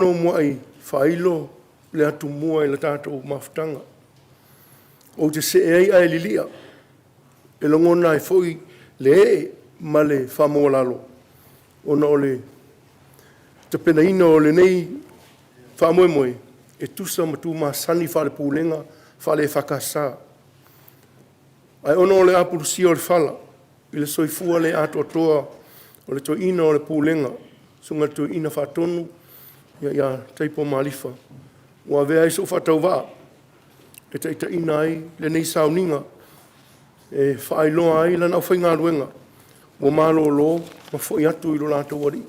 Ona muai faailo le atumua i le tatou mafutaga, ou te see ai ae lilia, e lagona ai foi le ee ma le faamaualalo ona o le tapenaina o lenei faamoemoe e tusa ma tu masani faale-Pulega faale-EFKS. Ae ona o le apulusia o le fala i le soifua le atoatoa o le Toeaina o le Pulega, le Susuga i le Toeaina Faatonu ia Taipo Malifa, ua avea ai sou faatauvaa e taitaiina ai lenei sauniga e faailoa ai lana aufaigaluega ua malolo ma foi atu i lo latou Alii.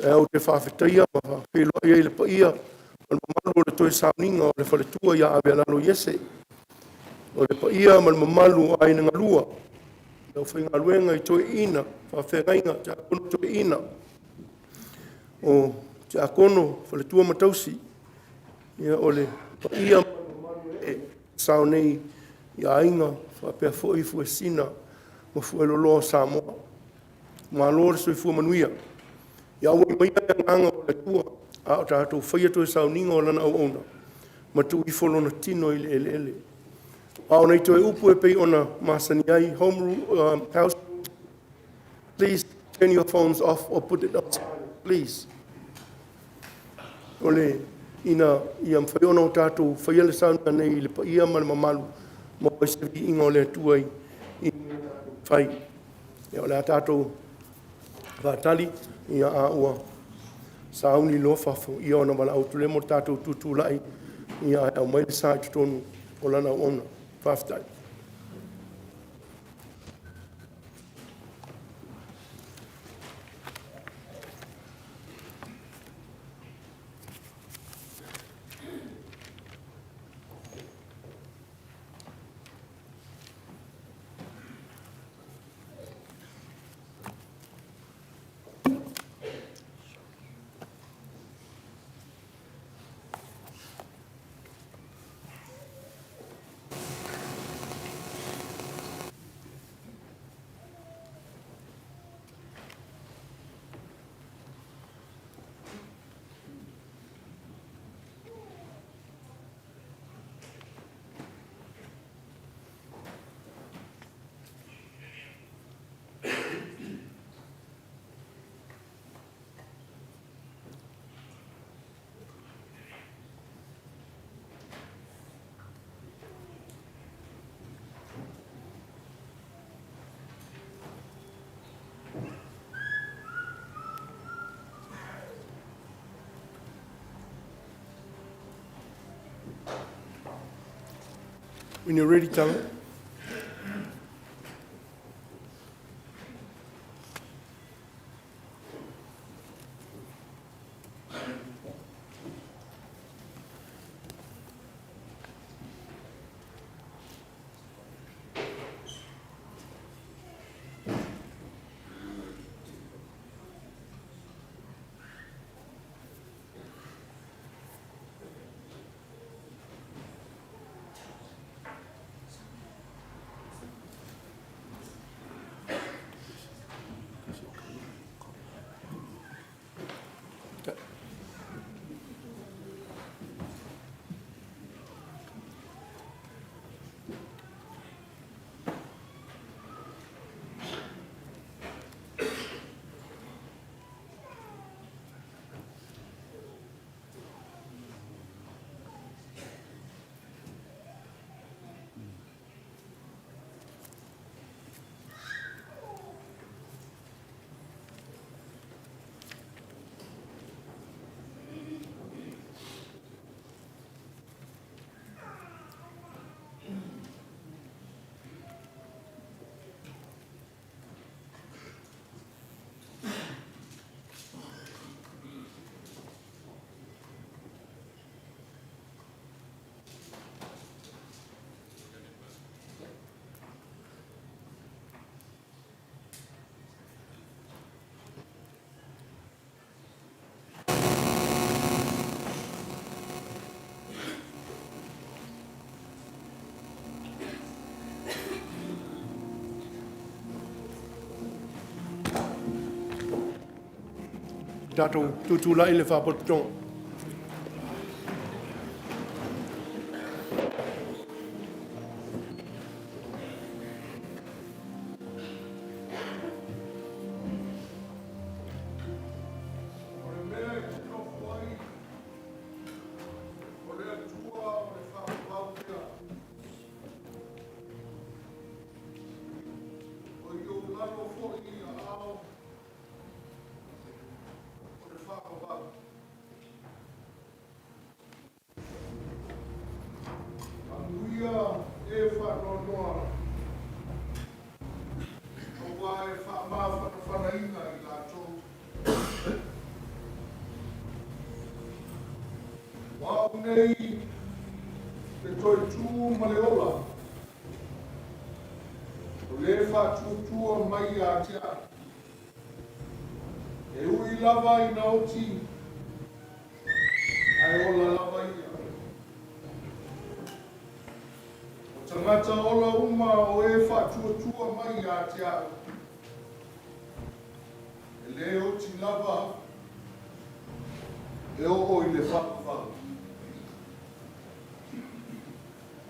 Ae ou te faafetaia ma faafeiloai ai i le paia ma le mamalu o le toe sauniga o le faletua ia Avealalo Iese, o le paia ma le mamalu o aiga galua, le aufaigaluega i toeaiina, faafeagaiga, tiakono toeaina, o tiakono, faletua ma tausi. Ia, o le paia ma le mamalu ee sao nei i aiga faapea foi fuesina ma fueloloa o Samoa. Malo le soifua manuia. Ia auai maia le agaga o le Atua a o tatou faia toe sauniga o lana auauna ma tuu ifo lona tino i le eleele. A o nai toe upu e pei ona masani ai, Home Rule, House Rules, please turn your phones off or put it on silent, please. Ina ia mafai ona tatou faia le sauniga nei i le paia ma le mamalu, maua ai se viiga o le Atua i mea tatou te fai. Ia, o le a tatou faatali, a ua sauni loa fafo ona valaau atu lea mo le tatou tutulai e aumai le sa i totonu o lana auauna. Faafetai. When you're ready, Taga. Tatou tutulai le faapotopotoga. O le mea e te nofo ai o le Atua o le faavavau lea. O i ou lalo foi aao o le faavavau. Amuia e faanoanoa aua e faamafanafanaina i latou. O au nei le toe tu ma le ola, o le faatuatua mai ia te au. E ui lava ina oti, ae ola lava ia. O tagata ola uma o e faatuatua mai ia te au, e le oti lava e oo i le faavavau.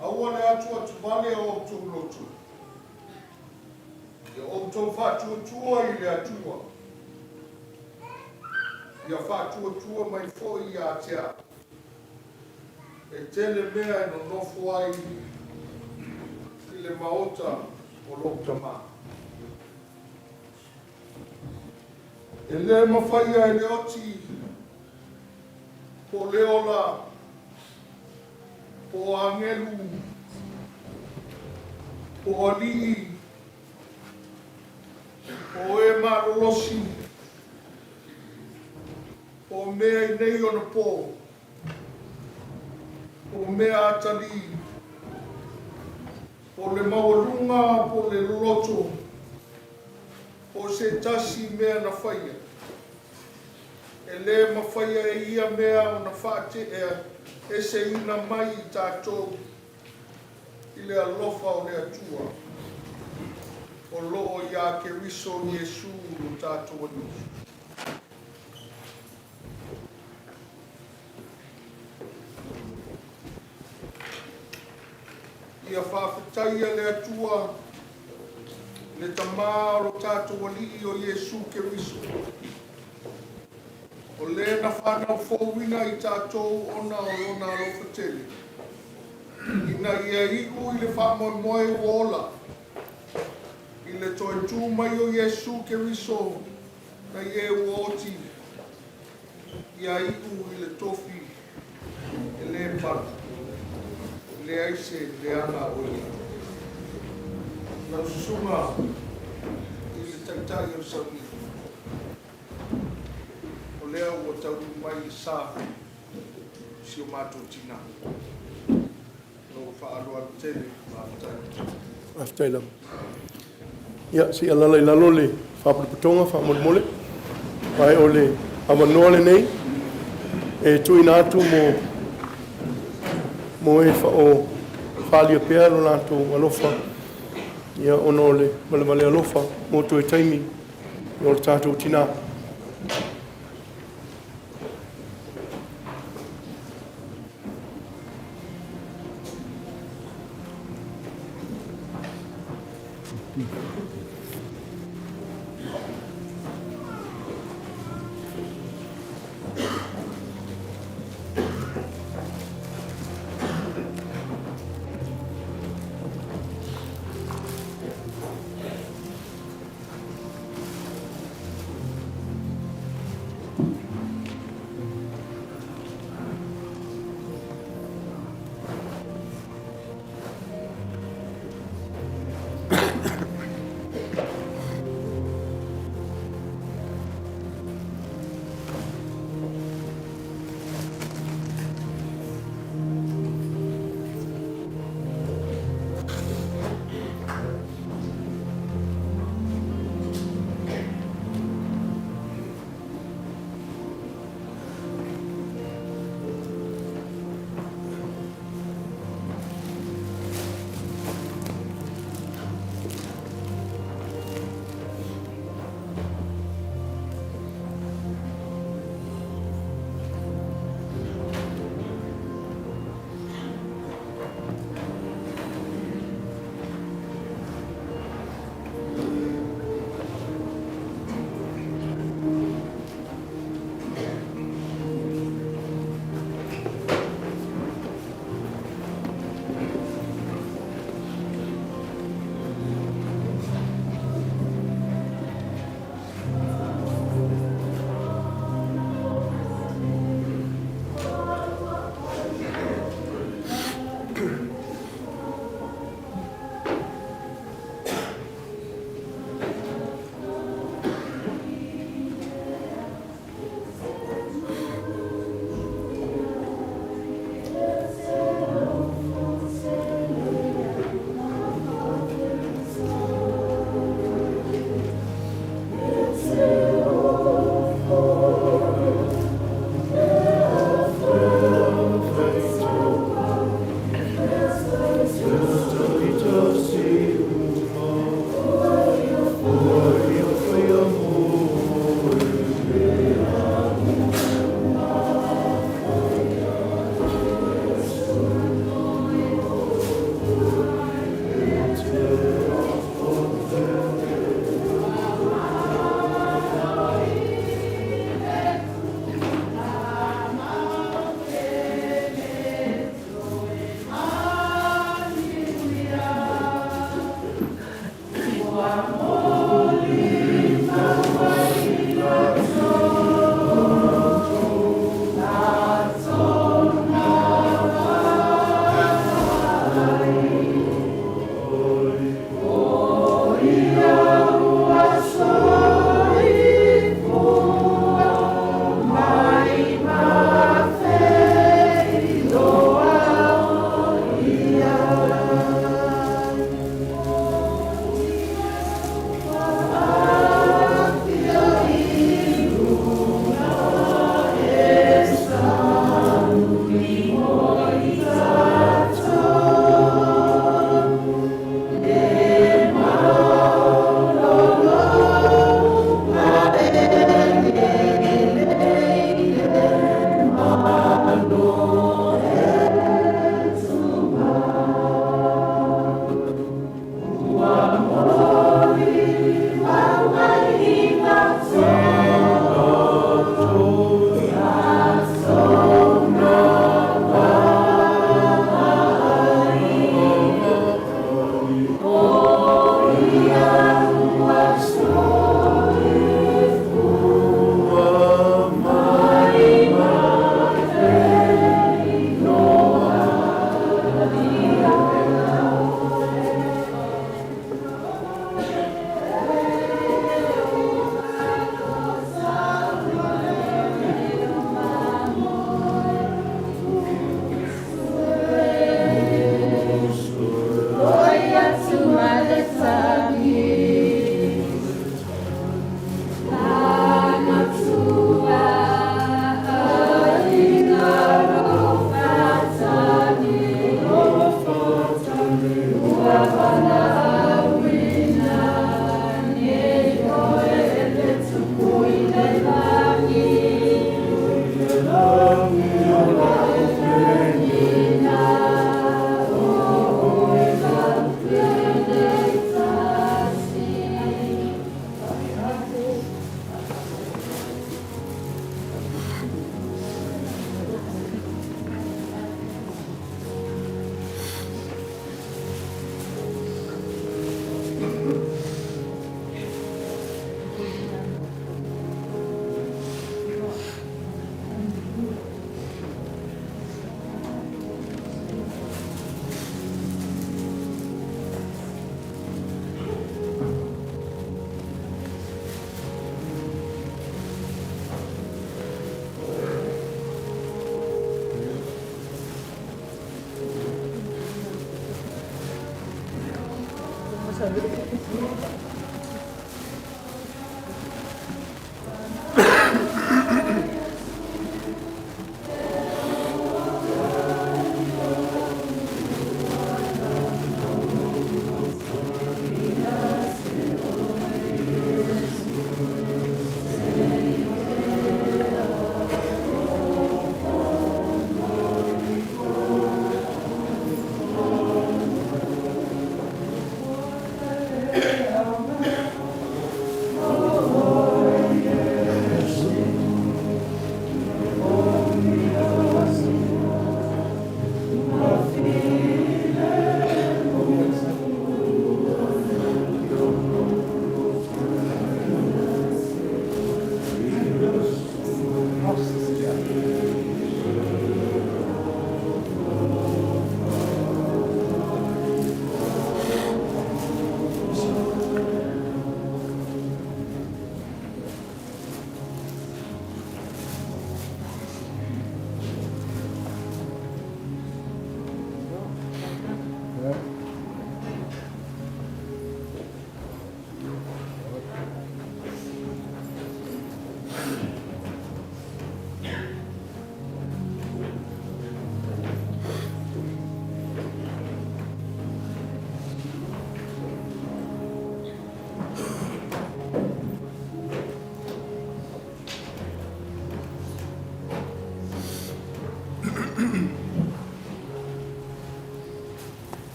Aua le atuatuvale o outou loto, ia outou faatuatua i le Atua, ia faatuatua mai foi ia te au. E tele mea e nonofo ai i le maota o lou Tamā. E le mafaia e le oti po o le ola po o agelu po o alii po o e malolosi po o mea i nei ona po po o mea atalii po o le maualuga po o le loloto po o se tasi mea na faia. E le mafaia e ia mea ona faate'ea eseina mai i tatou i le alofa o le Atua o lo o iā Keriso Iesu lo tatou Alii. Ia faafetaia le Atua le Tamā o lo tatou Alii o Iesu Keriso, o le na whanau fouina i tatou ona o lona alofa tele, ina ia iu i le faamoemoe ua ola, i le toe tu mai o Iesu Keriso na i e ua oti, ia iu i le tofi e le pala, e leai se leaga o i ai. Lau susuga i le Taitai o le Sauniga, o lea ua taunuu mai le sa si o matou tina. Lou faaaloalo tele, faafetai. Faafetai lava. Ia, se i alaala i lalo le faapotopotoga faamolemole. Ae o le avanoa lenei e tuuina atu mo e o faaalia pea lo latou alofa, ia ona o le valevale alofa mo toe taimi o le tatou tinā.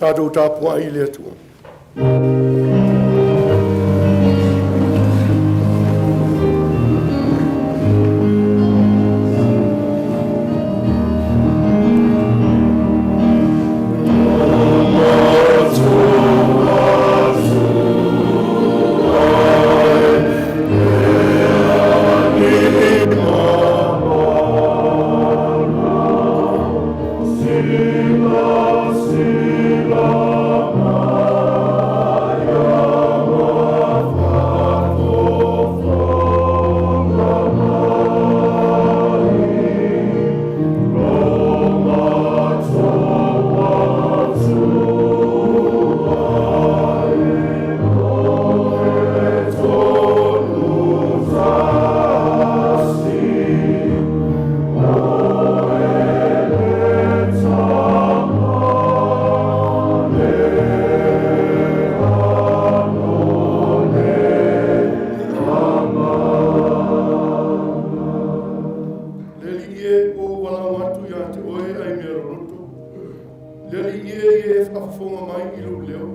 Tatou tapuai i le Atua. Le Alii e, ua ou valaau atu ia te oe ai mea loloto. Le Alii e, ia e faafofoga mai i lou leo.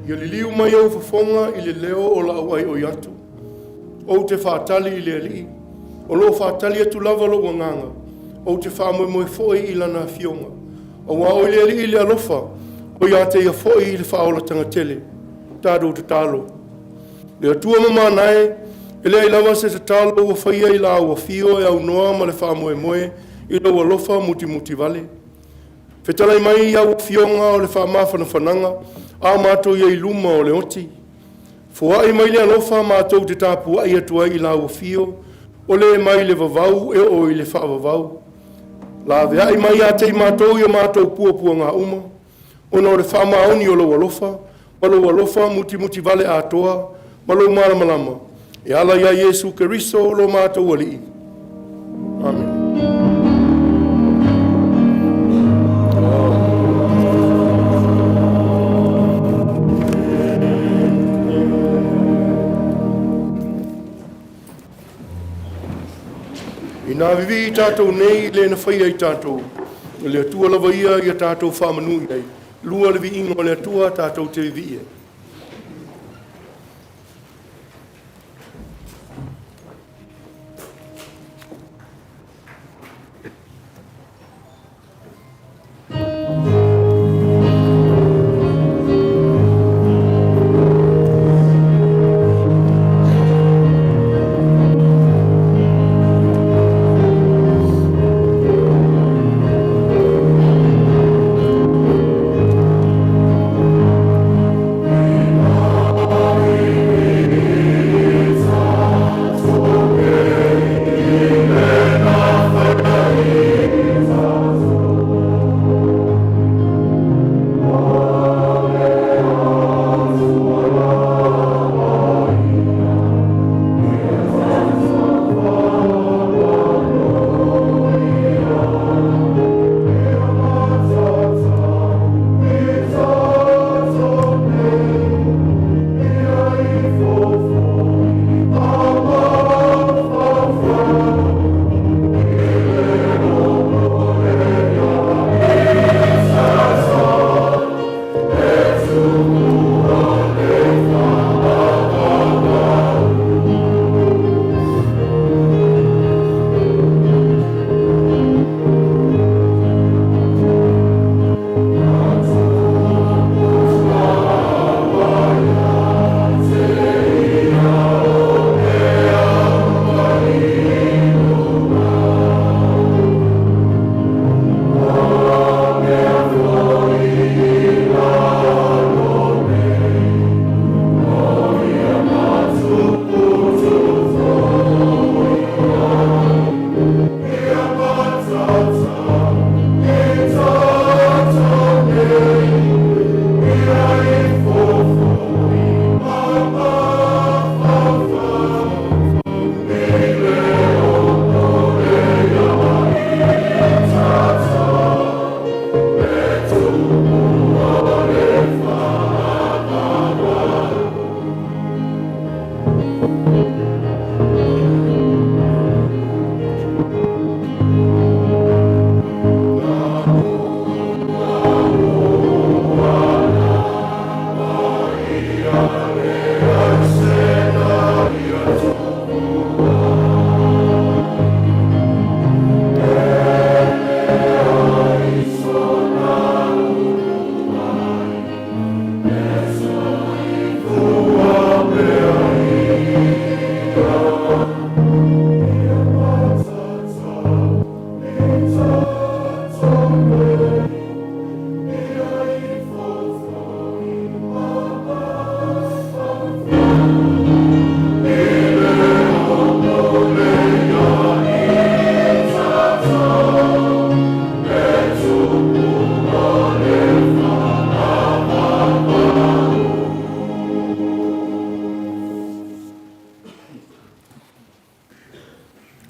Ia liliu mai ou fofoga i le leo o lau aioi atu. Ou te faatali i le Alii, o lo o faatali atu lava lou agaga, ou te faamoemoe foi i lana afioga. Aua o le Alii le alofa, o ia te ia foi i le faaolataga tele. Tatou tatalo. Le Atua mamana e, e leai lava se tatalo ua faia i lau afio e aunoa ma le faamoemoe i lou alofa mutimuti vale. Fetalai mai au afioga o le faamafanafanaga a matou i ai luma o le oti. Foai mai le alofa matou te tapuai atu ai i lau afio, o le mai le vavau e oo i le faavavau. Laveai mai ia te i matou i o matou puapuaga uma, ona o le faamaoni o lou alofa, ma lou alofa mutimuti vale atoa, ma lou malamalama, e ala ia Iesu Keriso lo matou Alii. Amene. Ina vivii tatou nei i le na faia i tatou, o le Atua lava ia ia tatou faamanu i ai. Lua le viiga o le Atua tatou te vivii ai.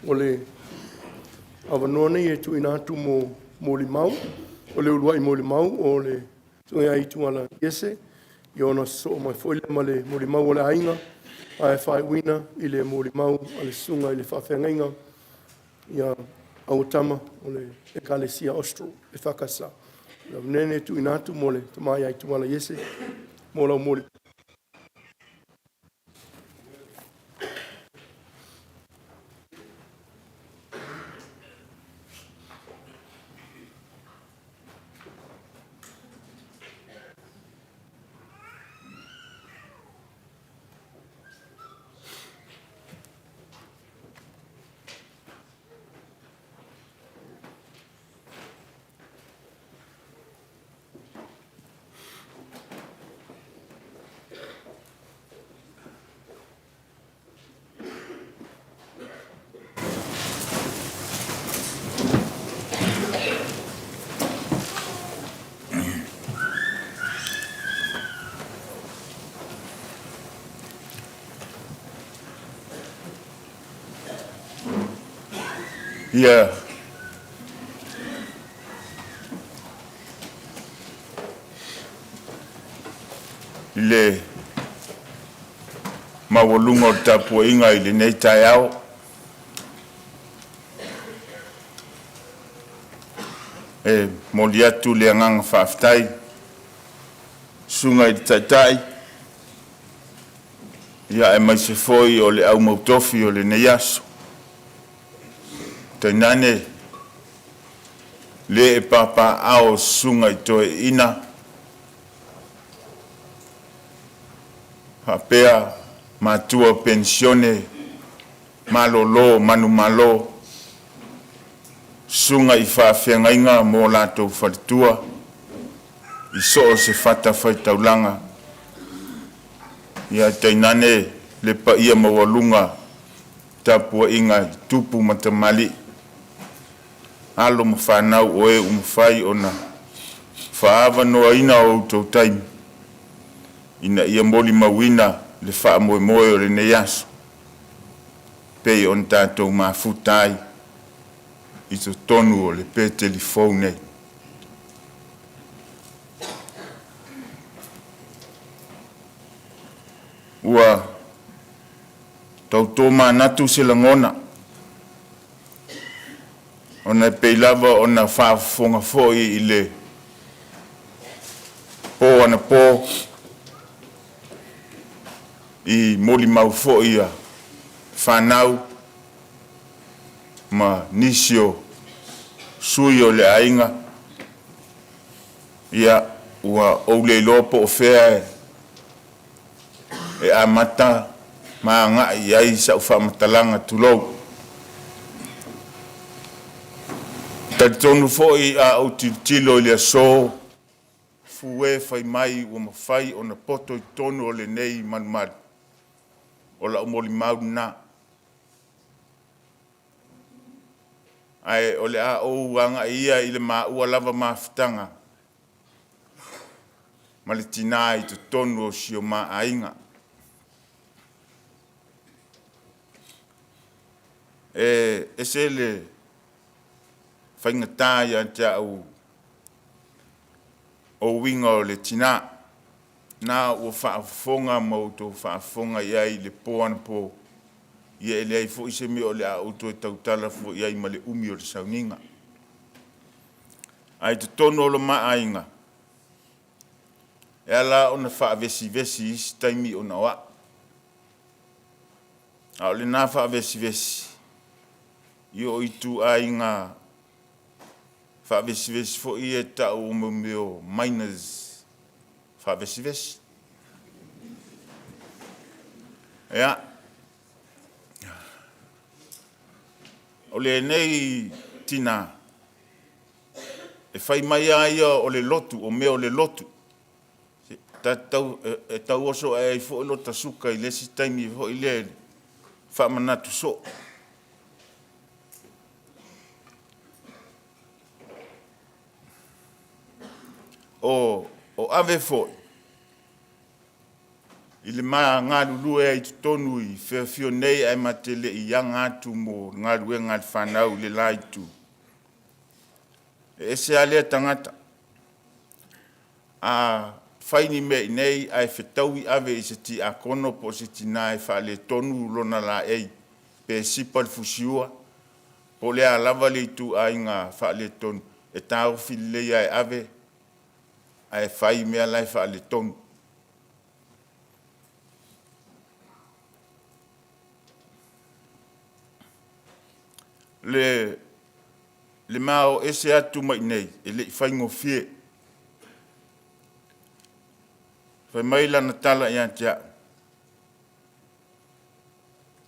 O le avanoa nei e tuuina atu mo molimau. O le uluai molimau o le Susuga ia Ituala Jese, ia ona sosoo mai foi lea ma le molimau a le aiga, ae faaiuina i le molimau a le Susuga i le Faafeagaiga ia Auatama o le Ekalesia Austral EFKS. O le avanoa lenei e tuuina atu mo le Tama ia Ituala Iese mo lau molimau. Ia, i le maualuga o le tapuaiga i lenei taeao, e momoli atu le agaga faafetai i le Susuga i le Taitai aemaise foi o le au o lenei aso, tainane le papaaao i susuga i toeaiina faapea matua penisione malolo manumalo, susuga i faafeagaiga ma o latou faletua i so o se fatafaitaulaga, ae tainane le paia maualuga o le tapuaiga i tupu ma tamalii, alo ma fanau o e ua mafai ona faaavanoaina o outou taimi ina ia molimauina le faamoemoe o lenei aso e pei ona tatou mafuta ai i totonu o le Peteli fou nei. Ua tautomanatu se lagona ona e pei lava ona faafofoga foi i le po anapo i molimau foi a fanau ma nisi o sui o le aiga. Ia, ua ou le iloa po o fea e amata ma agai i ai sau faamatalaga, tulou. E talitonu foi a ou tilotilo i le aso, fue fai mai ua mafai ona poto i totonu o lenei malumalu, o lau molimau lena. Ae o le a ou agai ia i le maua lava mafutaga ma le tina i totonu o si o ma aiga. E ese le faigata ia te au o uiga o le tina. Na ua faafofoga ma outou faafofoga i ai i le po anapo, ia e leai foi se mea o le a ou toe tautala fua i ai ma le umi o le sauniga. Ae i totonu o lo ma aiga, e ala ona faavesivesi i isi taimi ona o a'u, a o lena faavesivesi, ia o ituaiga faavesivesi foi ia e tau o mea o minors faavesivesi. Ia, o lenei tinā, e fai mai lava ia o le lotu, o mea o le lotu. E tau oso ae ai foi lota suka i le isi taimi foi lea faamanatu soo. O Ave foi i le ma galulue ai i totonu i afio nei ae ma te le i aga atu mo galuega a le fanau i le la itu, e ese lava lea tagata. A fai ni mea i inei ae fetaui Ave i se tiakono po o se tina e faaletonu lona laei pe sipa le fusiua po o le a lava le ituaiga faaletonu, e taofi lelei lava e Ave ae fai mea la e faaletonu. Le ma o ese atu mai i inei, e le i faigofie. Fai mai lana tala ia te au,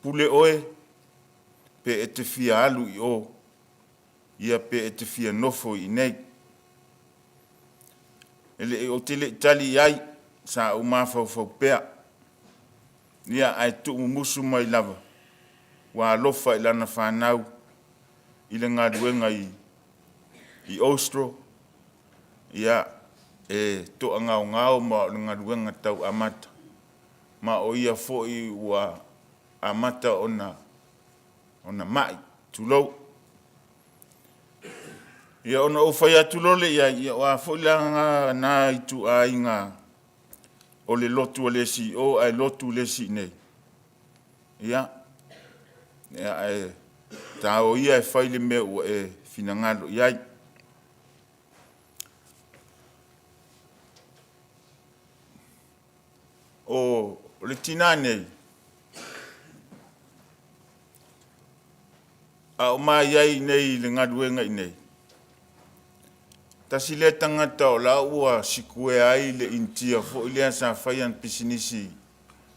“Pule oe pe e te fia alu i o, ia pe e te fia nofo i inei.” E le i ou te le i tali i ai, sa ou mafaufau pea, ia ae tuumumusu mai lava ua alofa i lana fanau i le galuega i Austro, ia e toagaogao ma o le galuega tau amata, ma o ia foi ua amata ona mai, tulou. Ia ona ou fai atu loa lea i ai, ia o a foi la na ituaiga o le lotu a le isi i o ae lotu le isi i inei, ia, ae ta o ia e fai le mea ua e finagalo i ai. O le tina nei, a o ma i ai nei i le galuega i inei, tasi lea tagata o la ua sikuea ai le Initia foi lea sa fai ana pisinisi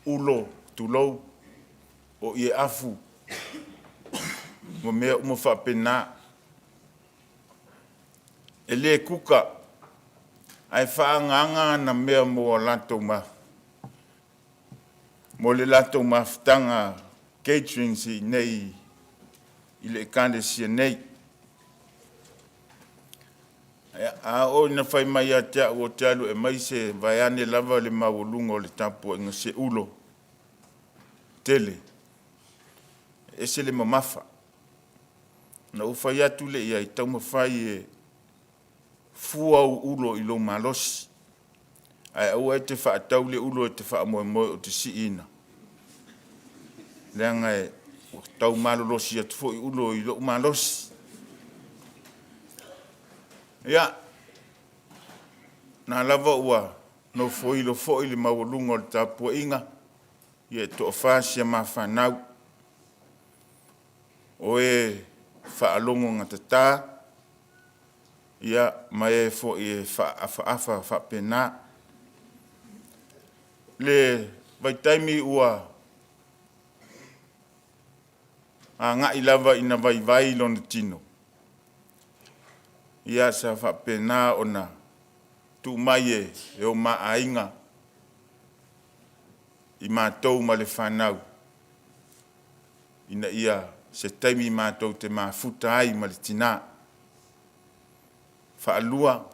ulo, tulou, o ie afu ma mea uma faapena. E le kuka, ae faaagaaga ana mea mo le latou mafutaga, caterings i inei i le ekalesia nei. A oo ina fai mai ia te au ou te alu e aumai se vaeane lava le maualuga o le tapuaiga, se ulo tele, e ese le mamafa. Ona ou fai atu lea i ai, taumafai e fua au ulo i lou malosi, ae aua e te faatau le ulo e te faamoemoe ou te siiina, leaga ua tau malolosi atu foi ulo i lou malosi. Ia, o lena lava ua nofoilo foi le maualuga o le tapuaiga, ia e toafa si a ma fanau, o e faalogogata ma e foi e faaafaafa faapena. Le vaitaimi ua agai lava ina vaivai lona tino, ia sa faapena ona tuu mai e o ma aiga i matou ma le fanau ina ia se taimi matou te mafuta ai ma le tina. Faalua,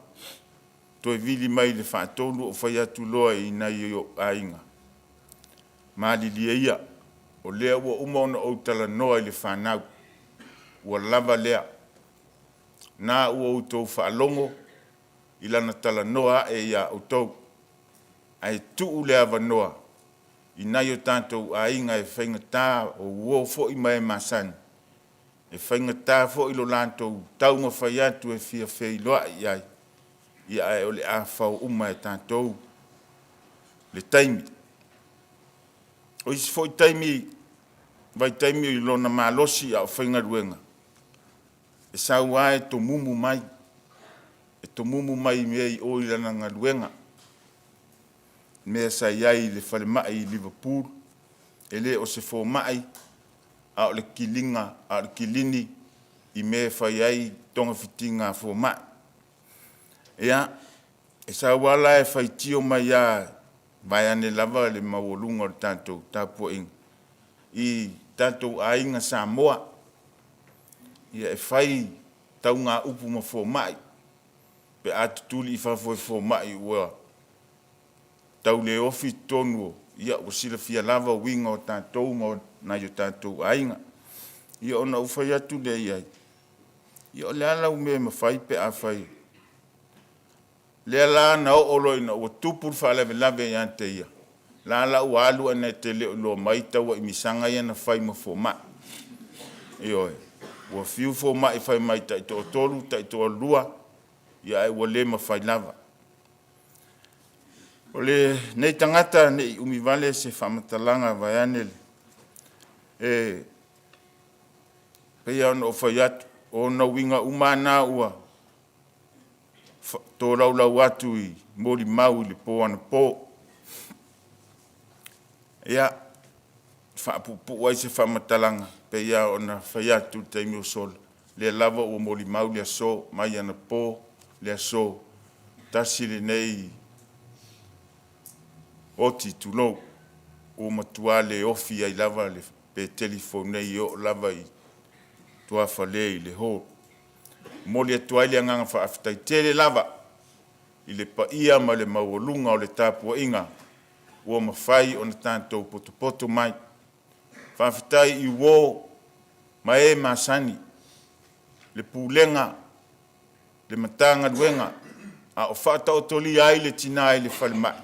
toe vili mai le faatolu ou fai atu loa i nai o ou aiga, malilie ia, o lea ua uma ona ou talanoa i le fanau, ua lava lea. O lena ua outou faalogo i lana talanoa ae ia outou. Ae tuu le avanoa i nai o tatou aiga e faigata o uo foi ma e masani, e faigata foi lo latou taumafai atu e fia feiloai i ai, ia ae o le a fao uma e tatou le taimi. O isi foi taimi vaitaimi i lona malosi a o faigaluega, e sau lava e tomumu mai, e tomumu mai i mea i o i lana galuega, mea sa i ai i le falemai i Liverpool. E le o se fomai, a o le kiliga, a o le kilini i mea e fai ai togafitiga a fomai. Ia, e sau lava la e faitio mai lava, vaeane lava le maualuga o le tatou tapuaiga i tatou aiga Samoa. Ia e fai taugaupu ma fomai pe a tutuli i fafo e fomai ua tau le ofi totonu o, ia ua silafia lava uiga o tatou ma nai o tatou aiga. Ia ona ou fai atu lea i ai, ia o le a lau mea e mafai pe afai lea la na oo loa ina ua tupu le faalavelave ia te ia, la ua alu ae na te le o iloa mai tauai misaga ia na fai ma fomai. Ioe, ua fiu fomai fai mai taitoatolu, taitoalua, ia ae ua le mafai lava. O lenei tagata ne i umi vale se faamatalaga vaeane e pei lava ona ou fai atu, o ona uiga uma lava na ua tolaulau atu i molimau i le po anapo. Ia, e faapuupuu ai se faamatalaga, pei lava ona fai atu i le taimi ua sola, lea lava ua molimau le aso mai anapo le aso, tasi lenei oti, tulou, ua matua le ofi ai lava le Peteli fou nei e oo lava i tuafale i le hall. E momoli atu ai le agaga faafetai tele lava i le paia ma le maualuga o le tapuaiga ua mafai ona tatou potopoto mai. Faafetai i uo ma e masani, le Pulega, le Matagaluega a o faataotolia ai le tina i le falemai.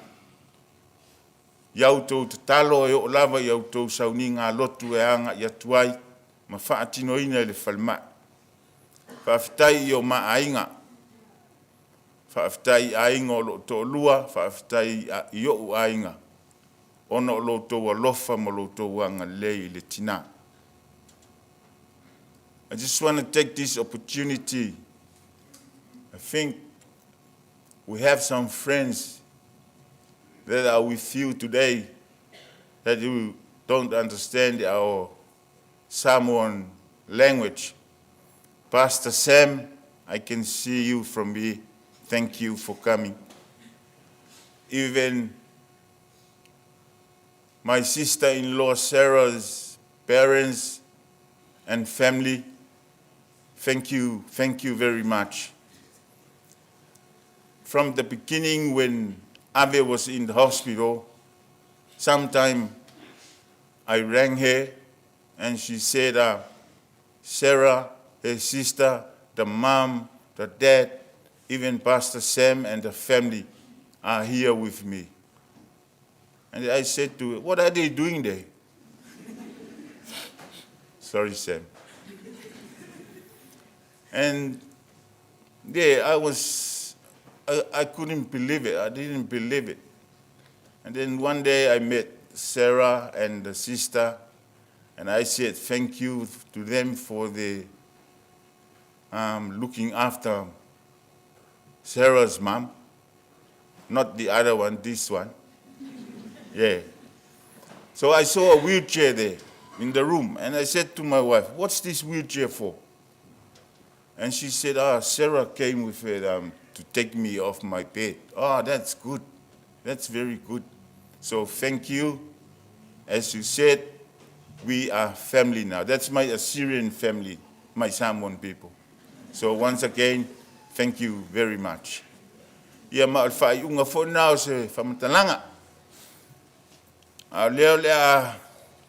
I a outou tatalo e oo lava i a outou sauniga lotu e agai atu ai ma faatinoina i le falemai. Faafetai i o ma aiga, faafetai i aiga o lou toalua, faafetai i ou aiga ona o lo outou alofa ma lo outou agalelei i le tina. I just want to take this opportunity. I think we have some friends that are with you today that you don't understand our Samoan language. Pastor Sam, I can see you from here. Thank you for coming. Even my sister-in-law Sarah's parents and family, thank you very much. From the beginning, when Ave was in the hospital, sometime I rang her and she said, Sarah, her sister, the mom, the dad, even Pastor Sam and the family are here with me. And I said to her, "What are they doing there?" Sorry, Sam. And yeah, I couldn't believe it. I didn't believe it. And then one day I met Sarah and the sister, and I said thank you to them for the looking after Sarah's mom, not the other one, this one. Yeah. So I saw a wheelchair there in the room, and I said to my wife, "What's this wheelchair for?" And she said, "Ah, Sarah came with it to take me off my bed." Oh, that's good. That's very good. So thank you. As you said, we are family now. That's my Assyrian family, my Samoan people. So once again, thank you very much. Ia ma o le faaiuga foi lena o se faamatalaga. A o lea o le a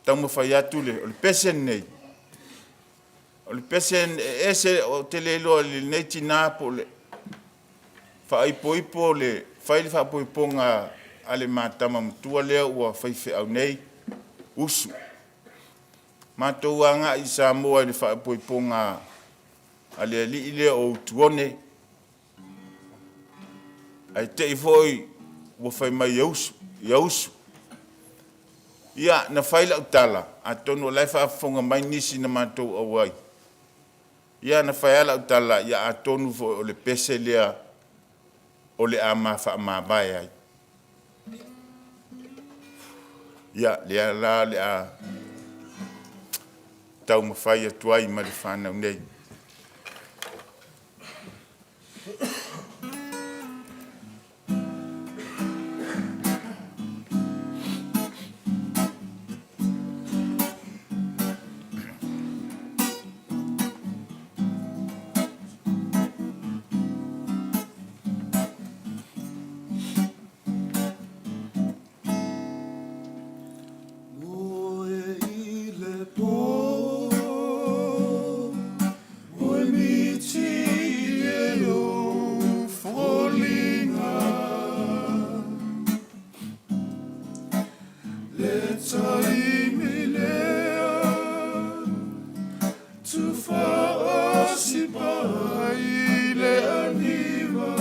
taumafai atu le, o le pese lenei. O le pese e ese o te le iloa i lenei tinā po o le faaipoipo le fai le faapoipoga. a le ma tama matua lea ua faifeau nei, Usu. Matou agai i Samoa i le faapoipoga a le alii lea o Utuone, ae te i foi ua fai mai ia usu, ia usu. Ia, na fai lau tala, atonu o la e faafofoga mai nisi na matou auai, ia na fai lava lau tala, ia atonu foi o le pese lea o le a ma faamavae ai. Ia, lea la o le a taumafai atu ai ma le fanau nei. Moe i le po, oi miti e lou foliga, Le taimi lea, tufa ai le aniva,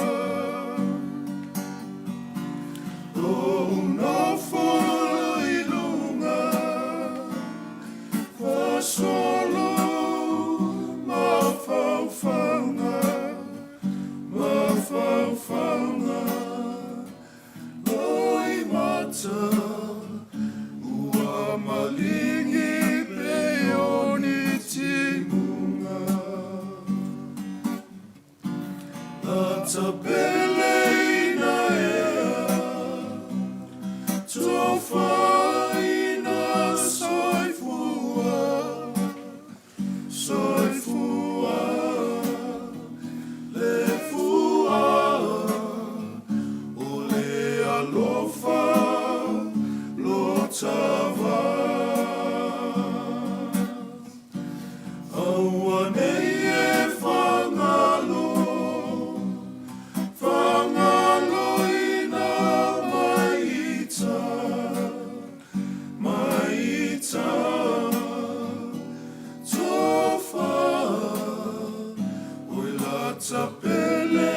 Lou nofo i luga, fasolo mafaufauga, mafaufauga, Loimata ua maligi pei o ni timuga. Latapele ina ea, tofaina soifua, soifua, le fua o le alofa lotava. Aua nei e fagalo, fagaloina maita, maita, tofa, oi latapele,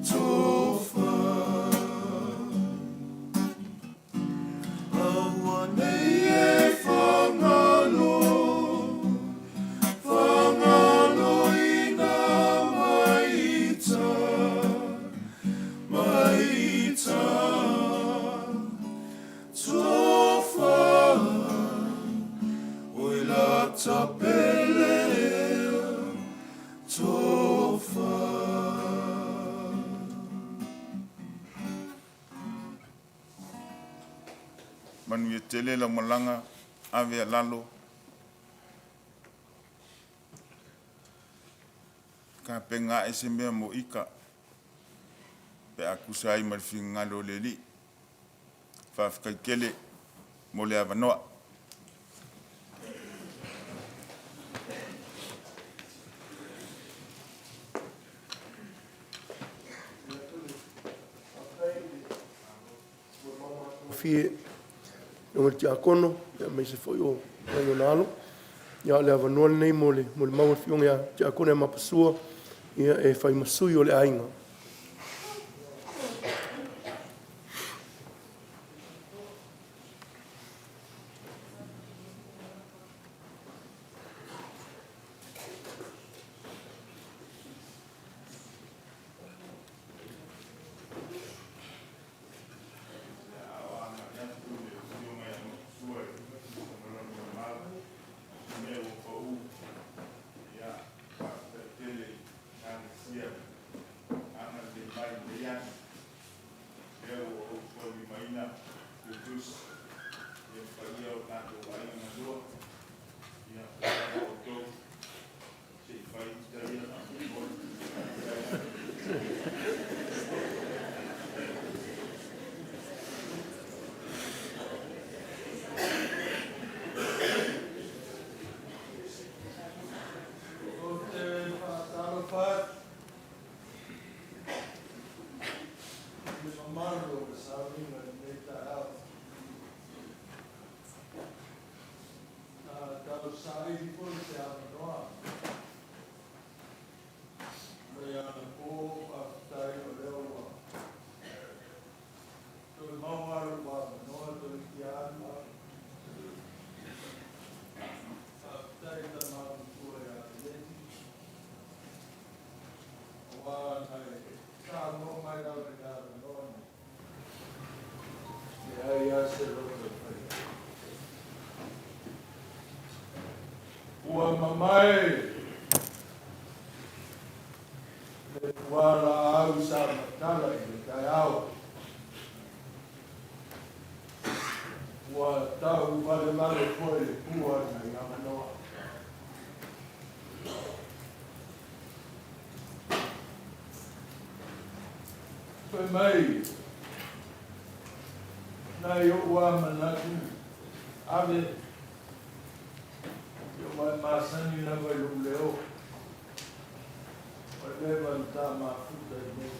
tofa. Aua nei e fagalo, fagaloina maita, maita, tofa, oi latapele, tofa. Manuia tele lau malaga ave a lalo tapena ae se mea mo ita pe a tusa ai ma le finagalo o le Alii. Faafetai tele mo le avanoa. Fie le Tiakono aemaise foi o nai ona alo. Ia, o le avanoa lenei mo le molimau a le Afioga ia Tiakono ia Mapasua e fai ma sui o le aiga. A o agai atu le afioga ia Mapasua i lona molimau, i mea ua pau, ia, faafetai tele i Ekalesia. Tausaili foi se avanoa mai anapo, faafetai o lea ua toe maua lou avanoa toeitiiti alu au. Faafetai i tama matua ia Peleti, aua na e saunoa mai lava i le avanoa nei, leai lava se loto e fai ai. Ua mamae le fualaau sa matala i le taeao. Ua tau valevale foi le pua nai Aganoa. Fai mai nai o'u a manatu ave ia ua e masani lava i lou leo ua leva ona ta mafuta i nei.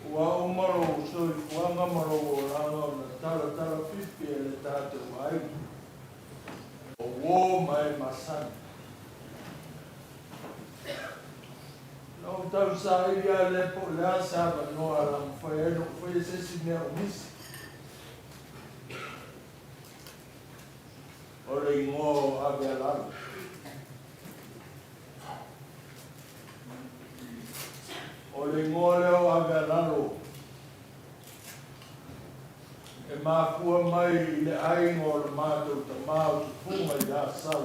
Ua uma lou soifuaga ma lou olaga ona talatala pipi e le tatou aiga o uō ma e masani. Na ou tausaili lava lea po o le a se avanoa o le a mafai ai ona ou faia se isi mea o misi. O le igoa o Avealalo. O le igoa lea o Avealalo e mafua mai i le aiga o le matou tamā o Tufuga i Asau.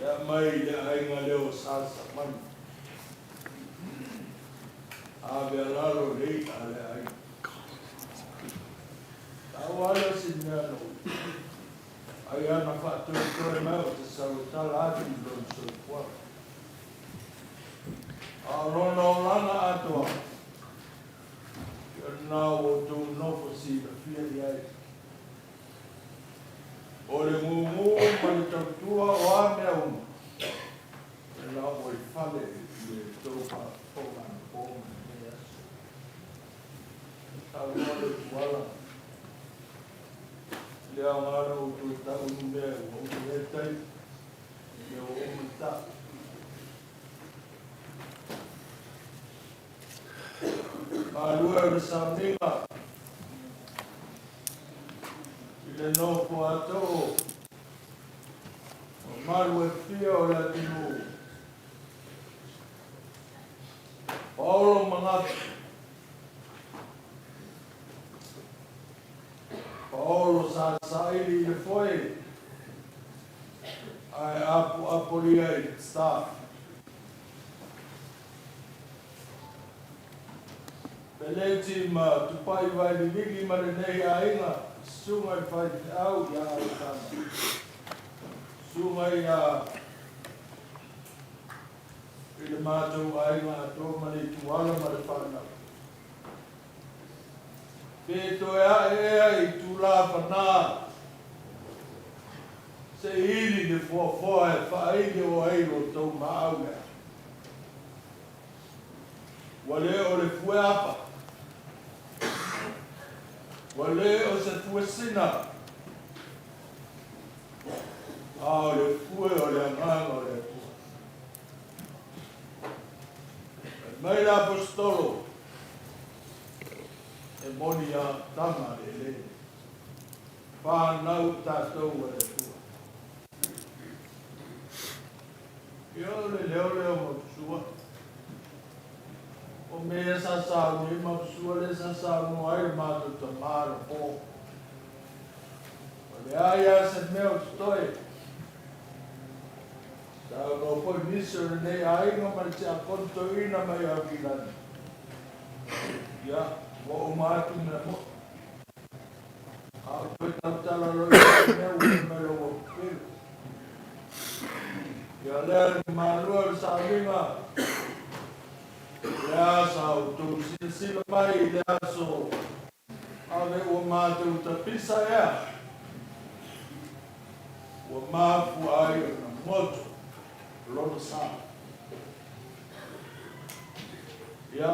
E aumai i le aiga lea o Sasamanu. Avealalo le i'a a le aiga. Tau lava lea o si mea na ou ai ana faatoetoe mai ou te sau e tala atu i lona soifuaga. A o lona olaga atoa, ia o lena ua outou nofo silafia i ai. O le gugu ma le tautua o a mea uma, lena ua i fale i le tou faafofoga anapo ma lenei aso. Saunoa le Tuala, e le aoga ona ou toe tau ni mea ua umi ai le taimi, mea ua uma ona tau. Malue o le sauniga i le nofo a too o malu e fia o le atunuu. Paolo Magapi, Paolo sa saili i le foe ae apoapolia i le sa. Peleti ma Tupai Vaililigi ma lenei aiga, susuga i le faifeau ia Aitana, susuga ia i le matou aiga atoa ma le ituala ma le fanau. Pe toe a'e ea i itula fanā se i ili le foafoa e faaili o ai lo outou maau lea. Ua le o le fue apa, ua le o se fuesina, a o le fue o le agaga o le Atua. Fai mai le Aposetolo, e moni a tama le elele. Whānau tātou a le Atua. Ia o le leo lea o Maposua. O mea sa sauni ai Maposua lea sa saunoa ai le matou tamā le pō. O leai lava se mea o totoe. Saunoa foi nisi o lenei aiga ma le tiakono toeaina mai Aukilani. Ia, ua uma atu mea moi. A o toe tautala loa i se mea ua fai mai lau pelo. Ia lea le malua o le sauniga, lea sa outou silasila mai i le aso ave ua matou tapisa ea, ua mafua ai ona goto lona sa. Ia,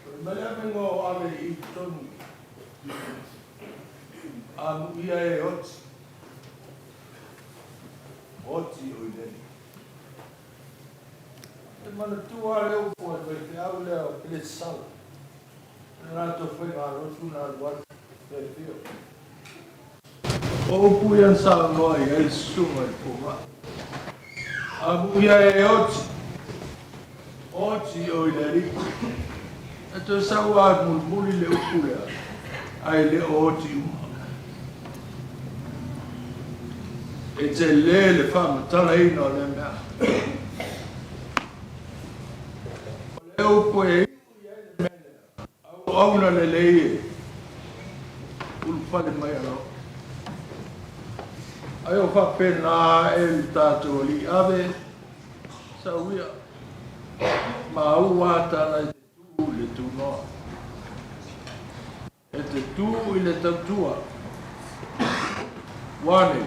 o le mai le avega o ave i totonu. Amuia e oti, oti o i le Alii. E manatua lava le upu a le faifeau lea o Pelesala, i le latou faigalotu na alu alu, e afio. O upu ia na saunoa i ai le susuga i le fomai. Amuia e oti, oti o i le Alii. E toe sau lava mulimuli le upu lea, ae le o oti uma. E tele le faamatalaina o lea mea. O le upu e iu i ai le mea lea, auauna lelei e ulufale mai alofa. Ai o faapena e le tatou Alii ave sauia maua tala i te tu i le tunoa. E te tu i le tautua. Ua nei.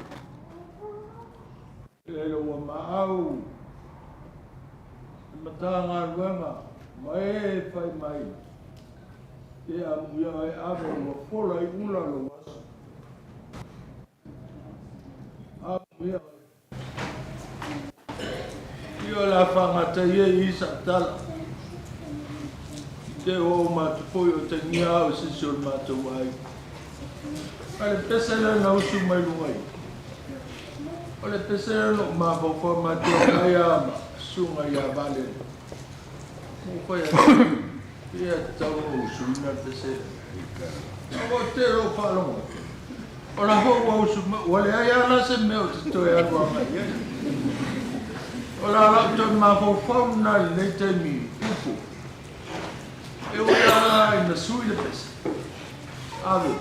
E le ua maau le Matagaluega ma e fai mai te amuia e ave ua fola i ula lou aso. Amuia oe. Ia o le a faagata ia i sa tala. I te ua uma atu foi o tagia au i se isi o le matou aiga. A le pese lea na usu mai luga i. O le pese lea na ou mafaufau matou mai lava ma susuga ia Valele. Ua ou fai atu, ia e tatau ona ou usuina le pese lea. Ae ua te lou faalogo atu, o la foi ua usu mai, ua leai lava la se mea ou te toe alu agai i ai. O la lau toe mafaufau lena i lenei taimi upu. E ui lava ina sui le pese, ave,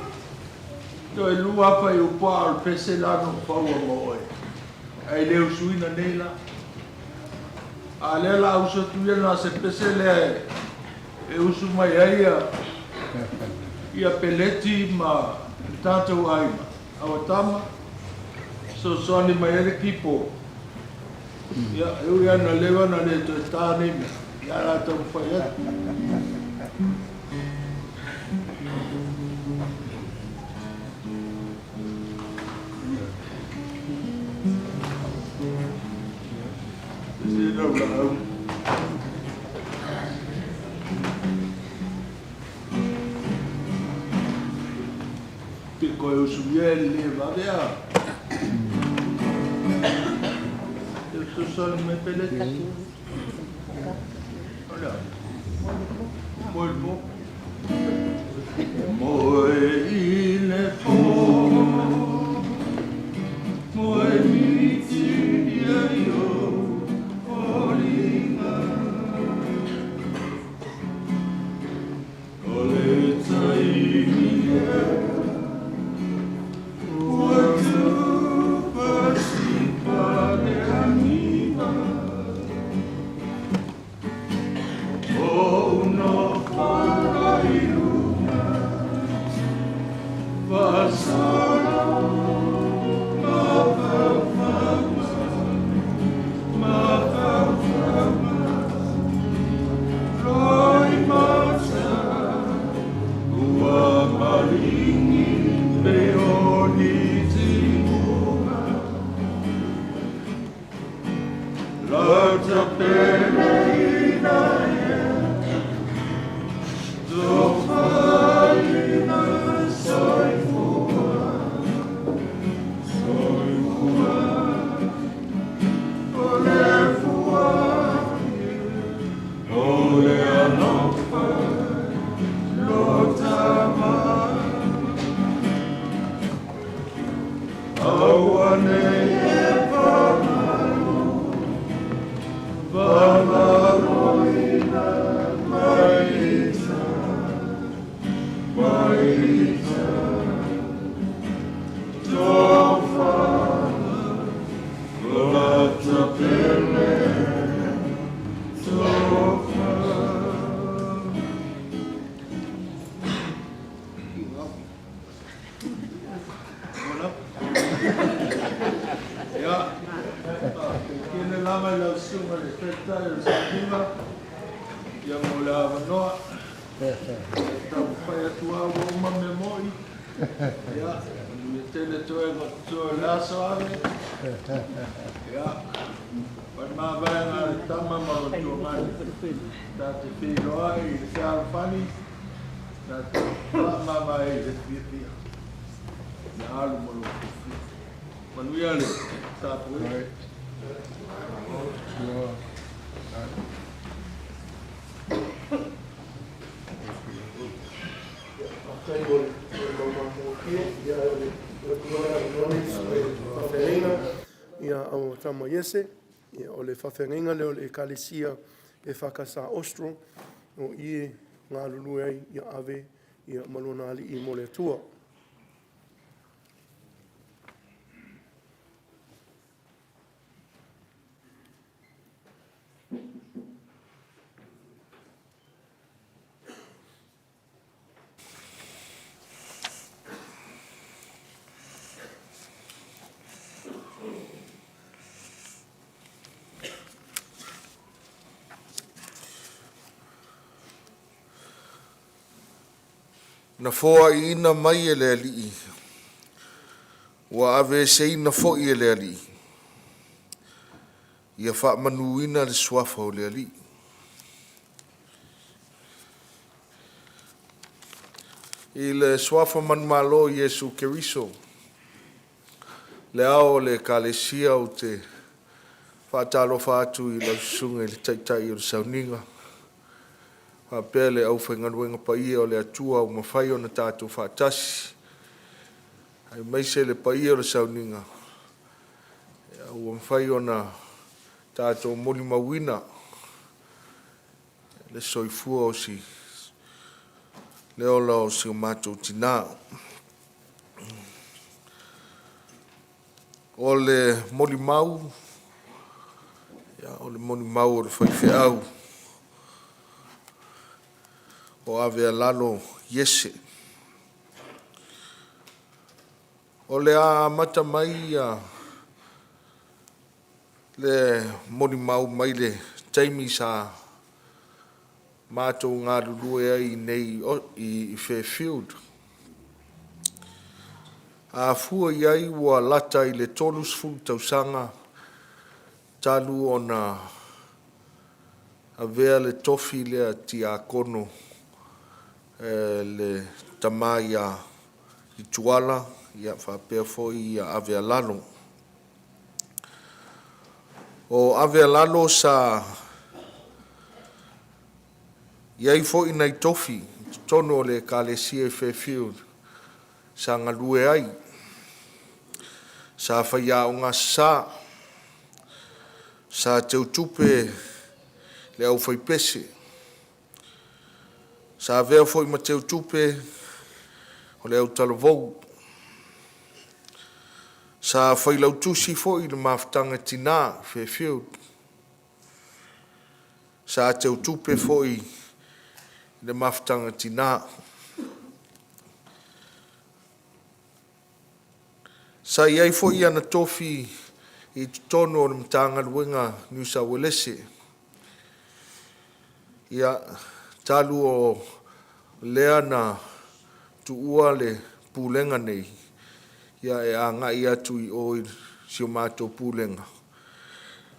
toe lua afa i upu a o le pese la na ou faua ma oe, ae le usuina nei la. A lea la usu atu ia na se pese lea e usu mai ai ia, ia peleti ma le tatou aiga, aua tama, fesoasoani mai ai le keyboard. Ia, e ui lava ina leva ona le toe ta nei mea, ia ae o le a taumafai atu. Ese lau laau. Pe koe usu ia e le vave a. Te fesoasoani mai peleti. O le a? Moe i le po. Moe i le po. Moe miti ia i ou foliga. O le taimi lea ua tupa sipa le aniva. Ou nofoga i luga faasolo mafaufauga, mafaufauga. Loimata ua maligi pei o ni timuga. Lauta peleina ea tofaina soifua, soifua o le fua o le alofa lo tama. Aua nei e pamalo, pamaloina mai ita, mai ita. Tofaga, lata pele, tofaga. Ia, faafetai lava i lau susuga i le Taitai o le Sauniga, ia mo le avanoa. Taumafai atu lava ua uma mea moi. Ia, manuia tele toega o totoe o le aso Ave. Ia, fai mavaega a le Tama ma lo Tuamani. Ta te feiloai i le fealofani, tatou faamavae i le fiafia. Ia alu ma lou fiafia. Manuia le tapuaiga. Faafetai mo le mau matagofie, ia ae o le atu lava le faafeagaiga ia au tama Iese, ia o le faafeagaiga lea o le Ekalesia EFKS Austral o i e galulue ai ia ave ia ma lona alii mo le Atua. Na foaina mai e le Alii, ua aveeseina foi e le Alii. Ia faamanuina le Suafa o le Alii. I le Suafa manumalo o Iesu Keriso, le ao o le Ekalesia, ou te faatalofa atu i lau Susuga i le Taitai o le Sauniga, faapea le aufaigaluega paia o le Atua ua mafai ona tatou faatasi, aemaise le paia o le Sauniga ua mafai ona tatou molimauina le soifua o si le ola o si o matou tina. O le molimau, o le molimau a le faifeau o Ave Alalo Iese. O le a amata mai le molimau mai le taimi sa matou galulue ai i i Fairfield. A fua i ai ua lata i le 30 tausaga talu ona avea le tofi lea tiakono e le tama ia Ituala ia faapea foi ia Ave Alalo. O Ave Alalo sa i ai foi nai tofi i totonu o le Ekalesia i Fairfield sa galue ai. Sa faiaoga Aso Sa, sa teutupe le aufaipese, sa avea foi ma teutupe o le autalavou, sa failautusi foi i le Mafutaga a Tina i Fairfield, sa teutupe foi i le Mafutaga a Tina. Sa i ai foi ia tofi i totonu o le Matagaluega a Niu Uelese, ia talu o lea na tuua le pulega nei, ia e agai atu i o i si o matou pulega,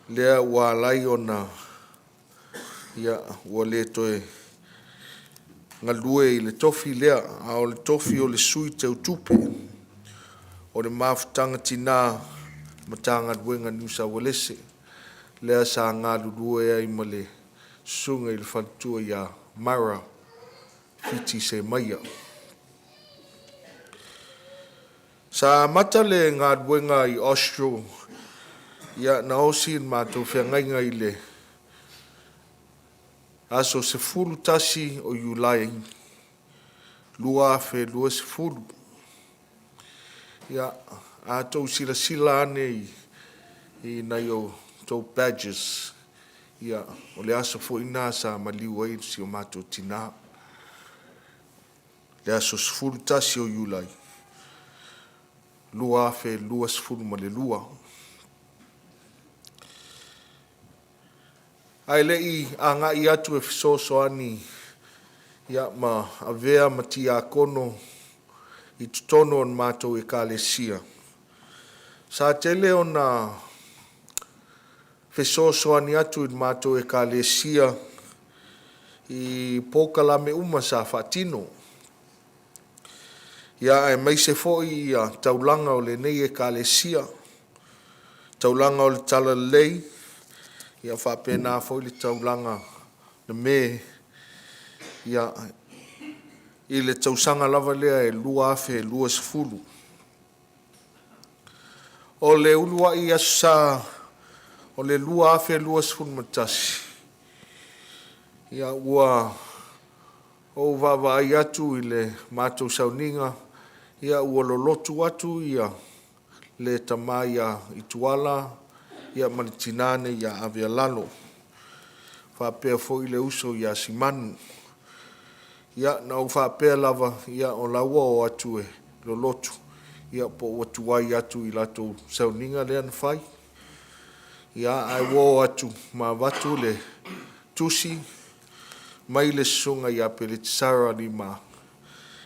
lea ua ala ai ona ia ua le toe galue i le tofi lea, a o le tofi o le sui teutupe o le Mafutaga Tina Matagaluega a Niu Uelese, lea sa galulue ai ma le susuga i le faletua ia Mara Fiti Semaia. Sa amata le galuega i Austral, ia na osi le matou feagaiga i le aso 11 o Iulai 2020. Ia, a outou silasila ane i nai o outou badges, ia o le aso foi lena sa maliu ai si o matou tina, le aso 11 o Iulai 2022. Ae le i agai atu e fesoasoani ia ma avea ma tiakono i totonu o le matou Ekalesia. Sa tele ona fesoasoani atu i le matou Ekalesia i polokalame uma sa faatino. Ia aemaise foi ia taulaga o lenei Ekalesia, taulaga o le Talalelei, ia faapena foi le taulaga na me i le tausaga lava lea e 2020. O le uluai aso sa o le 2021, ia ua ou vaavaai atu i le matou sauniga, ia ua lolotu atu ia le tama ia Ituala ia ma le tina nei ia Avealalo, faapea foi le uso ia Simanu. Ia na ou faapea lava, ia o la ua o atu e lolotu, ia po ua tuai atu i latou sauniga lea na fai. Ia ae ua o atu ma avatu le tusi mai le susuga ia Peletasara Lima,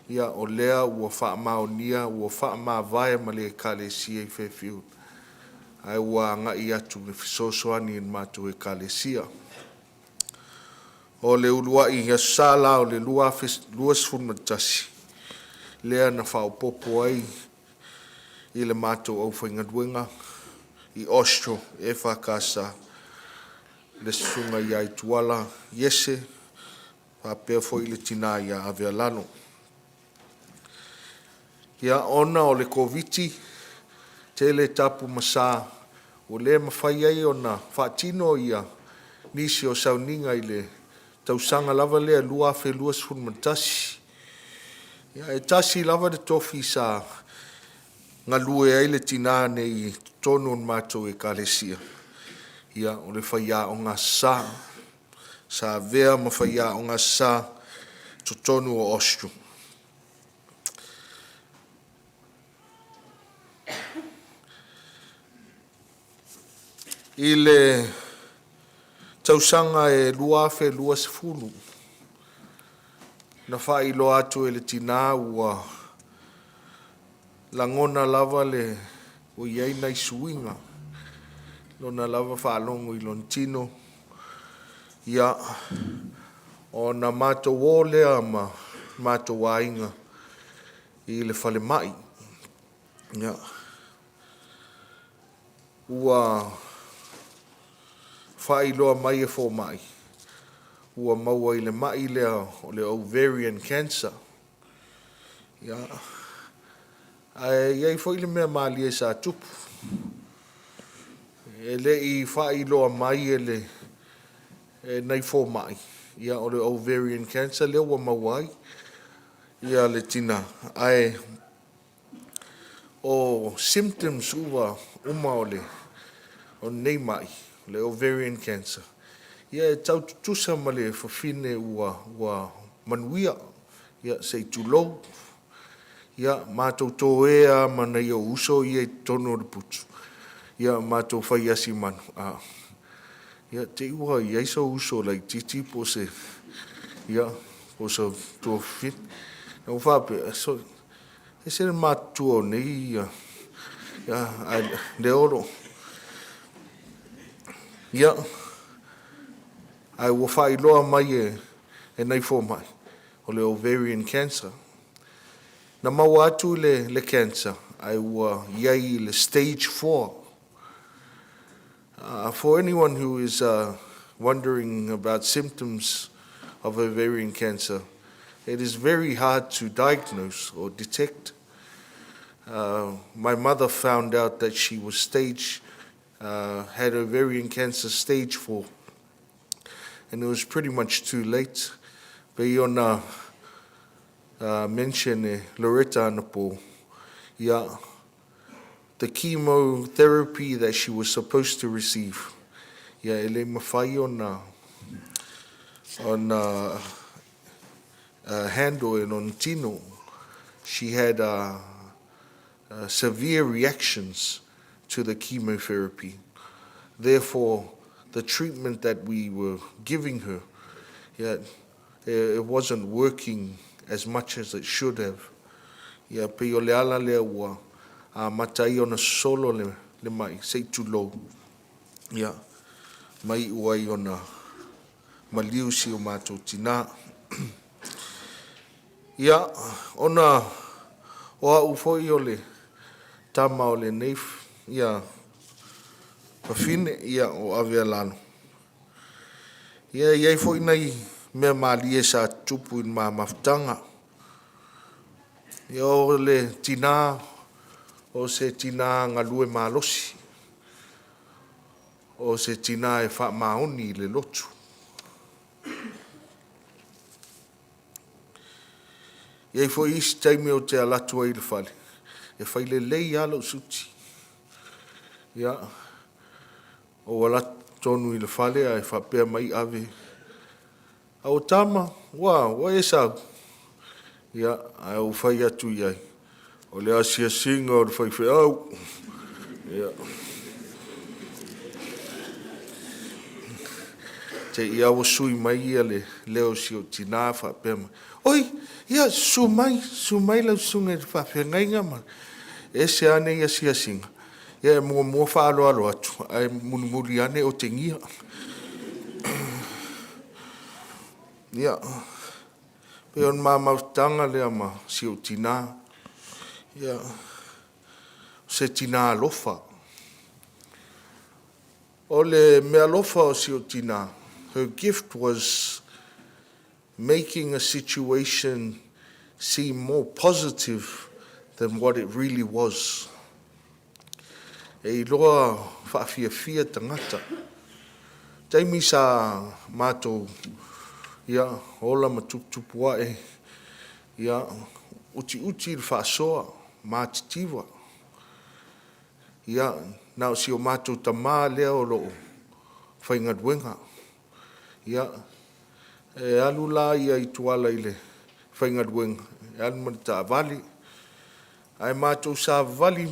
ia o lea ua faamaonia ua faamavae ma le Ekalesia i Fairfield, ae ua agai atu e fesoasoani i le matou Ekalesia. O le uluai aso sa la o le 2021, lea na faaopoopo ai i le matou aufaigaluega i Austral EFKS le susuga ia Ituala Iese faapea foi le tina ia Avealalo. Ia, ona o le Koviti tele tapu ma sa ua le mafai ai ona faatino ia nisi o sauniga i le tausaga lava lea 2021. Ia, e tasi lava le tofi sa galue ai le tina nei i totonu o le matou Ekalesia, ia o le faiaoga Aso Sa. Sa avea ma faiaoga Aso Sa i totonu o Austral. I le tausaga e 2020, na faailoa atu e le tina ua lagona lava le ua i ai nai suiga i lona lava faalogo i lona tino. Ia, ona matou o lea ma matou aiga i le falemai. Ia, ua faailoa mai e fomai ua maua i le mai lea o le ovarian cancer. Ia, ae i ai foi le mea malie sa tupu. E le i faailoa mai e le e nai fomai, ia o le ovarian cancer lea ua maua ai ia le tina, ae o symptoms ua uma o le o lenei mai, le ovarian cancer, ia e tau tutusa ma le fafine ua manuia, ia se i tulou. Ia matou toea ma nai ou uso ia i totonu o le putu, ia matou fai asimanu, a ia te i ua i ai sou uso laitiiti po o se ia po o se tuafafine. Na ou faapea, e ese le matutua o nei ae lea o lo o… Ia, ae ua faailoa mai e nai fomai, o le ovarian cancer. Na maua atu le cancer ae ua i ai i le stage 4. For anyone who is wondering about symptoms of ovarian cancer, it is very hard to diagnose or detect. My mother found out that she was had ovarian cancer stage 4, and it was pretty much too late. Pei ona mention e Loretta anapo, ia, the chemotherapy that she was supposed to receive, ia e le mafai ona handle e lona tino. She had severe reactions to the chemotherapy. Therefore, the treatment that we were giving her, yeah, it wasn't working as much as it should have. Ia pei o le ala lea ua amata ai ona sosolo le, le mai, se i tulou, ia, ma iu ai ona maliu si o matou tinā. Ia, ona o au foi o le tama o lenei ia fafine ia o ave lalo. Ia e i ai foi nai mea malie sa tutupu i le ma mafutaga. Ia o le tinā, o se tinā galue malosi, o se tinā e faamaoni i le lotu. E i ai foi isi taimi ou te alu atu ai i le fale, e fai lelei lava lou suti. Ia, ou alu atu tonu i le fale ae faapea mai Ave, "Au tama, ua ua e sau?" Ia, ae ou fai atu i ai, "O le asiasiga o le faifeau." Ia. Te i lava ua sui mai ia le leo o si ou tinā faapea mai, "Oi, ia susu mai, susu mai lau susuga i le faafeagaiga ma ese lava nei asiasiga, ia e muamua faaaloalo atu, ae mulimuli ane otegia." Ia, pei o le ma mafutaga lea ma si ou tinā. Ia, o se tinā alofa. O le meaalofa o si ou tinā, her gift was making a situation seem more positive than what it really was. E iloa faafiafia tagata. Taimi sa matou ia, ola ma tuputupu ae, ia, utiuti le faasoa, matitiva. Ia, na o si o matou tamā lea o lo o faigaluega. Ia, e alu la ia i Tuala i le faigaluega, e alu ma le taavale, ae matou savavali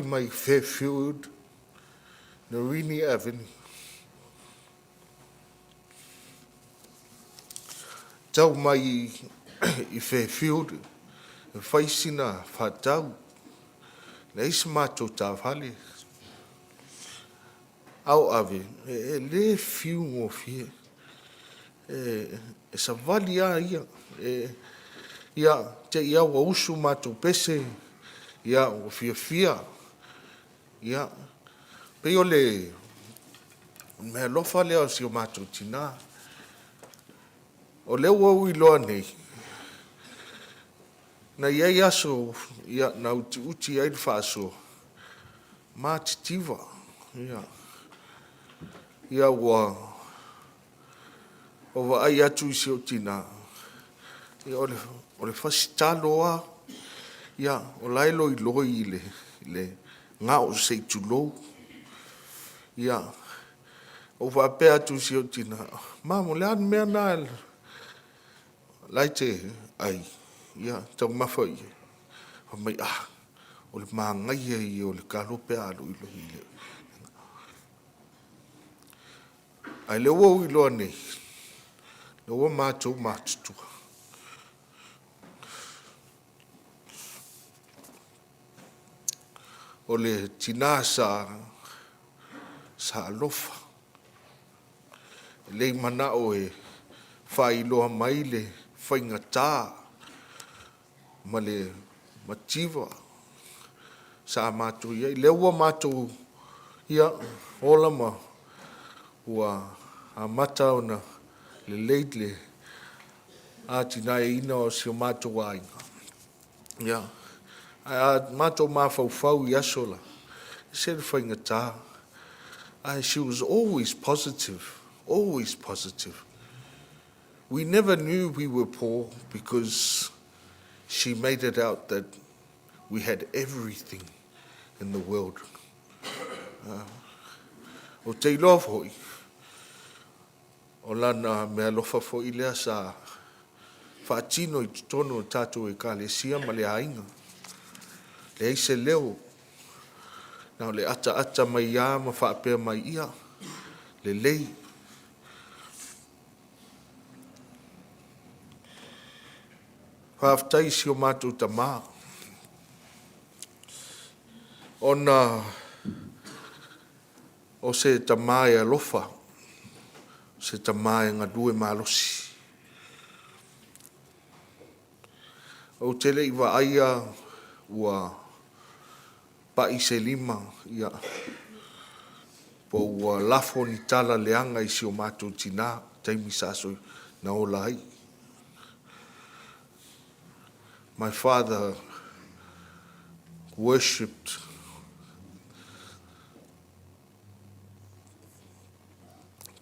mai Fairfield, Mereany Avenue, tau mai i Fairfield e fai sina faatau, leai se matou taavale. A o Ave, e le fiu gofie, e savali lava ia. Ia, te i lava ua usu matou pese, ia, ua fiafia. Ia, pei o le meaalofa lea o si o matou tinā. O lea ua ou iloa nei, na i ai aso ia, na utiuti ai le faasoa, matitiva. Ia, ia ua vaai atu i si ou tinā, ia o le fasitalo lava, ia, o la e loiloi i le gao se i tulou. Ia, ou faapea atu i si ou tinā, "Mum, o le a le mea lena la e te ai? Ia, taumafa i ai." Fai mai, "Ah, o le manaia ia o le talo pe a loiloi i le..." Ae lea ua ou iloa nei, lea ua matou matutua. O le tinā sa alofa, e le i manao e faailoa mai le faigata ma le mativa sa matou i ai. Lea ua matou ia, ola ma ua amata ona lelei le atinaeina o si o matou aiga. Ia, ae a matou mafaufau i aso la, e ese le faigata. Ae she was always positive, always positive. We never knew we were poor because she made it out that we had everything in the world. Ou te iloa foi, o lana meaalofa foi lea sa faatino i totonu o tatou ekalesia ma le aiga. Leai se leo. Na o le ataata mai lava ma faapea mai, ia, lelei. Faafetai i si o matou tamā, ona o se tamā e alofa, o se tamā e galue malosi. Ou te le i vaaia ua pai se lima, ia, po ua lafo ni tala leaga i si o matou tinā, taimi sa na ola ai. My father worshipped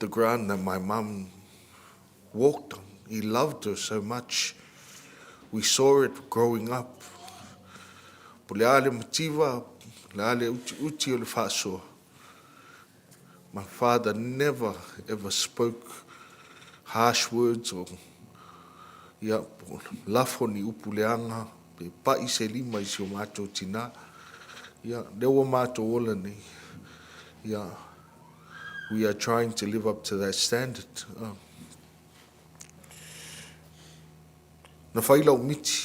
the ground that my mum walked on. He loved her so much. We saw it growing up. Po o le a le mativa, le a le utiuti o le faasoa. My father never ever spoke harsh words or, ia, po lafo ni upu leaga pe pai se lima i si o matou tinā. Ia, lea ua matou ola nei. Ia, we are trying to live up to that standard. Na fai lau miti.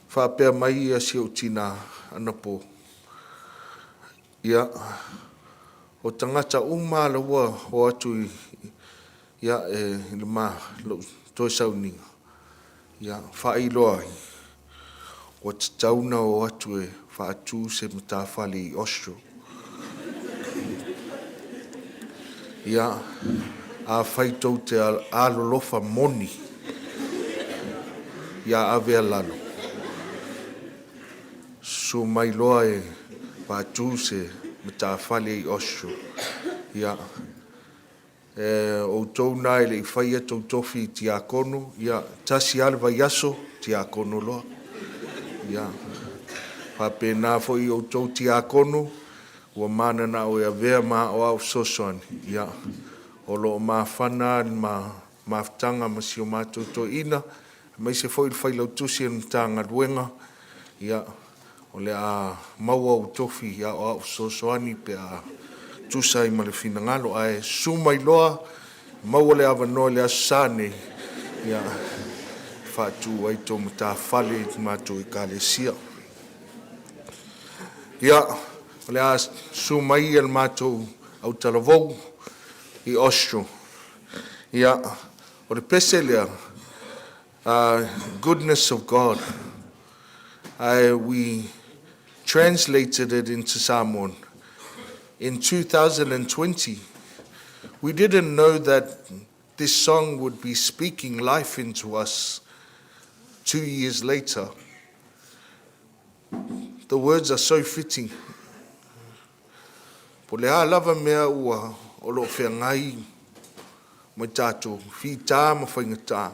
Faapea mai ia si ou tinā anapo. Ia, o tagata uma lava ua o atu i, ia, e, i le ma, lou toe sauniga, ia, faailoa ai, ua tatau ona o atu e faatu se matafale i Austral. Ia, afai tou te alolofa moni, ia ave lalo, susu mai loa e faatu se matafale i Austral. Ia, e outou na e le i faia tou tofi tiakono, ia, tasi lava le vaiaso, tiakono loa. Ia, faapena foi outou tiakono, ua mananao e avea ma aoao fesoasoani, ia, o lo o mafana le ma mafutaga ma si o matou toeaina, aemaise foi le failautusi o le Matagaluega, ia, o le a maua ou tofi aoao fesoasoani pe a tusa ai ma le finagalo. Ae susu mai loa, maua le avanoa i le Aso Sa nei, ia, faatu ai tou matafale i le matou ekalesia. Ia, o le a susu mai le matou autalavou i Austral. Ia, o le pese lea, Goodness of God. We translated it into Samoan in 2020. We didn't know that this song would be speaking life into us 2 years later. The words are so fitting. Po o le a lava mea ua o lo o feagai ma tatou fita ma faigata.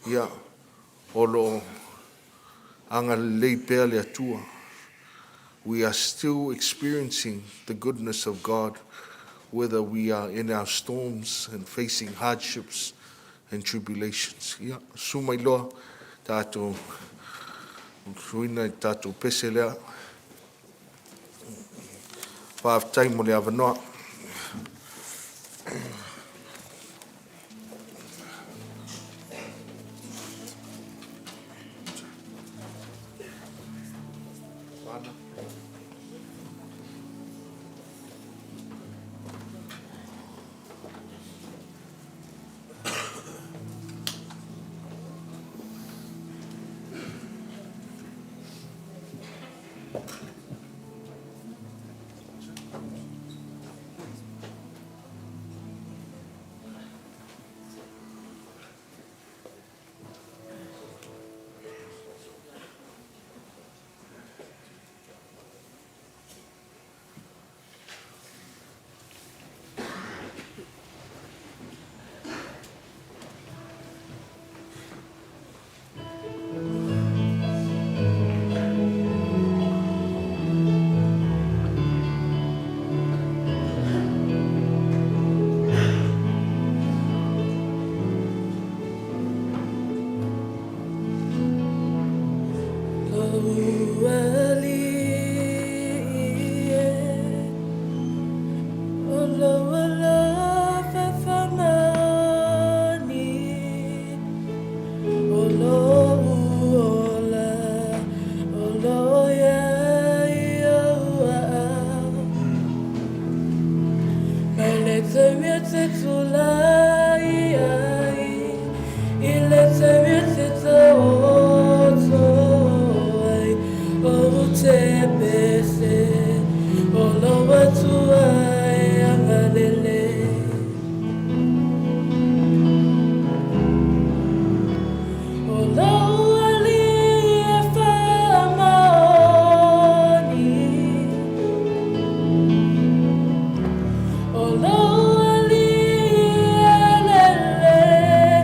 Ia, o lo o agalelei pea le Atua. We are still experiencing the goodness of God whether we are in our storms and facing hardships and tribulations. Ia, susu mai loa tatou suina i tatou pese lea. Faafetai mo le avanoa. le taimi e te tulai ai, i le taimi e te taoto ai, ou te pese o lou Atua e agalelei. O lou Alii e faamaoni, o lou Alii e lelei,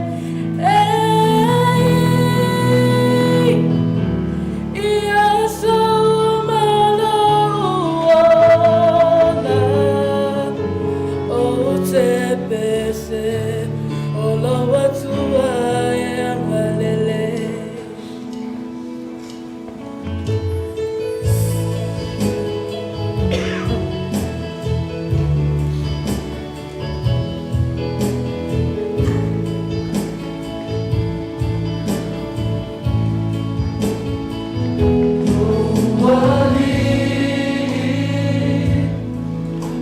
i aso uma o lou ola, ou te pese o lou Atua e agalelei.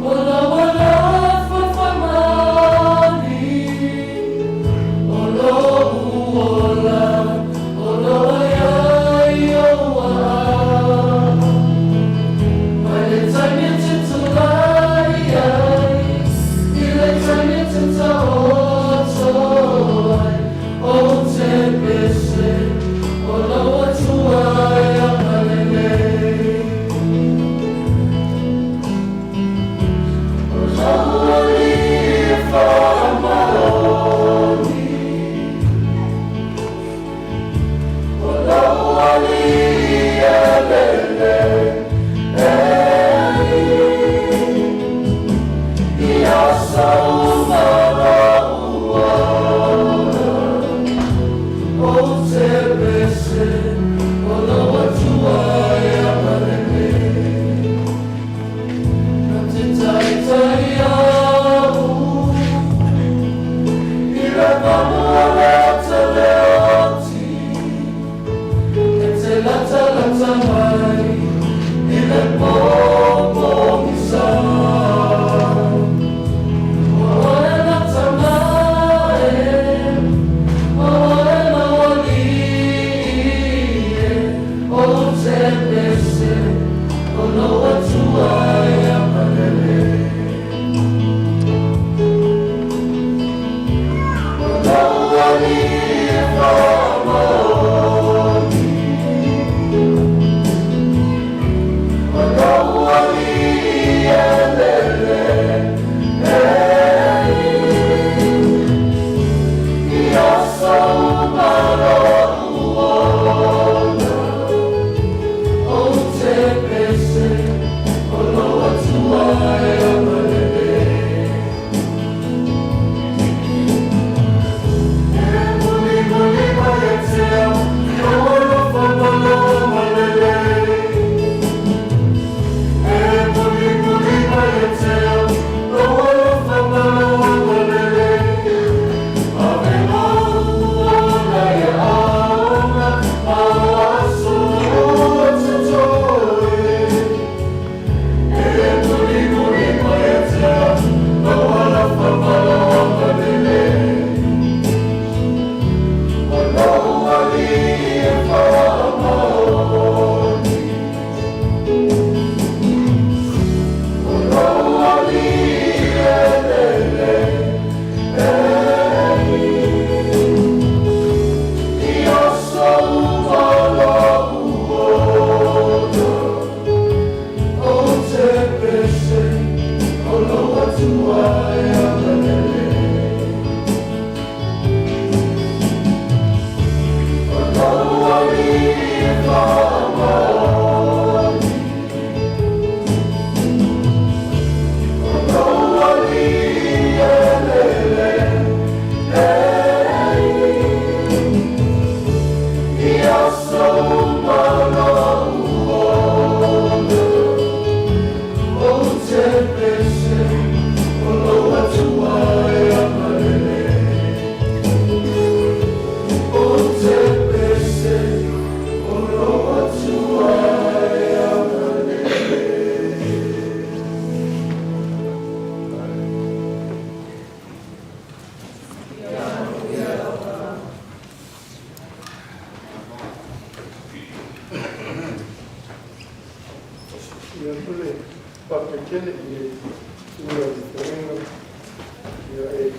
O lou alofa faamaoni, o lou ola, o lou ai i ou aao. Mai le taimi e te tulai ai, i le taimi e te taoto ai, ou te pese o lou Atua e agalelei. O lou Alii e faamaoni, o lou Alii e lelei, i aso uma lou ola, ou te pese o lou Atua e agalelei. Na te taitai au i le manu o le ata leoti, e te latalata mai i le pōpōgisa. O oe lata mai, o oe lou Alii e, ou te pese o lou Atua e agalelei. O lou Alii e faamaoni, o lou Alii e lelei, i aso uma lou ola, ou te pese o lou Atua e agalelei. E mulimuli mai ia te au, lou alofa ma lou agalelei. E mulimuli mai ia te au, lou alofa ma lou agalelei. Ave lou ola ia aoga ma o aso o totoe. E mulimuli mai ia te au, lou alofa ma lou agalelei. O lou Alii e faamaoni, o lou Alii e lelei, i aso uma lou ola, ou te pese o lou Atua e agalelei. O lou Alii e faamaoni, o lou Alii e lelei, i aso uma lou ola, ou te pese o lou tele i le susuga i le feagaiga. Ia e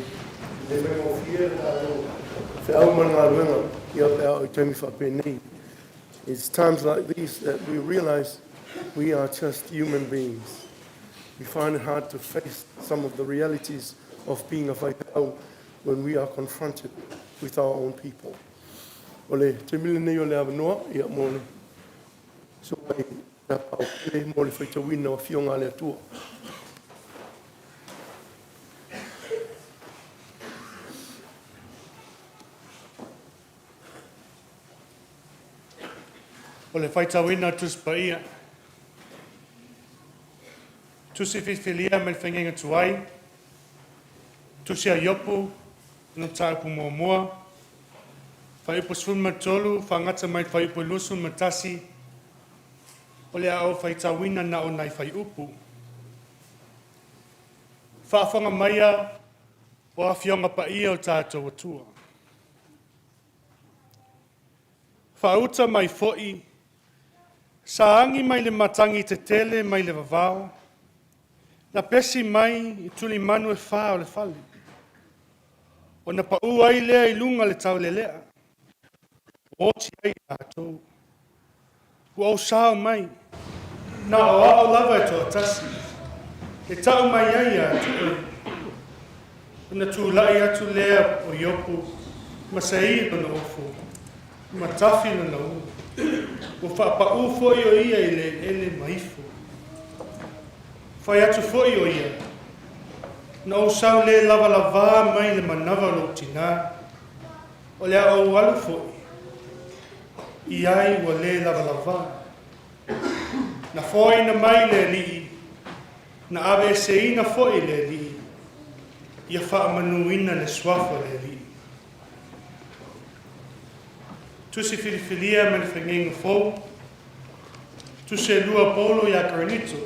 le faigofie le tatou feau ma le galuega ia pe a oo i taimi faapenei. It's times like these that we realize we are just human beings. We find it hard to face some of the realities of being a faifeau when we are confronted with our own people. O le taimi lenei o le avanoa ia mo le susuga i Tapaau Pele mo le faitauina o Afioga a le Atua. O le faitauina o le Tusi Paia, Tusi Filifilia mai le Faigaiga Tuai, Tusi a Iopu, lona mataupu muamua, Fuaiupu 13, faagata mai le Fuaiupu 21, o le a ou faitauina na o nai fuaiupu. Faafofoga maia o Afioga Paia o le tatou Atua. Faauta mai foi, sa agi mai le matagi tetele mai le vavao, na pesi mai i tulimanu e fā o le fale, ona pau ai lea i luga le taulelea, ua oti ai i latou. Ua ou sao mai, na o au lava e toatasi, e tau mai ai ia te oe. Ona tulai atu lea o Iopu ma sei lona ofo, ma tafi lona ulu. Ua faapaū foi o ia i le eleele ma ifo. Fai atu foi o ia, Na ou sau le lavalavā mai le manava o lou tinā, o le a ou alu foi i ai ua le lavalavā. Na foaina mai le Alii, na aveeseina foi e le Alii, ia faamanuina le suafa o le Alii. Tusi Filifilia mai le Fagaiga Fou, Tusi e lua a Paulo ia Korinito.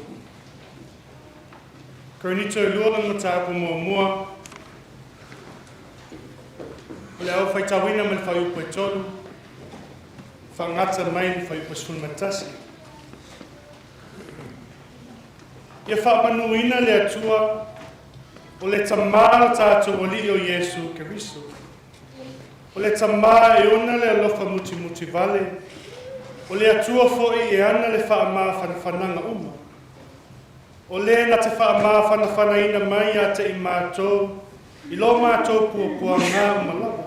Korinito e lua lona mataupu muamua, o le a ou faitauina mai le fuaiupu e 3, faagata mai le fuaiupu 11. Ia faamanuina le Atua o le Tamā o tatou Alii o Iesu Keriso. O le Tamā e ona le alofa mutimutivale, o le Atua foi e ana le faamafanafanaga uma. O le na te faamafanafanaina mai ia te i matou i lo matou puapuaga uma lava,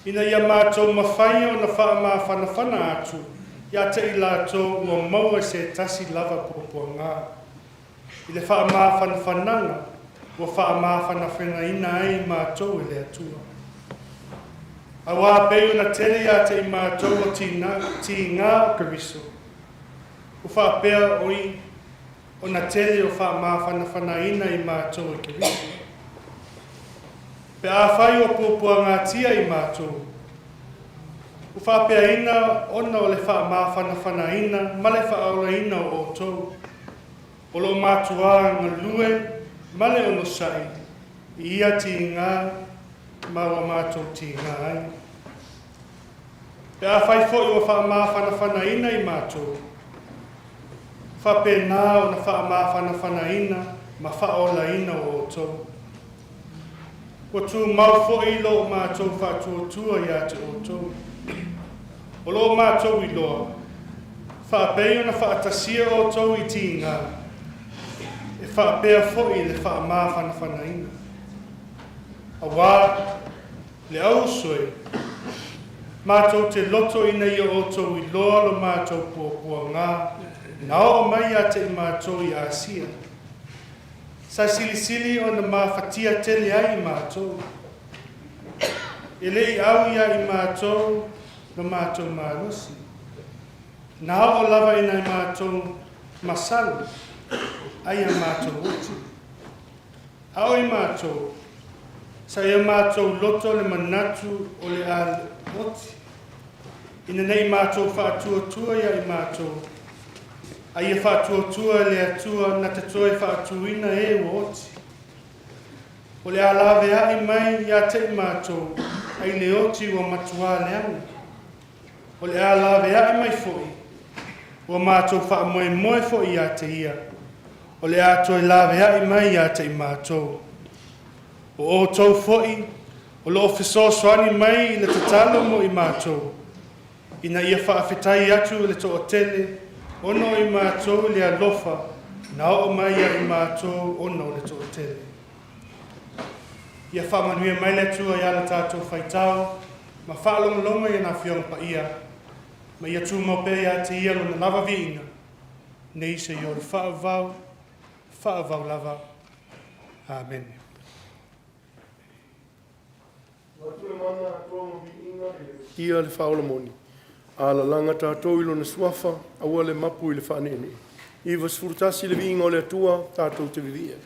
ina ia matou mafai ona faamafanafana atu ia te i latou ua maua i se tasi lava puapuaga, i le faamafanafanaga ua faamafanafanaina ai matou e le Atua. Auā pei ona tele ia te i matou o tīgā o Keriso, ua faapea oi ona tele o faamafanafanaina i matou e Keriso. Pe afai ua puapuagatia i matou, ua faapeaina ona o le faamafanafanaina ma le faaolaina o outou, o lo o matuā galue ma le onosai i ia tīgā ma ua matou tīgā ai. Pe afai foi ua faamafanafanaina i matou, faapena ona faamafanafanaina ma faaolaina o outou. Ua tumau foi lo matou faatuatua ia te outou. O lo matou iloa, faapei ona faatasia outou i tīgā, e faapea foi le faamafanafanaina. Auā, le auuso e, matou te loto ina ia outou iloa lo matou puapuaga na oo mai ia te i matou i Asia. Sa silisili ona mafatia tele ai i matou. E le i au ia i matou lo matou malosi. Na oo lava ina e matou masalo ai a matou oti. A o i matou, sa i o matou loto le manatu o le a oti, ina nei matou faatuatua ia i matou, a ia faatuatua e le Atua na te toe faatuina e ua oti. O le a laveai mai ia te i matou ai le oti ua matuā leaga. O le a laveai mai foi, ua matou faamoemoe foi ia te ia. o le a toe laveai mai ia te i matou. O outou foi o lo o fesoasoani mai i le tatalo mo i matou, ina ia faafetai atu i le toatele ona o i matou i le alofa na oo mai ia i matou ona o le toatele. Ia faamanuia mai le Atua i ala tatou faitau ma faalogologo i ana Afioga Paia, ma ia tumau pea ia te Ia Lona lava viiga, nei seia oo i le faavavau, faavavau lava. Amene. Ia le faaola moni, alalaga tatou i lona suafa, aua le mapu i le faaneenee. 91 le viiga o le Atua, tatou te vivii ai.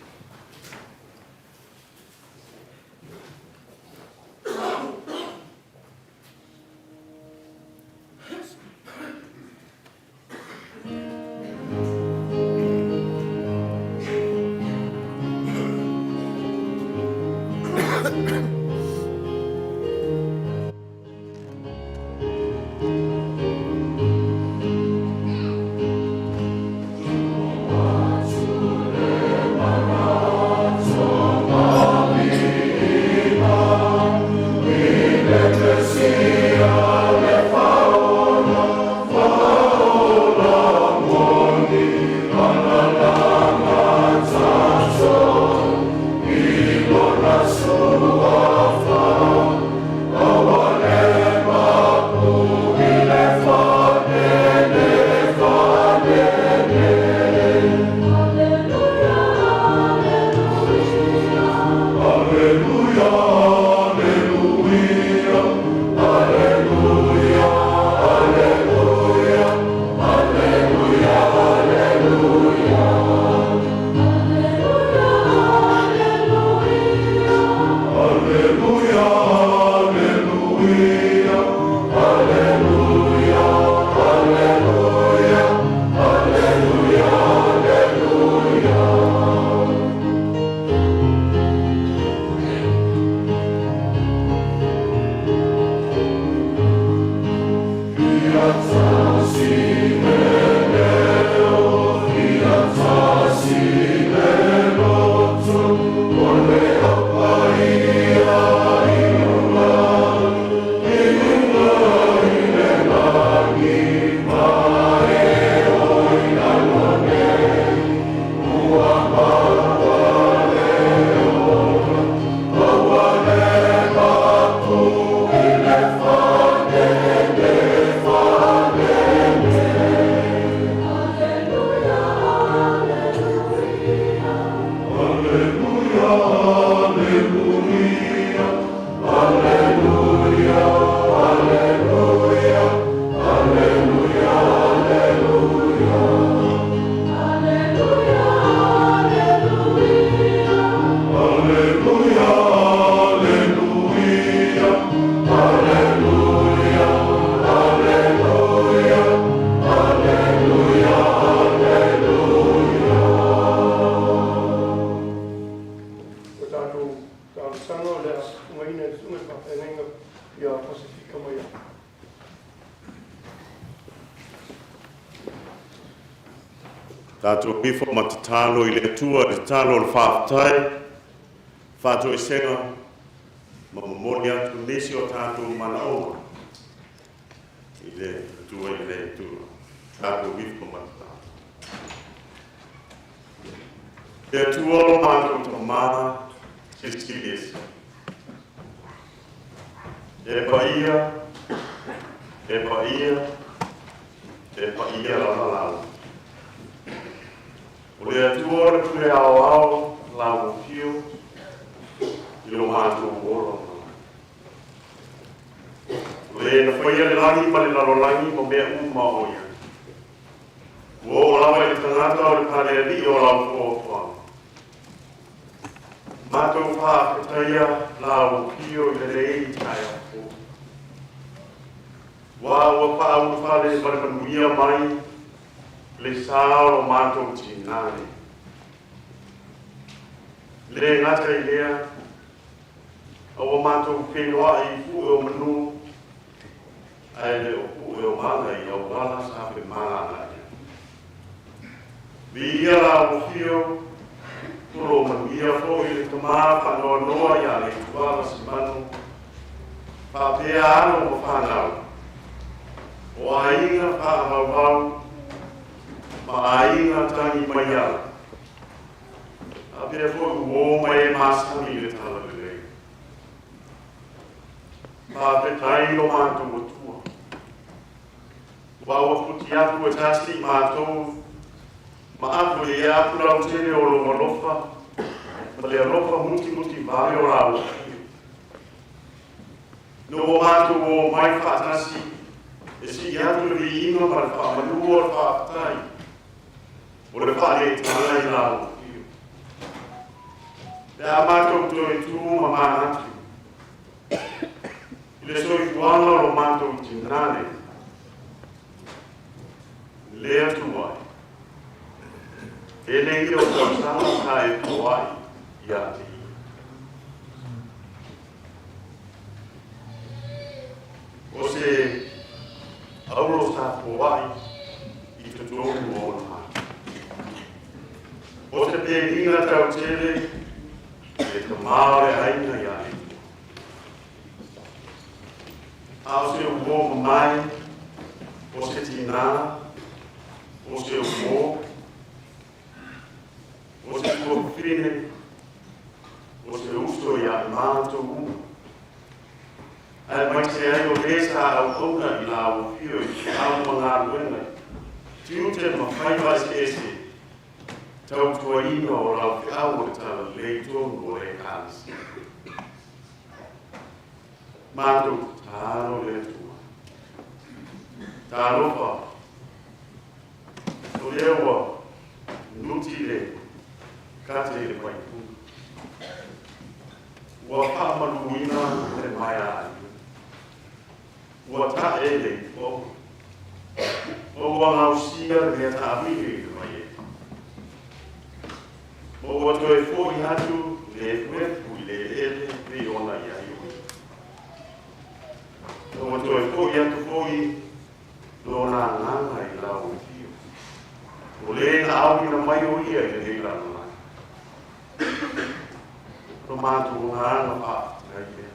O tatou talosaga o le a tuuaina e le susuga i le faafeagaiga ia Pasefika Maiava. Tatou ifo ma tatalo i le Atua i le tatalo o le faafetai, faatoesega ma momoli atu nisi o tatou manaoga i le Atua i le Atua. Tatou ifo ma tatalo. Le Atua o matou Tama, Silisili Ese. E paia, e paia, e paia lava lau. O le Atua o le pule aoao lau afio i lo matou ola ma O le na faia le lagi ma le lalolagi ma mea uma o i ai. Ua oo lava i le tagata o le palealii o lau foafoaga. Matou faafetaia lau afio i lenei taeao fou. Ua ua faaulufale ma le manuia mai le sa o lo matou tinā nei. Le gata i lea, a ua matou feiloai i pue o manu, ae le o pue o maga i auala sa femalagaai ai. Viia lau afio, o lo o manuia foi le tama faanoanoa ia Leituala Simanu, faapea alo ma fanau, o aiga faavauvau ma aiga tagi maiala, faapea foi uo ma e masani i le talalelei. Faafetai lo matou Atua, aua ua futi atu e tasi i matou ma afu i ea atu lautele o lou alofa ma le alofa mutimuti vale o lau afio. Ina ua matou o mai faatasi e sii atu le viiga ma le faamanu o le faafetai o le faaletala i lau afio. Pe a matou toe tu ma manatu i le soifuaga o lo matou tina nei, le Atua e, tele ia o tausaga sa e foai ia te ia. O se aulo sa foai i totonu o ona mata. O se peniga tautele le tama o le aiga ia le Atua. A o se uo mamae, o se tinā, o se uo, o se tuafafine, o se uso ia i mātou uma. Aemaise ai o le sa auauna i lau afio i feau ma galuega, tiute ma faiva eseese, tautuaina o lau feau o le talalelei tonu o le Ekalesia. Matou tatalo le Atua. Talofa, o lea ua nuti le kate i le faipuna. Ua faamaluina le maea aiga. Ua ta'e le ifoga. Ma ua gausia le mea taamili i le vaiete. Ma ua toe fo'i atu le efuefu i le eleele pei ona i ai o ia. Ma ua toe fo'i atu foi lona agaga i lau afio. O le na auina mai o ia i lenei lalolagi. O lo matou agaga faafetai lea.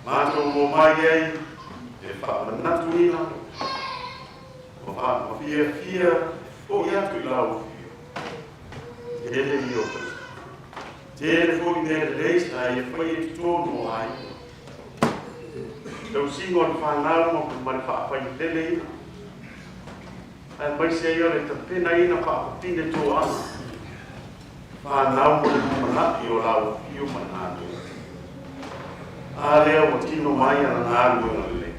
Matou omai ai e faamanatuina ma faafiafia fo'i atu i lau afio. Tele ia o tausaga. Tele foi mea lelei sa e faia i totonu o aiga. Tausiga o le fanau ma le faafaileleina. Aemaise ai o le tapenaina faapapine toaga. Fanau mo le lumanai o lau afio ma le galuega. A lea ua tino mai ana galuega lelei.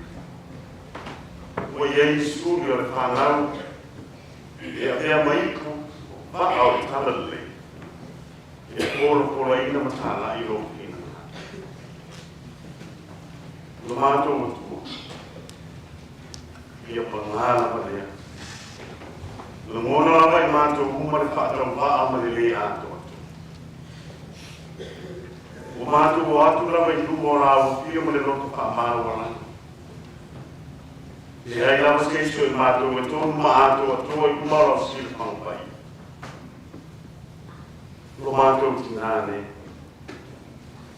Ua i ai suli o le fanau e avea ma ipu vaa o le talalelei e polapolaina ma talai lou finagalo. Lo matou Atua, ia pagā lava lea. Lagona lava i matou uma le faatauvaa ma le lē atoatoa. Ua matou o atu lava i luma o lau afio ma le loto faamaualalo. E leai lava se isi o i matou e tonu ma atoatoa i luma o lau silafaga paia. Lo matou tinā nei.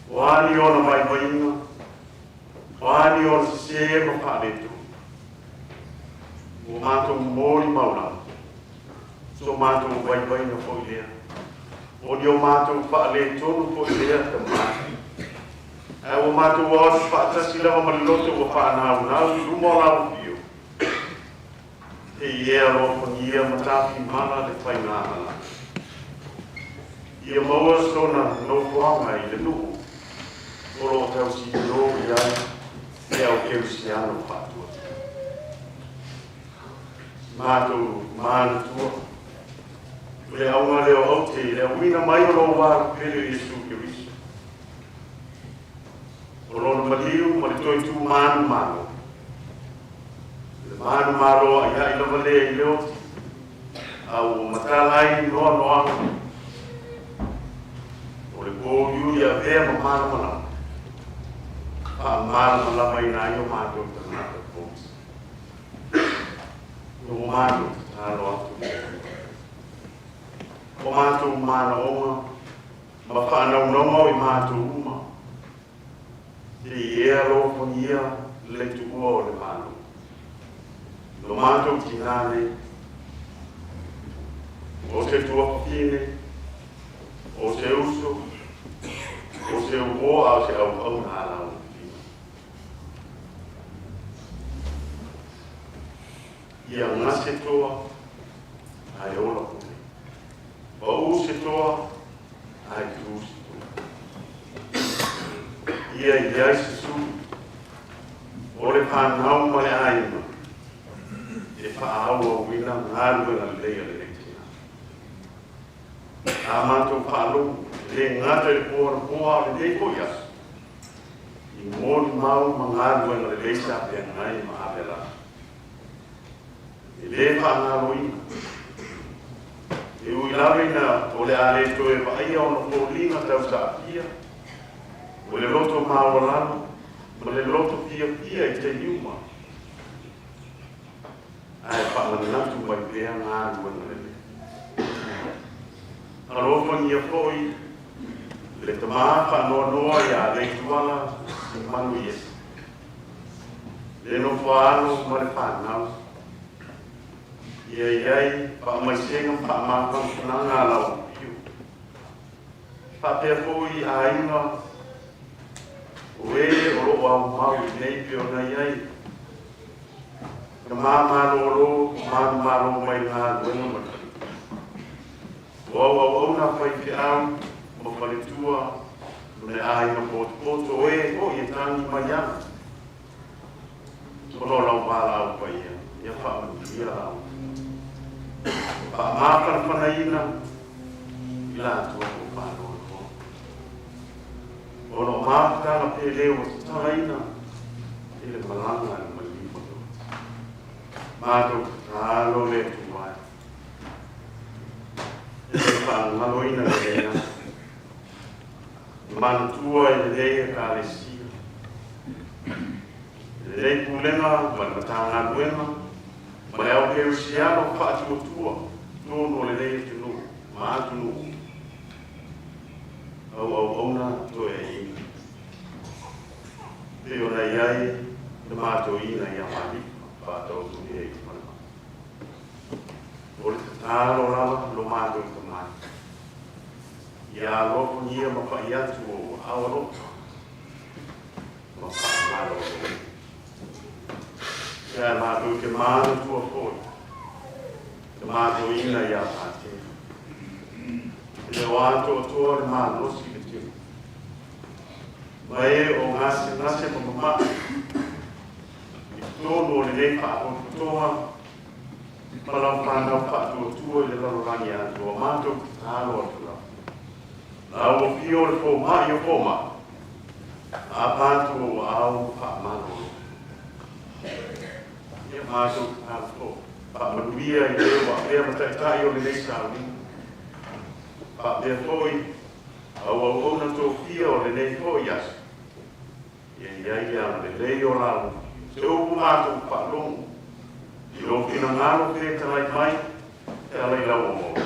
O a ni ona vaivaiga, o a ni ona sesē ma faaletonu. Ua matou molimau lava, so matou vaivaiga foi lea, o ni o matou faaletonu foi lea tama. Ae ua matou o atu faatasi lava ma le loto ua faanaunau i luma o lau afio, se i e alofagia ma tafimala le faigamalaga. Ia maua sona nofoaga i le nuu o lo o tausinio i ai le au kerisiano faatuatua. Matou manatua o le auga lea o aute i le auina mai o lou va pele o Iesu Keriso. O lona maliu ma le toe tu manumalo. Le manumalo a'ia'i lava lea i le oti, a ua matala ai ni noanoaga o le pouliuli avea ma malamalama, faamalamalamaina ai o matou tagata ponisa. Ua matou tatalo atu i le Atua. o matou manaoga ma faanaunauga o i matou uma, se i e alofagia le tuua o le Malo. Lo matou tinā nei, o se tuafafine, o se uso, o se uō a o se auauna a lau Afioga. Ia gase toa ae ola pule. Pau se toa ae tu se toa. Ia i ai se sulu o le fanau ma le aiga e faaauauina galuega lelei a lenei tina. A matou faalogo, e le gata i le po anapo a o lenei foi aso, i molimau ma galuega lelei sa feagai ma Avela. E le faagaloina. E ui lava ina o le a le toe vaaia ona foliga tausaafia, o le loto maualalo ma le loto fiafia i taimi uma, ae faamanatu mai pea galuega lelei. Alofagia foi le tamā faanoanoa iā Leituala Simanu Iesa, le nofoaalo ma le fanau, ia i ai faamaisega ma faamafanafanaga a lau afio. Faapea foi i aiga o e o lo o aumau i nei pei ona i ai tamā malōlō manumalo mai le galuega ma le faletua. O au auauna faifeau ma faletua ma le aiga potopoto o e foi e tagi mai ana ona o lau valaau paia, ia faamanuia lau faamafanafanaina i latou o faanoanoa ona o mafutaga pele ua tatalaina i le malaga a le maliu ma le matou tatalo le Atua e le faagaloina lenei aso. Manatua i lenei Ekalesia, i lenei Pulega ma le Matagaluega ma le au kerisiano faatuatua totonu o lenei atunuu ma atunuu uma, au auauna toeaiina, pei ona i ai le matoina ia Malifa faataotolia i le falemai. O le tatalo lava lo matou tamai. Ia alofagia ma pai atu ou aao alofa ma faamalolo. Ia matou te manatua foi le matoina ia Pateni. E le o atoatoa le malosi i le tino. Ma e o gasegase ma mama'i i totonu o lenei faapotopotoga ma lau fanau faatuatua i le lalolagi atoa, matou tatalo atu lava. Lau afio o le fomai o fomai, aapa atu ou aao ma faamalolo. Ia matou tatalo foi, faamanuia i le ua avea ma taitai o lenei sauniga. Faapea foi au auauna tofia o lenei foi aso. Ia i ai le agalelei o lau se upu matou faalogo i lou finagalo fetalai mai e ala i lau auauna.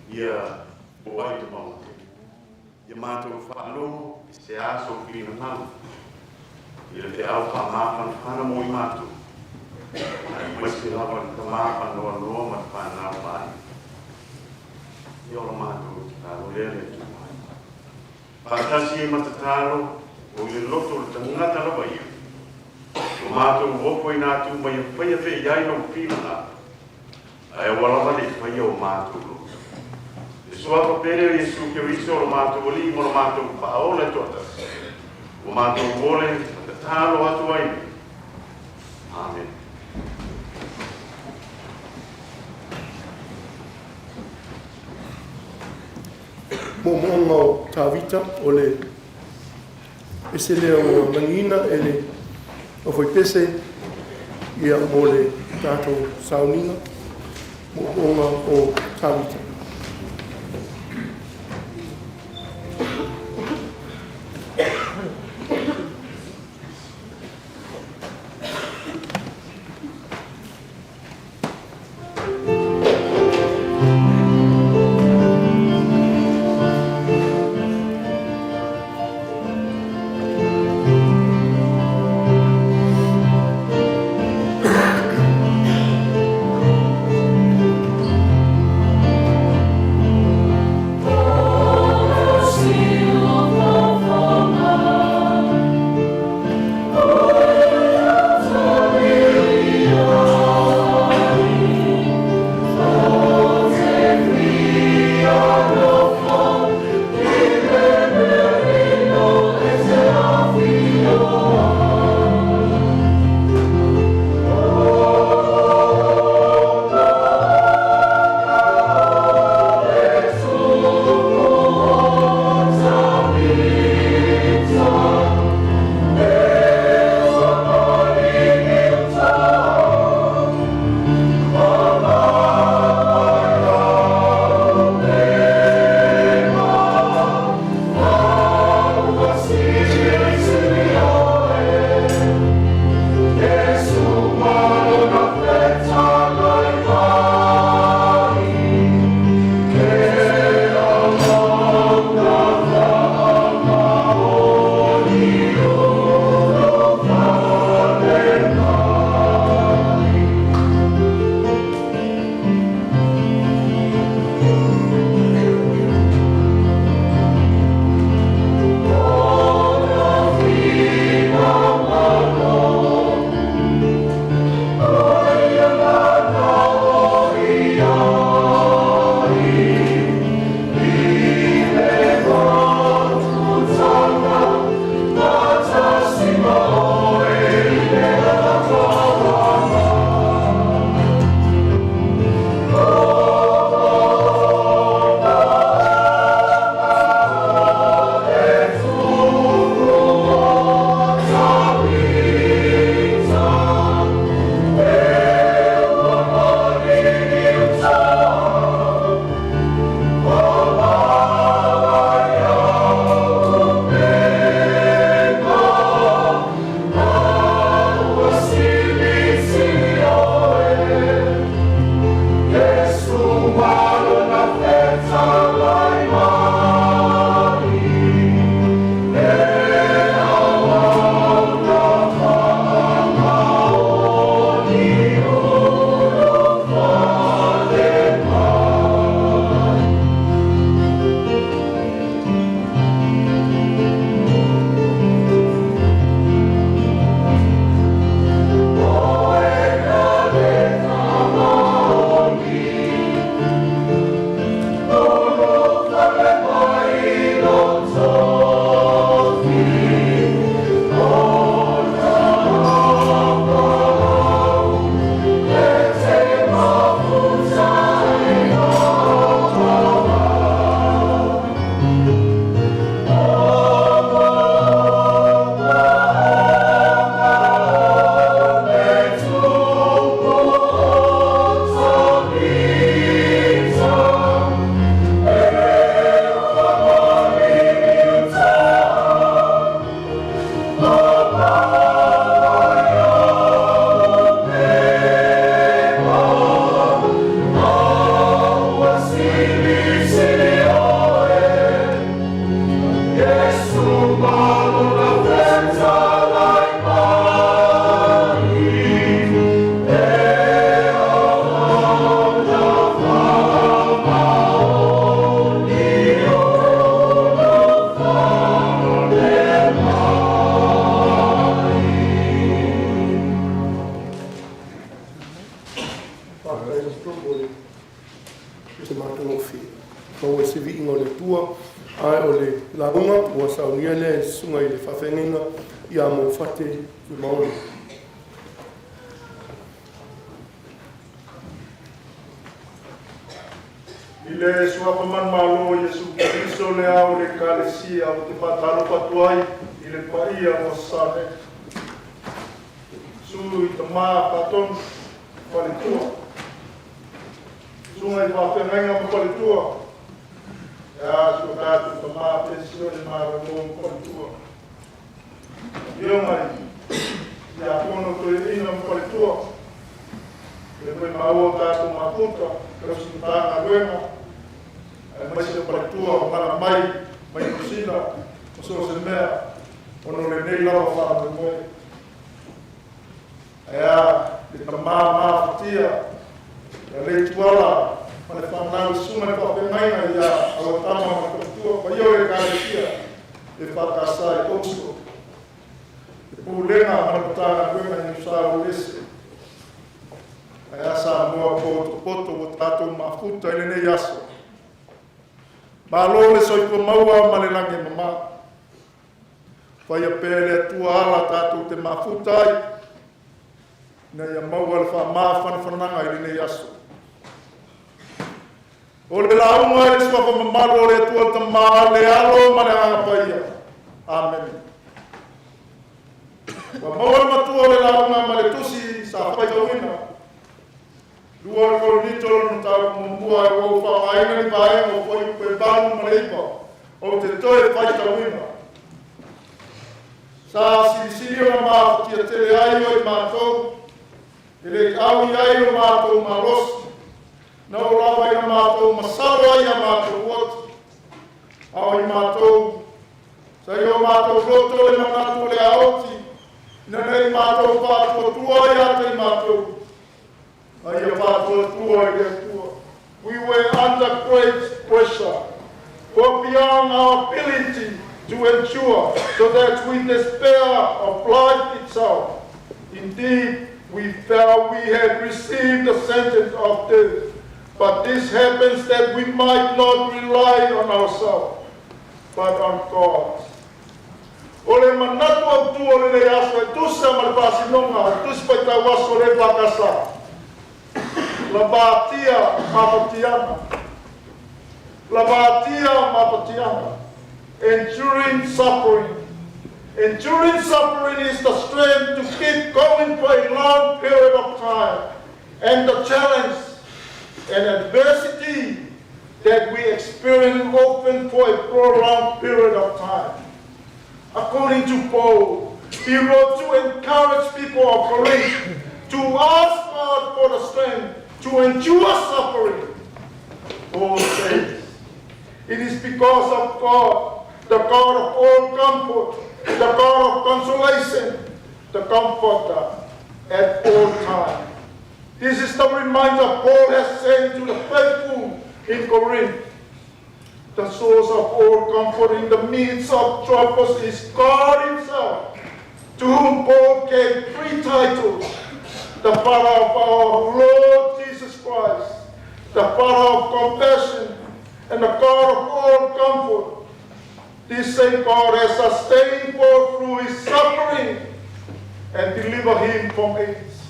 Ia o ai te maua ia matou faalogo i se aso finagalo i le feau faamafanafana mo i matou, aemaise lava le tamā faanoanoa ma le fanau ma aiga. Ia o la matou tatalo lea le Atua. Faatasi ai ma tatalo o i le loto o le tagata lava ia. O matou ofo ina atu mai ia faia pea i ai lou finagalo, ae aua lava ne i faia o matou loto. Le suafa pele o Iesu Keriso lo matou Alii ma lo matou Faaola e toatasi, ua matou ole ma tatalo atu ai nei. Amene. Moomooga o Tavita o le pese lea ua lagiina e le aufaipese ia mo le tatou sauniga. Moomooga o Tavita. Maua ai se viiga o le Atua. Ae o le lauga ua saunia lea e le susuga i le faafeagaiga ia Moufate Fuimaono. I le suafa manumalo o Iesu Keriso le Ao o le Ekalesia, ou te faatalofa atu ai i le paia ua sasana nei. Susu i Tama Faatonu, Faletua, Susuga i Faafeagaiga ma Faletua, ae a si o tatou Tama Penisione Malolo ma Faletua, Afioga i Tiakono Toeaina ma Faletua, le foi maua o tatou mafuta, tausi Matagaluega, aemaise o faletua o malaga mai mai Niu Sila ma so o se mea ona o lenei lava faamoemoe. Ae a le tama mafatia ia Leituala ma le fanau, susuga i le faafeagaiga ia Auatama ma le faletua, paia o le Ekalesia EFKS i Oslo, le Pulega ma le Matagaluega i Niu Sauelese. Ae a Samoa potopoto ua tatou mafuta i lenei aso. Malo le soifua maua ma le lagi e mama. Faia pea e le Atua ala tatou te mafuta ai, ina ia maua le faamafanafanaga i lenei aso. O le lauga i le suafa mamalu o le Atua Tama, le Alo ma le Agaga Paia. Amene. Ua maua le matua o le lauga ma le tusi sa faitauina. 2 Korinito lona mataupu muamua ua ou faaaogaina ni vaega o fuaiupu e 8 ma le 9 ou te toe faitauina. Sa silisili ona mafatia tele ai o i matou, e le au i ai o matou malosi, na o lava ina matou masalo ai a matou oti. A o i matou, sa i o matou loto le manatu o le aoti, ina nei matou faatuatua ia te i matou, a ia faatuatua i le Atua. We were under great pressure, for beyond our ability to endure, so that we despair of life itself. Indeed, we felt we had received the sentence of death. But this happens that we might not rely on ourselves, but on God. O le manatu autu o lenei aso e tusa ma le faasinoga o le tusi faitau aso o le EFKS. Lavatia mafatiaga. Lavatia mafatiaga. Enduring suffering. Enduring suffering is the strength to keep going for a long period of time and the challenge and adversity that we experience often for a prolonged period of time. According to Paul, he wrote to encourage people of Corinth to ask God for the strength to endure suffering. Paul says, it is because of God, the God of all comfort, the God of consolation, the comforter at all times. This is the reminder Paul has sent to the faithful in Corinth. The source of all comfort in the midst of troubles is God Himself, to whom Paul gave three titles: the Father of our Lord Jesus Christ, the Father of compassion, and the God of all comfort. This same God has sustained Paul through his suffering and delivered him from AIDS.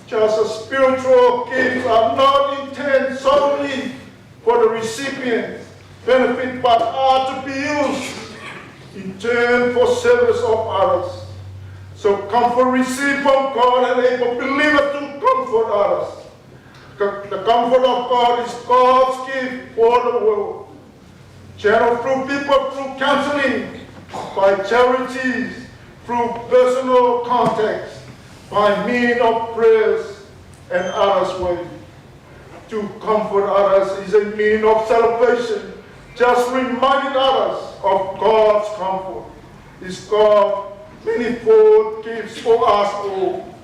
Just as spiritual gifts are not intended solely for the recipient's benefit, but are to be used in turn for service of others. So comfort received from God enable believers to comfort others. The comfort of God is God's gift for the world. Channeled through people, through counseling, by charities, through personal contacts, by means of prayers and others ways. To comfort others is a means of salvation. Just reminding others of God's comfort is God's manifold gifts for us all.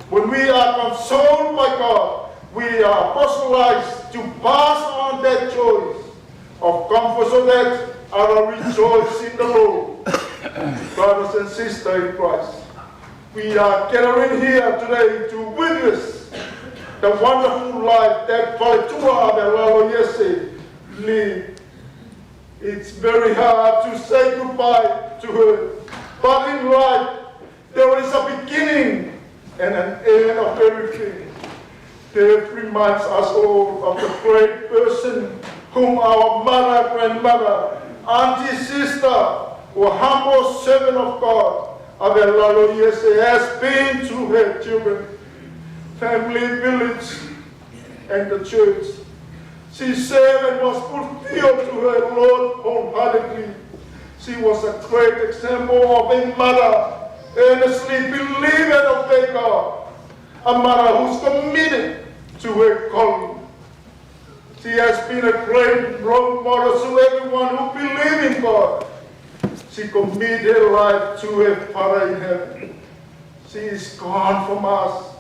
When we are consoled by God, we are apostolized to pass on that joy of comfort so that others rejoice in the Lord. Brothers and sisters in Christ, we are gathering here today to witness the wonderful life that Faletua Avelalo Iese Lee. It's very hard to say goodbye to her, but in life, there is a beginning and an end of everything. Death reminds us all of the great person whom our mother, grandmother, auntie, sister, or humble servant of God, Avelalo Iese, has been to her children, family, village, and the church. She served and was fulfilled to her Lord wholeheartedly. She was a great example of a mother earnestly believing and obey God, a mother who's committed to her calling. She has been a great role model to everyone who believes in God. She committed her life to her Father in heaven. She is gone from us,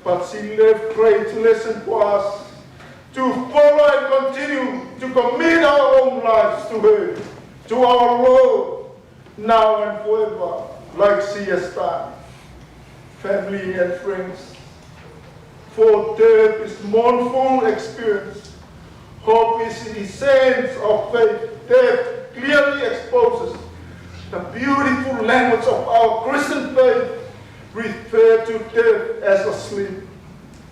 but she left great lesson for us to follow and continue to commit our own lives to her, to our Lord, now and forever, like she has done. Family and friends, for death is mournful experience. Hope is the essence of faith. Death clearly exposes the beautiful language of our Christian faith. Refer to death as a sleep.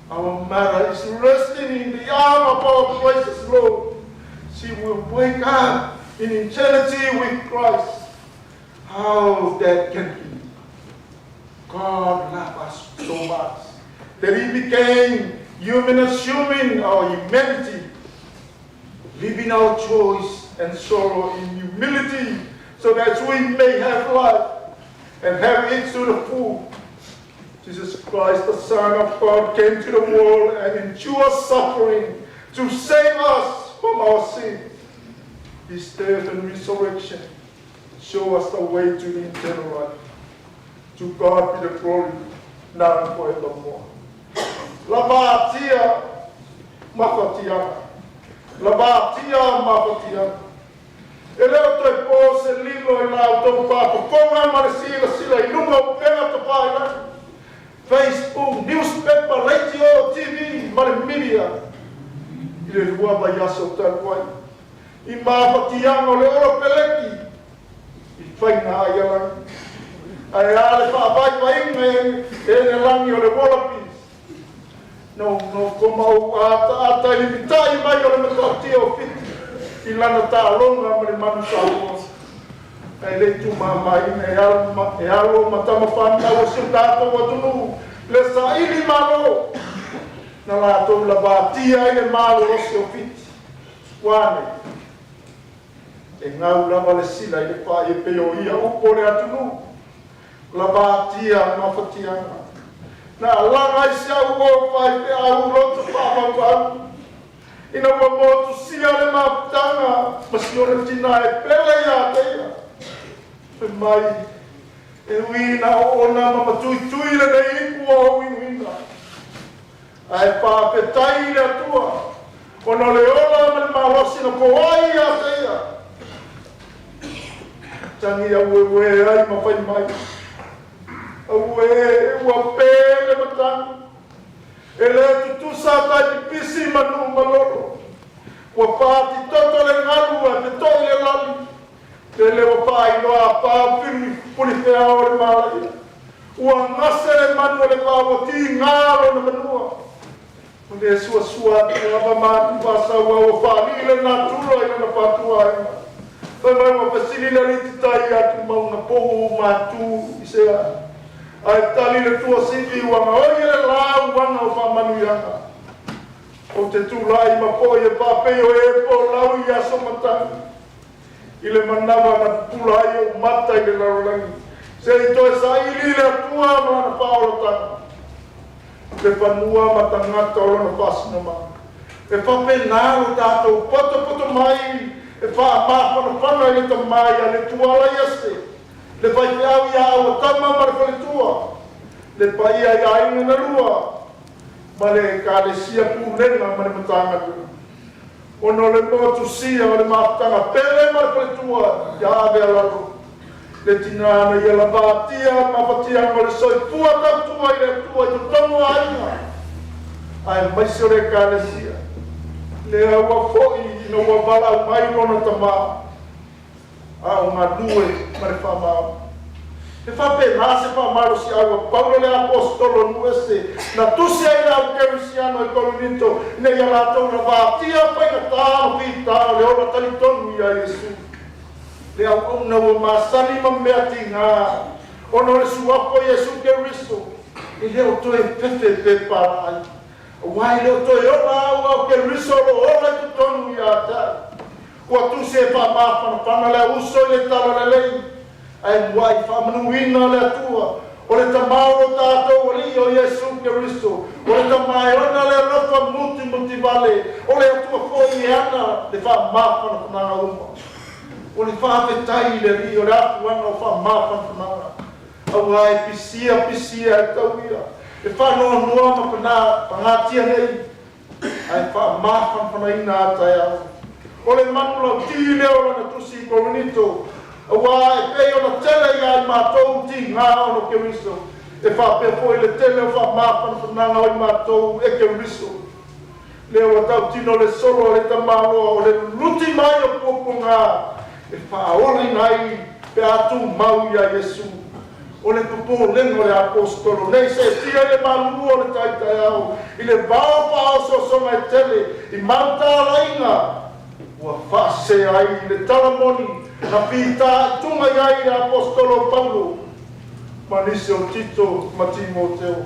Our mother is resting in the arm of our precious Lord. She will wake up in eternity with Christ. How that can be? God loved us so much that He became human, assuming our humanity, living our choice and sorrow in humility, so that we may have life and have it to the full. Jesus Christ, the Son of God, came to the world and endured suffering to save us from our sin. His death and resurrection show us the way to the eternal life. To God be the glory, now and forevermore. Lavatia mafatiaga. Lavatia mafatiaga. E le o toe po se lilo i la outou faafofoga ma le silasila i luga o upega tafailagi, Facebook, newspaper, radio, TV ma le media i le 2 vaiaso talu ai i mafatiaga o le Olo Peleki i faiga ai alagi. Ae a le faavaivaiga e le lagi o le Wallabies. No nofo ma ou ataata i le mitai mai o le matautia o Fiti i lana taaloga ma le Manu Samoa. Ae le i tuumamaina e alo ma tama fanau o si o tatou atunuu le saili malo na latou lavatia ai le malolosi o Fiti. Ua ane, e gau lava le sila i le fai e pei o ia upu o le atunuu, lavatia mafatiaga. Na alaga ai si au uo faifeau loto faavauvau ina ua motusia le mafutaga ma si ona tinā e pele iā te ia. Fai mai, e ui na oona ma matuitui lenei ipu o ou inuina, ae faafetai i le Atua ona o le ola ma le malosi na poai iā te ia. Tagi aueuē ai ma fai mai, Auē, ua pē le matagi, e le tutusa tai pipisi ma nuu malolo. Ua fātitoto le galu ae fetoʻi le lali, tele ua faailoa a pā pulifeao o le malaia. Ua gase le manu o le vao ua tigā lona manua. Ua le suasua atu lava ma atu faasau a ua faalii le natura i lona fatuaiga. Fai mai ua fesili le alii titai ia Tumauga pohu ma tu i se a. Ae tali le tuasivi ua gaoi e le la uaga o faamanuiaga. Ou te tulai ma poʻi e faapei o e folau i aso matagi. I le manawa na pupula ai ou mata i le lalolagi, se i toe saili le Atua ma lana faaolataga, le fanua ma tagata o lona faasinomaga. E faapena lo tatou potopoto mai e faamafanafana i le tama ia Letuala Iese, le faifeau ia Auatama ma le faletua, le paia i aiga na lua, ma le Ekalesia Pulega ma le Matagaluega. Ona o le motusia o le mafutaga pele ma le faletua ia Avealalo, le tinā na ia lavatia mafatiaga o le soifua tautua i le Atua i totonu o aiga, aemaise o le Ekalesia. Lea ua fo'i ina ua valaau mai lona Tamā, a o galue ma le faamaoni. E faapena se faamalosiau a Paulo le Aposetolo nuu ese na tusi ai i le au kerisiano i Korinito ina ia latou lavatia faigata ma fita o le ola talitonu iā Iesu. Le auauna ua masani ma mea tiga ona o le suafa o Iesu Keriso e le o toe fefe pe palaa'i, auā e le o toe ola au, a o Keriso o lo o ola i totonu ia te au. Ua tusi e faamafanafana le auuso i le Talalelei, ae muai faamanuina le Atua, o le Tamā o lo tatou Alii o Iesu Keriso, o le Tamā e ona le alofa mutimutivale, o le Atua foi e ana le faamafanafanaga uma. O le faafetai i le Alii o le afuaga o faamafanafanaga, auā e pisia pisia e tauia, e faanoanoa ma pagatia nei, ae faamafanafanaina a taeao. O le manulauti lea o lana tusi i Korinito, auā e pei ona tele iā i matou tigā ona o Keriso, e faapea foi le tele o faamafanafanaga o i matou e Keriso. Lea ua tautino le solo a le tamaloa o le luluti mai o puapuagā e faaolaina ai pe a tumau iā Iesu. O le popolega o le Aposetolo nei seetia i le malulu o le tai taeao i le vao faaosoosoga e tele i mautaalaina ua faasese ai le tala moni na fitaituga i ai le Aposetolo Paulo ma nisi o Tito ma Timoteo.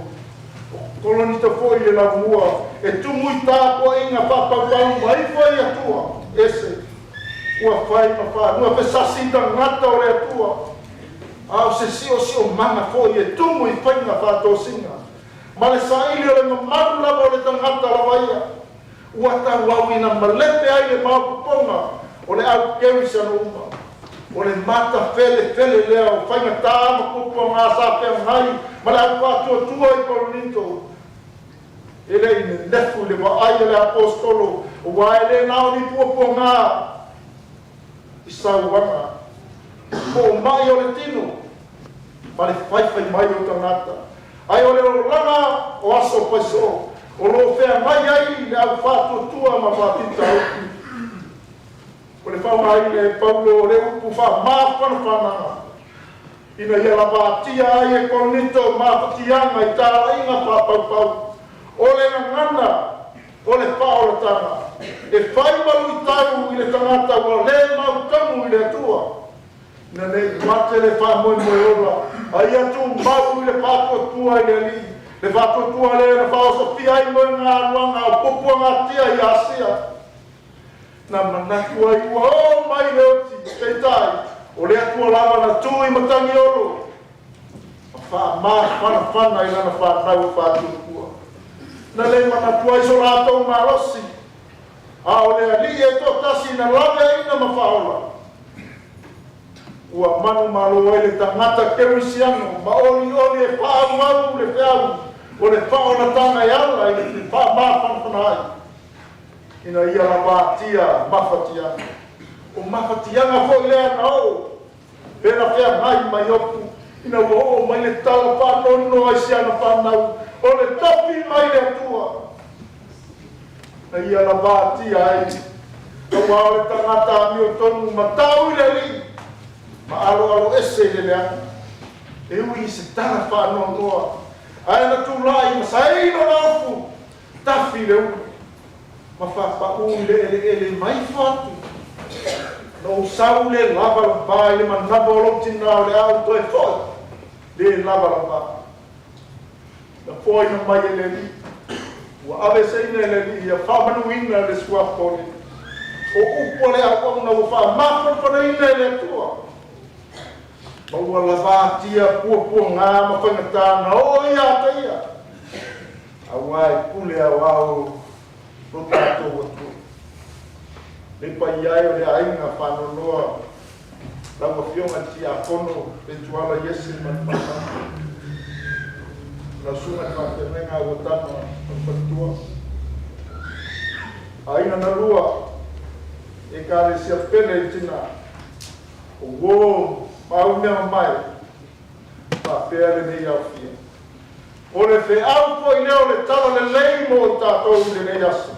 O Korinito foi le laumua e tumu i tapuaiga faapaupau ma ifo i Atua ese ua fai ma fanua fesasi i tagata o le Atua, a o se siosiomaga foi e tumu i faiga faatosina ma le saili o le mamalu lava o le tagata lava ia, ua tauauina malepe ai le maopoopoga o le au kerisiano uma. O le matafelefele lea o faigata ma puapuagā sa feagai ma le au faatuatua i Korinito. E le i nenefu i le vaai a le Aposetolo, auā e le na o ni puapuagā i sauaga po o ma'i o le tino ma le faifai mai o tagata, ae o le olaga o aso faisoo o lo o feagai ai le au faatuatua ma faafitauli. O le faaaogaina e Paulo o le upu faamafanafanaga ina ia lavatia ai e Korinito mafatiaga i talaiga faapaupau o le gagana o le faaolataga e fai ma luitau i le tagata ua le mautonu i le Atua, ina nei mate le faamoemoe ola, a ia tumau i le faatuatua i le Alii, le faatuatua lea na faaosofia ai moegaluaga o puapuagatia i Asia. Na manatu ai ua oo mai le oti, peitai, o le Atua lava na tu i Matagiolo ma faamafanafana i lana fanau faatuatua. Na le manatu ai so latou malosi, a o le Alii e toatasi na laveaina ma faaola. Ua manumalo ai le tagata kerisiano ma olioli e faaauau le feau o le faaolataga e ala i le faamafanafana ai ina ia lavatia mafatiaga. O mafatiaga foi lea na oo pe na feagai ma Iopu ina ua oo mai le tala faanoanoa i si ana fanau o le tofi mai le Atua na ia lavatia ai, auā o le tagata amiotonu ma tau i le Alii ma aloaloese i le leaga. E ui i se tala faanoanoa, ae na tulai ma saei lona ofu, tafi le ulu ma faapaū i le eleele ma ifo atu. Na ou sau le lavalava i le manava o lou tinā o le a ou toe fo'i le lavalava. Na foaina mai e le Alii, ua aveeseina e le Alii ia faamanuina le suafa o le Alii. O upu a le auauna ua faamafanafanaina e le Atua, ma ua lavatia puapuagā ma faigata na oo ia te ia, auā e pule aoao lo tatou Atua. Le paia e o le aiga faanoanoa, lau Afioga i le Tiakono Leituala Iese ma le fanau, lau susuga i le faafeagaiga ua tama ma le faletua, aiga na lua, Ekalesia pele i le tinā, o uō ma au mea mamae, faapea lenei aofia. O le feau foi lea o le Talalelei mo i tatou i lenei aso.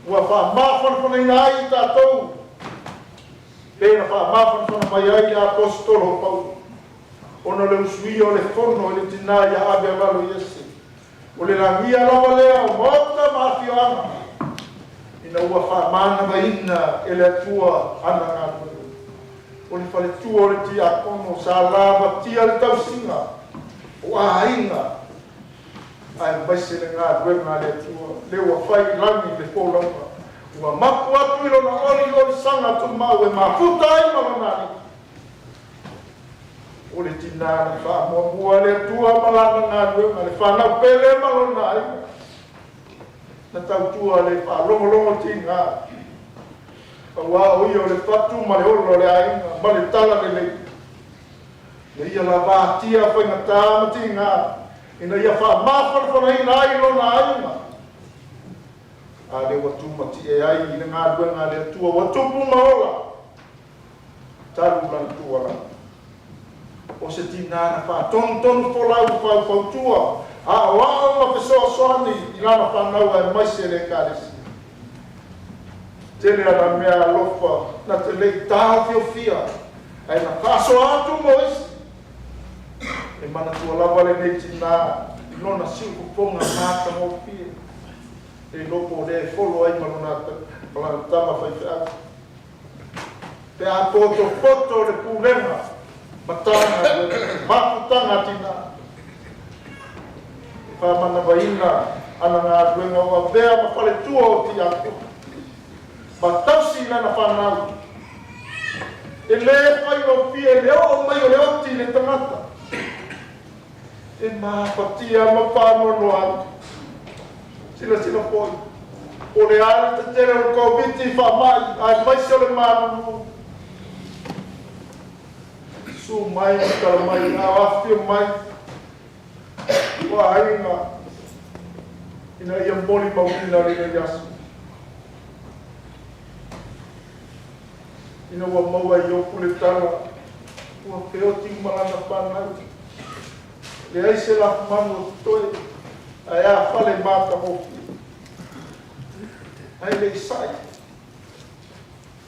Ua faamafanafanaina ai i tatou, pe na faamafanafana mai ai le Aposetolo o Paulo, ona o le usuia o le fono e le tinā ia ave alalo i ese. O le lagia lava lea o maota ma afioaga, ina ua faamanavaina e le Atua ana galuega. O le faletua o le tiakono sa lavatia le tausiga o aiga aemaise le galuega a le Atua lea ua fai i lagi le folauga ua mapu atu i lona oliolisaga tumau e mafuta ai ma lona Alii. O le tinā na faamuamua e le Atua ma lana galuega, le fanau pele ma lona aiga, na tautua le faalogologotiga, aua o ia o le fatu ma le ola o le aiga ma le talalelei. Na ia lavatia faigata ma tiga ina ia faamafanafanaina ai lona aiga, a lea ua tumatie ai i le galuega a le Atua ua tupu ma ola talu lana tuualalo. O se tinā na faatonutonu folau, faufautua, aoao ma fesoasoani i lana fanau aemaise le Ekalesia. Tele ana mea alofa na te le i taofiofia ae na faasoa atu mo isi. E manatua lava lenei tinā i lona siufofoga matagofie, le iloa po o lea e folo ai ma lana tama faifeau. Pe a potopoto le pulega Matagaluega mafutaga a tinā, e faamanavaina ana galuega o avea ma faletua o tiakono ma tausi i lana fanau. E lē faigofie le oo mai o le oti i le tagata e mafatia ma faanoanoa ai. Silasila foi po o le a le tetele o le Koviti faamai aemaise o le malulu. Susu mai ma tala mai a o afifio mai o aiga ina ia molimauina lenei aso. Ina ua maua e Iopu le tala, ua feoti uma lana fanau, leai se lafumanu o totoe, ae a fale matagofie. Ae le i sa'i,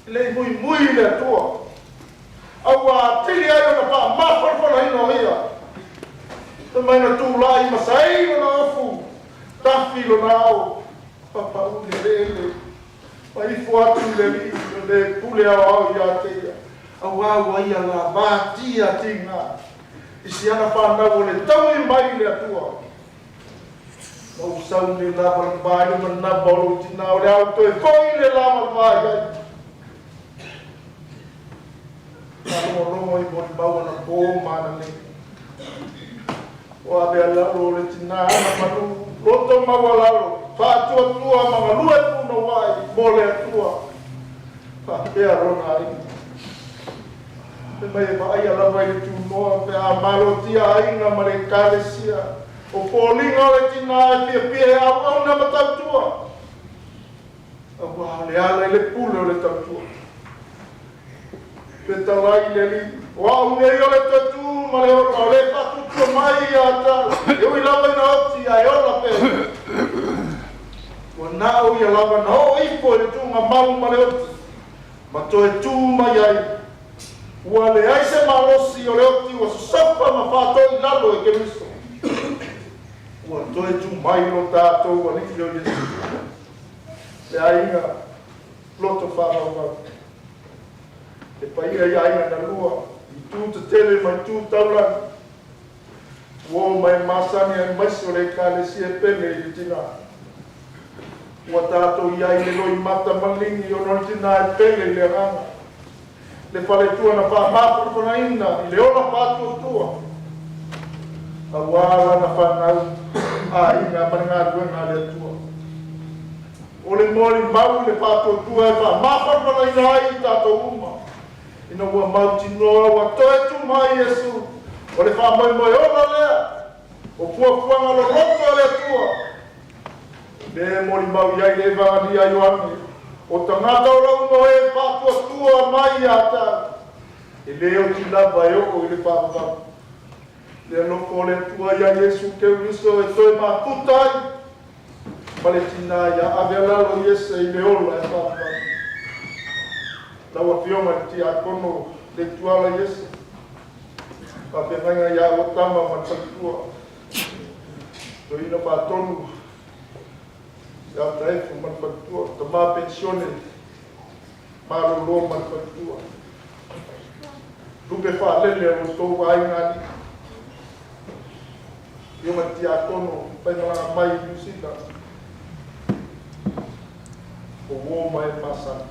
e le i muimui i le Atua, a ua atili ai ona faamafanafanaina o ia. Fai mai na tulai ma saei lona ofu, tafi lona ao, papaʻu i le eleele, ma ifo atu i le Alii o le pule aoao ia te ia, auā ua ia lavatia tiga i si ana fanau o le taui mai i le Atua. Na ou sau i le lavalava i le manava o lou tinā, o le a ou toe foi i le lavalava i ai. Faalogologo i molimau anapo ma ananei. O ave alalo o le tinā ana malū, loto maualalo, faatuatua ma galue punouai mo le Atua, faapea lona aiga. Fai mai e vaaia lava i le tunoa pe a malotia aiga ma le Ekalesia. O foliga o le tinā e fiafia e auauna ma tautua, auā o le ala i le pule o le tautua. Fetalai i le Alii, o au nei o le toe tu ma le ola, o le faatuatua mai ia te au, e ui lava ina oti ae ola pea. Ua na o ia lava na oo ifo i le tuugamau ma le oti, ma toe tu mai ai. Ua leai se malosi o le oti ua sosofa ma faatoi i lalo e Keriso. Ua toe tu mai lo tatou Alii o Iesu. Le aiga loto faavauvau. Le paia i aiga na lua, i tu tetele ma i tu taulagi. Uo ma e masani aemaise o le Ekalesia e pele i le tinā. Ua tatou i ai i le loimata maligi ona o le tinā e pele i le agaga. Le faletua na faamafanafanaina i le ola faatuatua auā lana fanau, aiga ma le galuega a le Atua. O le molimau i le faatuatua e faamafanafanaina ai i tatou uma ina ua mautinoa ua toe tu mai Iesu, o le faamoemoe ola lea o fuafuaga loloto a le Atua. Le molimau i ai le Evagelia a Ioane, o tagata ola uma o e faatuatua mai ia te au, e le oti lava e oo i le faavavau. Le alofa o le Atua ia Iesu Keriso e toe mafuta ai. Ma le tinā ia Avealalo Iese i le ola e faavavau. Lau Afioga i le Tiakono Leituala Iese, faafeagaiga ia oua tama ma le faletua, Toeaina Faatonu ia Taefu ma le faletua, Tama Penisione Malolo ma le faletua, lupe faalele o lo outou aiga alii. Afioga i le Tiakono faimalaga mai i Niu Sila, o uo ma e masani.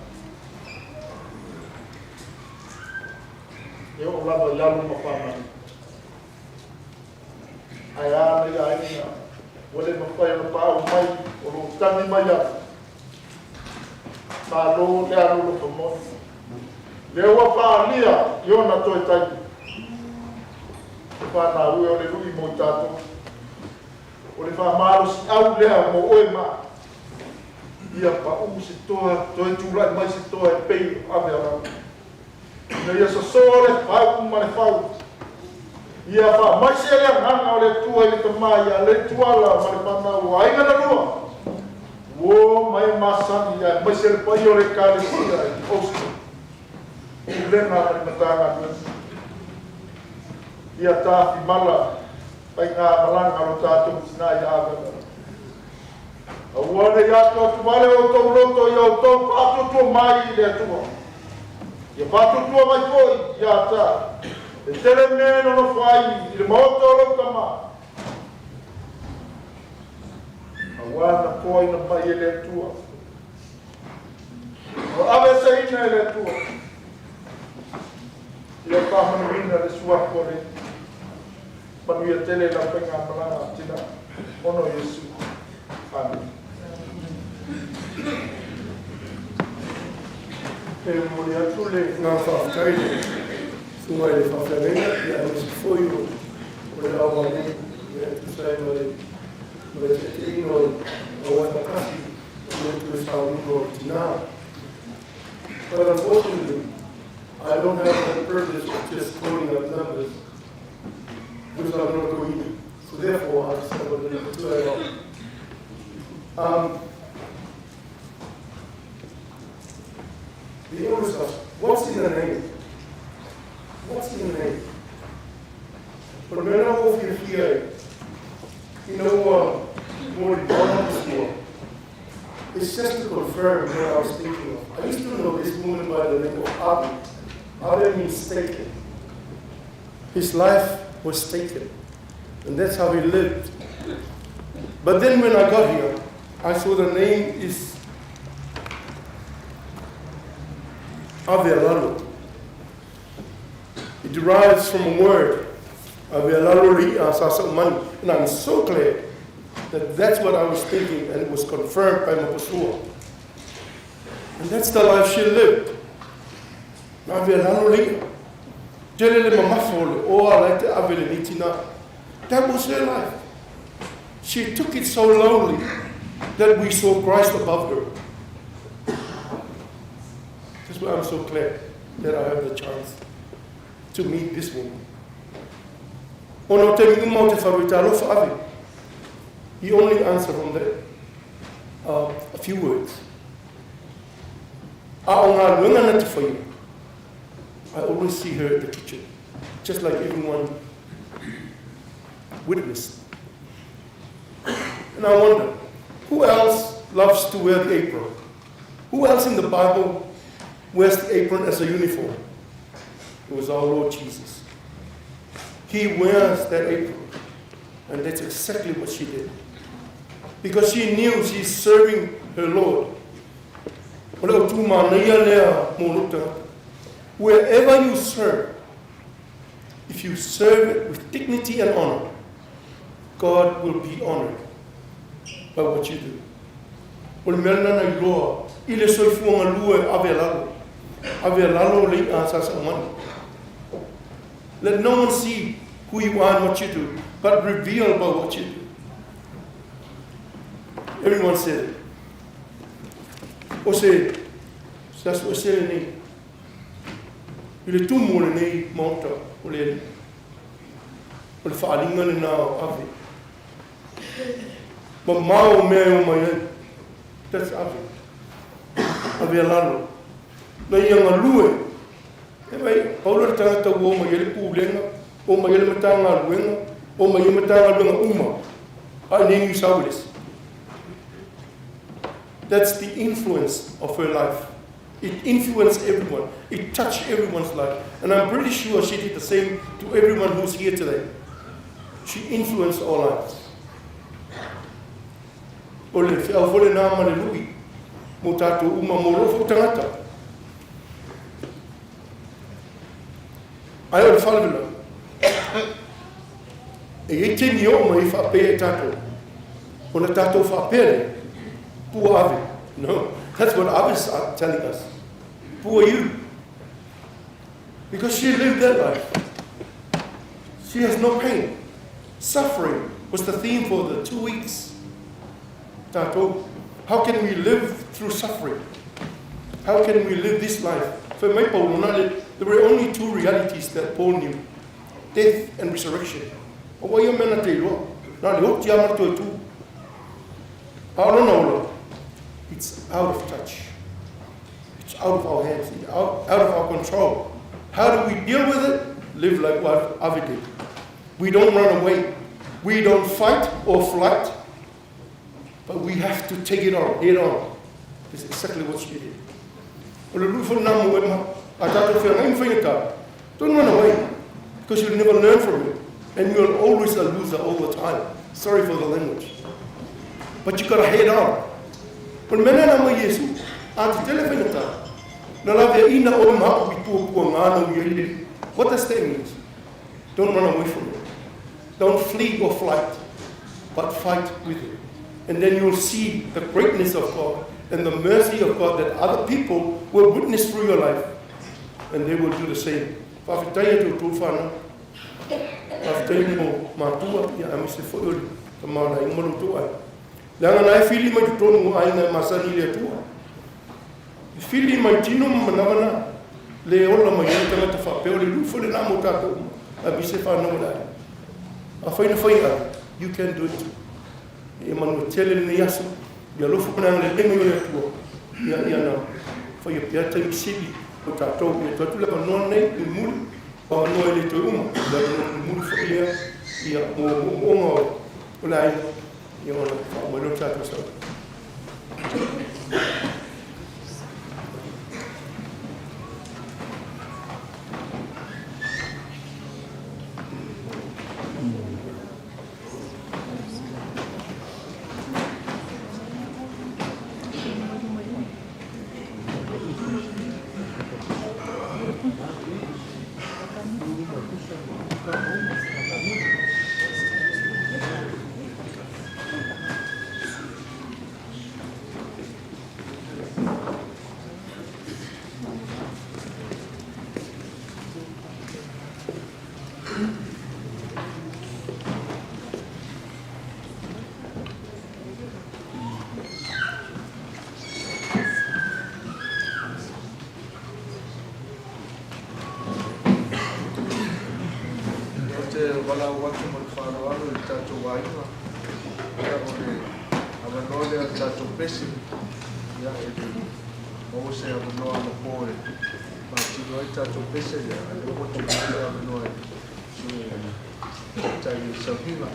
E oo lava i alo ma fanau. Ae a nai aiga ua le mafai ona paau mai o lo o tagi mai lava. Malo le alolofa moni. Lea ua faaalia i ona toe taimi. E fanau e o le lui mo i tatou. O le faamalosiau lea mo oe ma au. Ia pau se toa, toe tulai mai se toa e pei o Avealalo. Ina ia sosoa le fau ma le fau. Ia faamaise le agaga o le Atua i le tama ia Leituala ma le fanau o aiga na lua. Uo ma e masani aemaise le paia o le Ekalesia i Austin, Pulega ma le Matagaluega. Ia tafimala faigamalaga o lo tatou tina ia Avealalo. Aua ne i atoatuvale outou loto ia outou faatuatua mai i le Atua. Ia faatuatua mai foi ia te au. E tele mea e nonofo ai i le maota o lou tama. Aua na toaina mai e le Atua. Ua aveeseina e le Atua. Ia faamanuina le suafa o le Alii. Manuia tele lau faigamalaga tina ona o Iesu. Amene. E momoli atu le agaga faafetai i le susuga i le faafeagaiga aemaise foi o le aualii e tusa ai ma le taitaiina o le auaitasi o le toe sauniga o le tina. But unfortunately, I don't have the privilege of just calling up numbers, which I'm not going to. So therefore, I just have a little bit to add on. The owners ask, what's in the name? What's in the name? O le mea na ou fiafia ai, ina ua molimau sua. It's just to confirm what I was thinking of. I used to know this woman by the name of Ave. Ave means taken. His life was taken. And that's how he lived. But then when I got here, I saw the name is Avealalo. It derives from a word, Avealalo li mani. And I'm so glad that that's what I was thinking, and it was confirmed by Maposua. And that's the life she lived. Avealalo li. Tele le mamafa o le oa lai te ave le nitina. That was her life. She took it so lowly that we saw Christ above her. That's why I'm so glad that I have the chance to meet this woman. Ona o taimi uma ou te fai atu talofa Ave. He only answered from the, a few words. A o ngā luenga na te whai. I always see her at the kitchen, just like everyone witnessed. And I wonder, who else loves to wear the apron? Who else in the Bible wears the apron as a uniform? It was our Lord Jesus. He wears that apron. And that's exactly what she did. Because she knew she's serving her Lord. O le o manaia lea mo lou tagata. Wherever you serve, if you serve it with dignity and honor, God will be honored by what you do. O le mea lena na iloa i le soifua galue Avealalo. Avealalo le i'a a Sa Saumani. Let no one see who you are and what you do, but reveal by what you do. Everyone said it. O se, se aso ese lenei. I le tumu o lenei maota o le Alii. O le faaaliga lena o Ave. Mamao mea e o mai ai. That's ave. Ave a lalo. Na ia galue. E mai, pau lea o le tagata ua o mai ai le pulega, o mai ai le Matagaluega, o mai ai Matagaluega uma a i inei i Niu Sauelesi. That's the influence of her life. It influenced everyone. It touched everyone's life. And I'm pretty sure she did the same to everyone who's here today. She influenced our lives. O le feau foi lenā ma le lui mo tātou uma, mo lou foi tagata. Ae o le faalavelave, e i ai taimi e oo mai ai faapea i tatou, ona tatou faapea lea, Poor Ave. No, that's what others are telling us. Poor you. Because she lived that life. She has no pain. Suffering was the theme for the 2 weeks. Tatou, how can we live through suffering? How can we live this life? For mai Paulo, there were only two realities that Paul knew: death and resurrection. Aua ia mea na te iloa. Na le oti a ma le toe tu. A o lona ola, it's out of touch. It's out of our hands, it's out of our control. How do we deal with it? Live like what Ave did. We don't run away. We don't fight or flight, but we have to take it on, head on. This is exactly what she did. O le lui fo nā mo e ma, a tātou whia ngai mwhainga tā. Don't run away, because you'll never learn from it. And you're always a loser all the time. Sorry for the language. But you gotta head on. O le mea nā mai Iesu, a te tele whainga tā. Na la vea ina o ma i pua pua ngā nau i ai. What does that mean? Don't run away from it. Don't flee or flight, but fight with it. And then you'll see the greatness of God and the mercy of God that other people will witness through your life. And they will do the same. Faafetai atu tou whanau. Faafetai mo matua, ia aemaise foi o le tama o le aiga ma lo outou aiga. Leaga na e fili mai totonu o aiga e masani i le Atua. E fili mai tino ma manawa na le ola mai ai tagata faapea o le lui foi lenā mo tatou uma. Aemaise whanau o le aiga. Afai na fai ai, you can do it too. E manuia tele lenei aso, ia alofa ma le agalelei mai o le Atua, ia ia na faia pea taimi sili o tatou. Ia tuu atu le avanoa lenei mulimuli, o avanoa e le toe uma, le avanoa mulimuli foi lea, ia mo moomooga o le aiga, ia ona faauma ai lea o le tatou sau. Ou te valaau atu ma le faaaloalo i le tatou aiga, ia, o le avanoa lea o le tatou pese, ia, e le maua se avanoa anapo e faatino ai tatou pese, ia, a lea ua tuuina mai le avanoa i le susuga i le Taitai o le Sauhiga.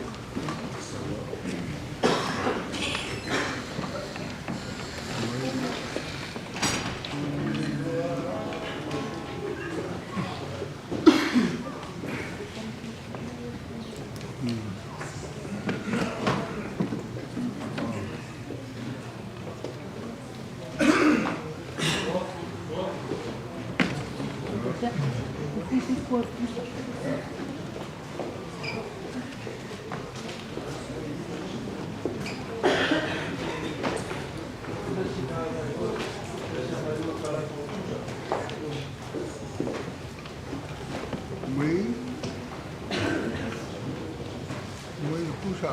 Oui. Oui, tout ça.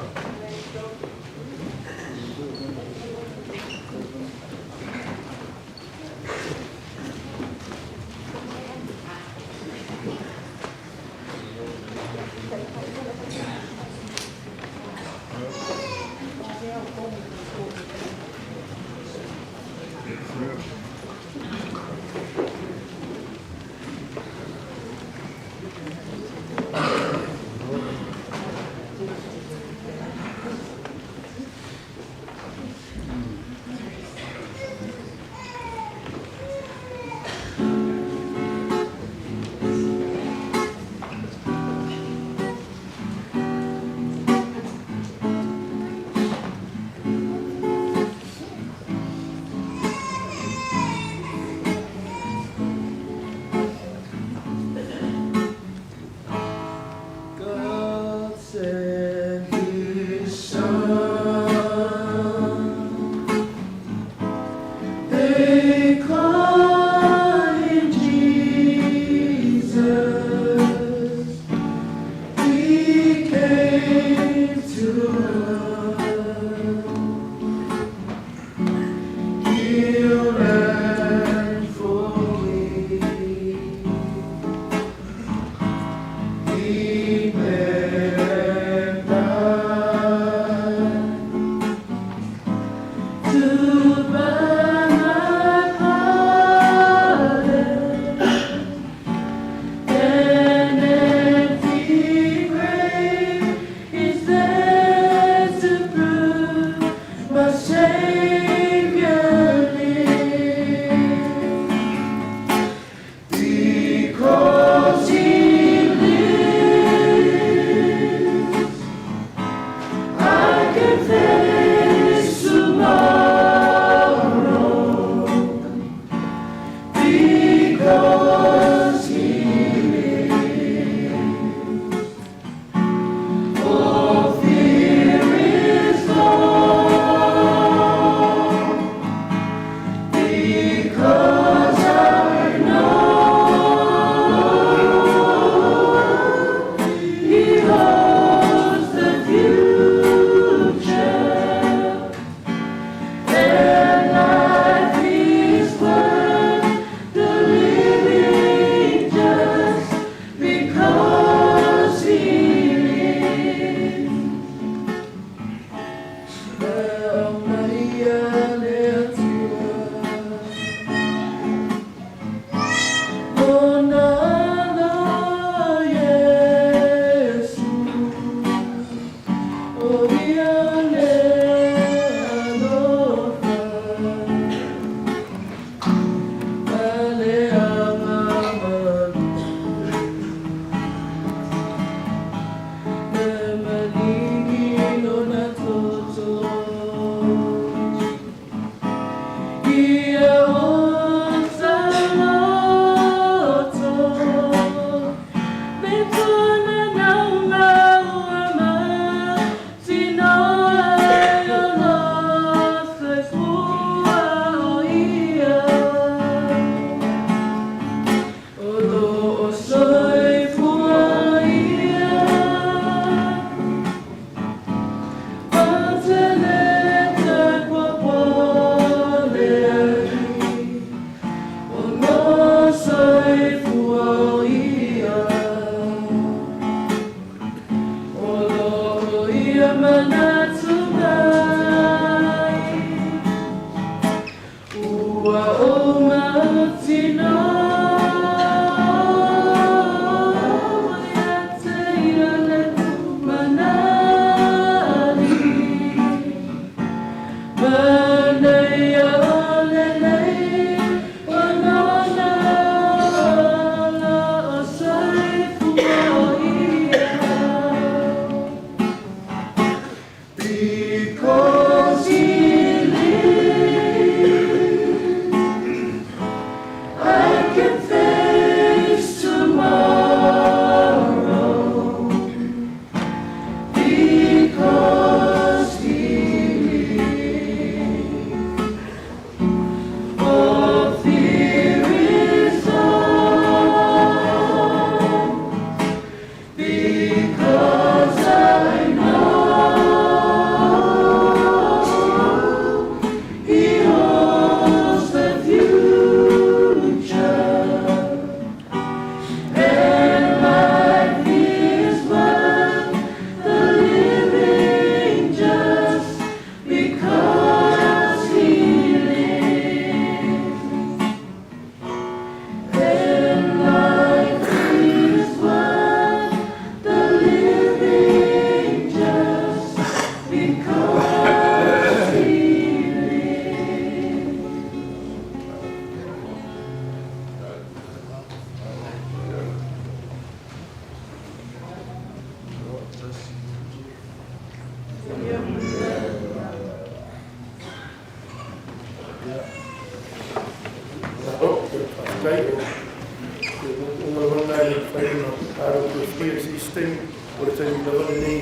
mafai ona tatou toe faia i se isi taimi, o le taimi lava lenei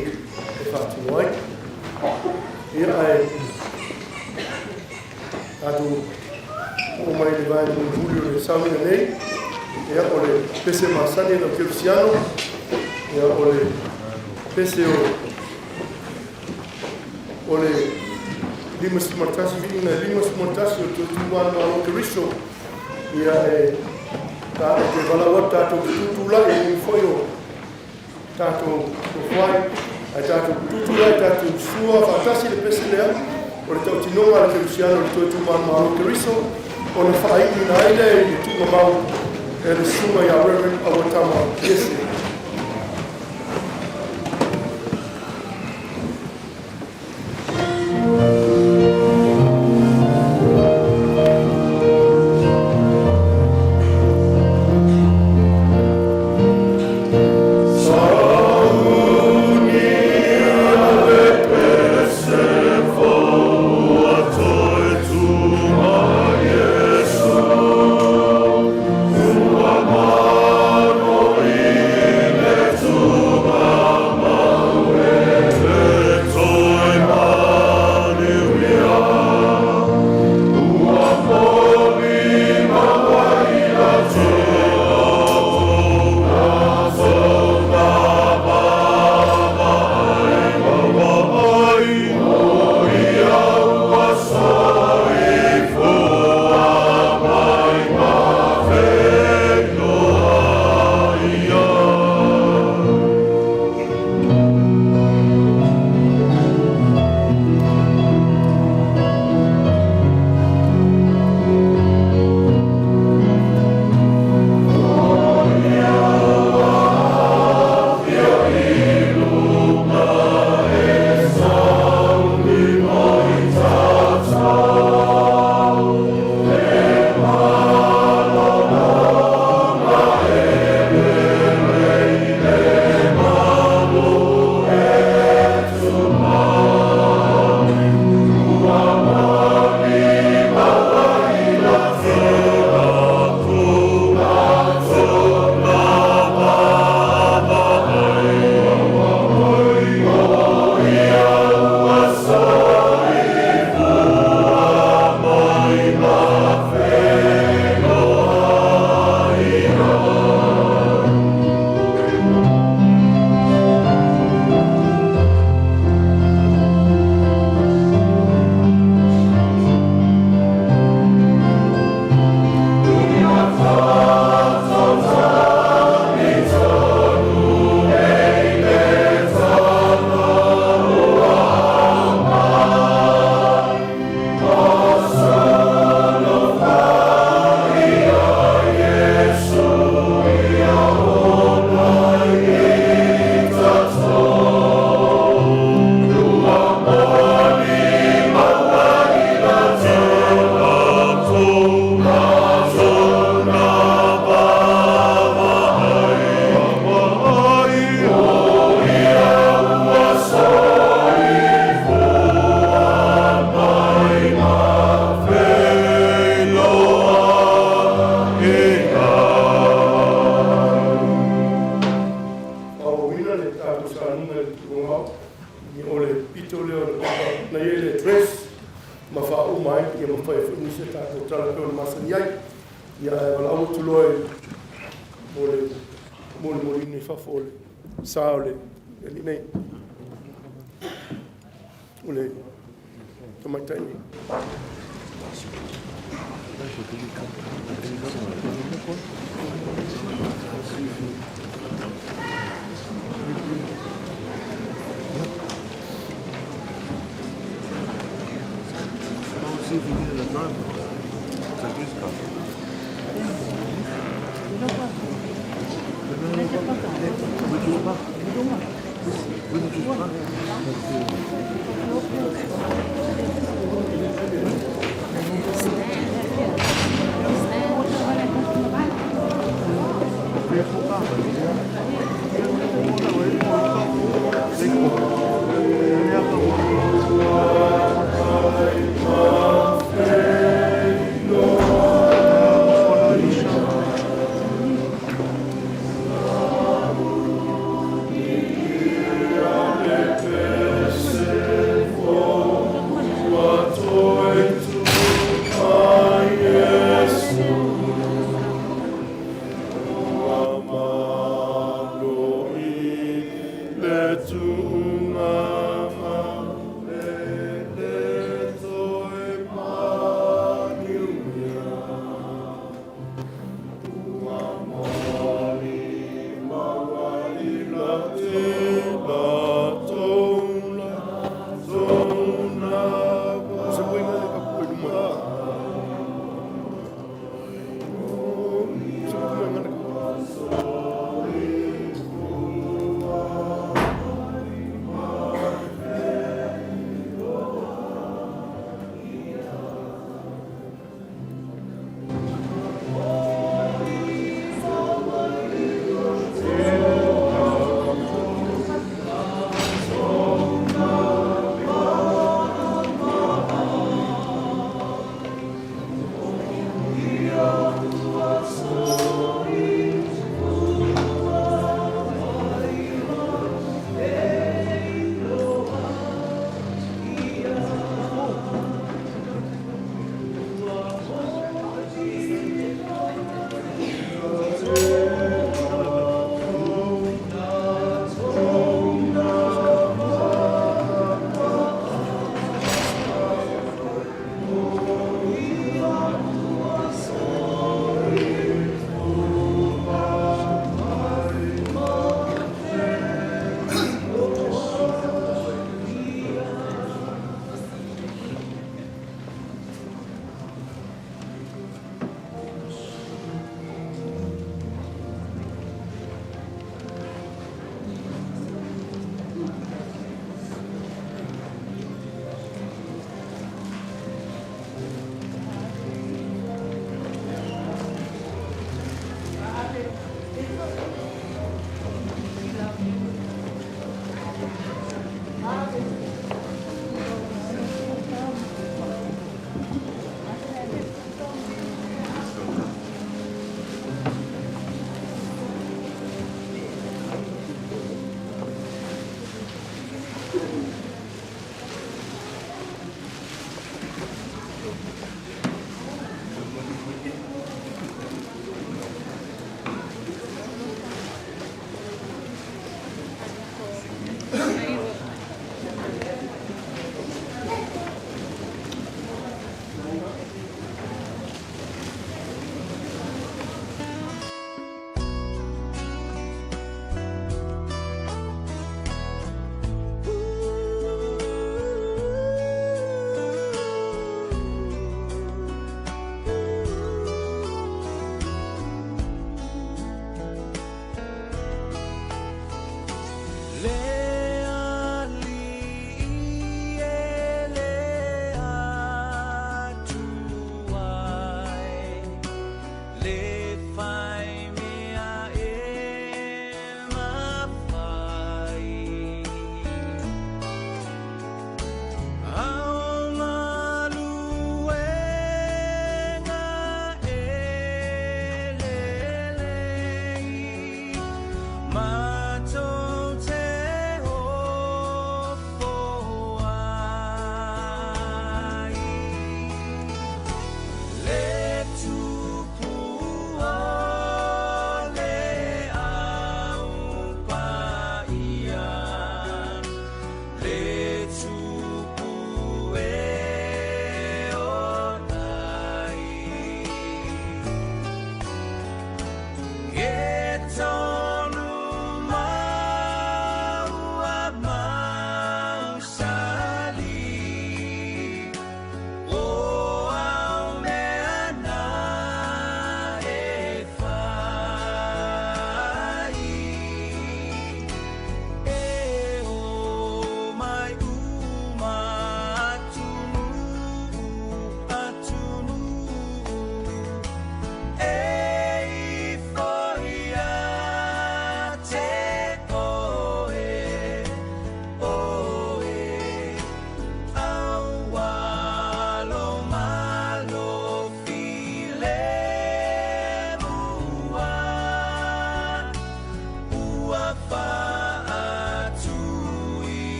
e faatino ai. Ia, ae tatou oo mai le vaega mulimuli o le sauniga nei, ia, o le pese masani a le Kerisiano, ia, o le pese o le 51, viiga e 51 o le Toetuanimalo Keriso, ia, e ta e te valaau atu tatou tutulai e foi o tatou tofuai, ae tatou tutulai tatou sua faatasi le pese lea o le tautinoga a le Kerisiano o le Toetuanimalo Keriso, ona faaiuina ai lea i le tuugamau e le susuga ia Reverend Auatama Iese. Faaauauina le tatou sauniga i le tuugamau, ia, o le pito lea o le papa na i ai le address ma faauma ai, ia ma fai ai foi nisi a tatou tala e pei ona masani ai. Ia, ae valaau atu loa mo le molimolina i fafo o le sa o le alii nei, o le tamaitai nei.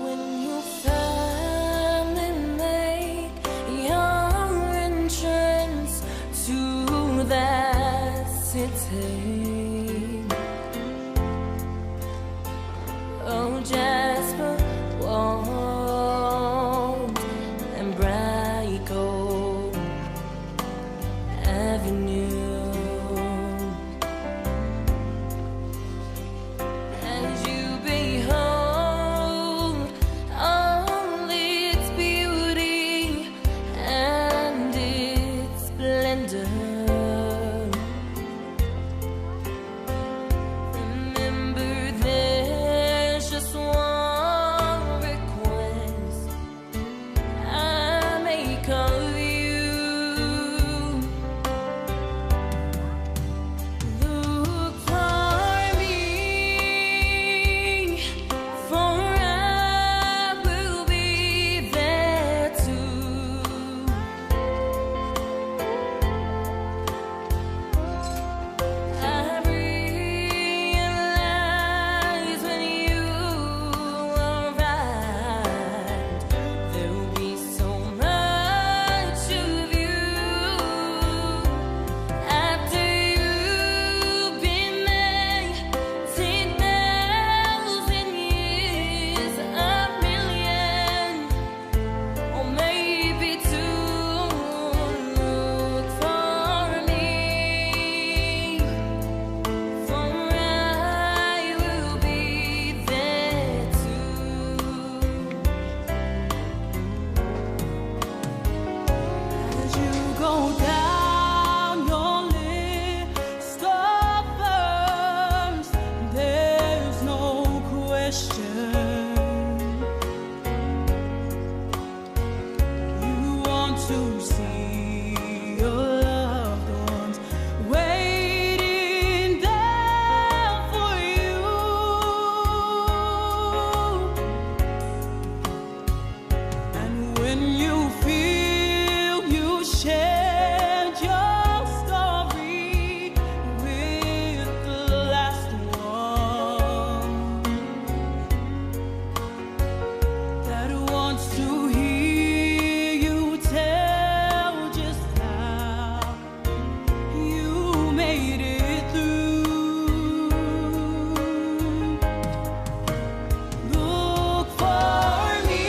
When you finally make your entrance to that city, oh Jasper, Walt, and Brico Avenue. As you behold all its beauty and its splendor, remember there's just one request I make of you. Look for me, for I will be there too. I realize when you arrive, there'll be so much of you. After you've been there 10,000 years, a million, or maybe two. Look for me, for I will be there too. As you go down your list of first, there's no question. You want to see your loved ones waiting there for you. And when you feel you shared your story with the last one that wants to hear you tell just how you made it through. Look for me,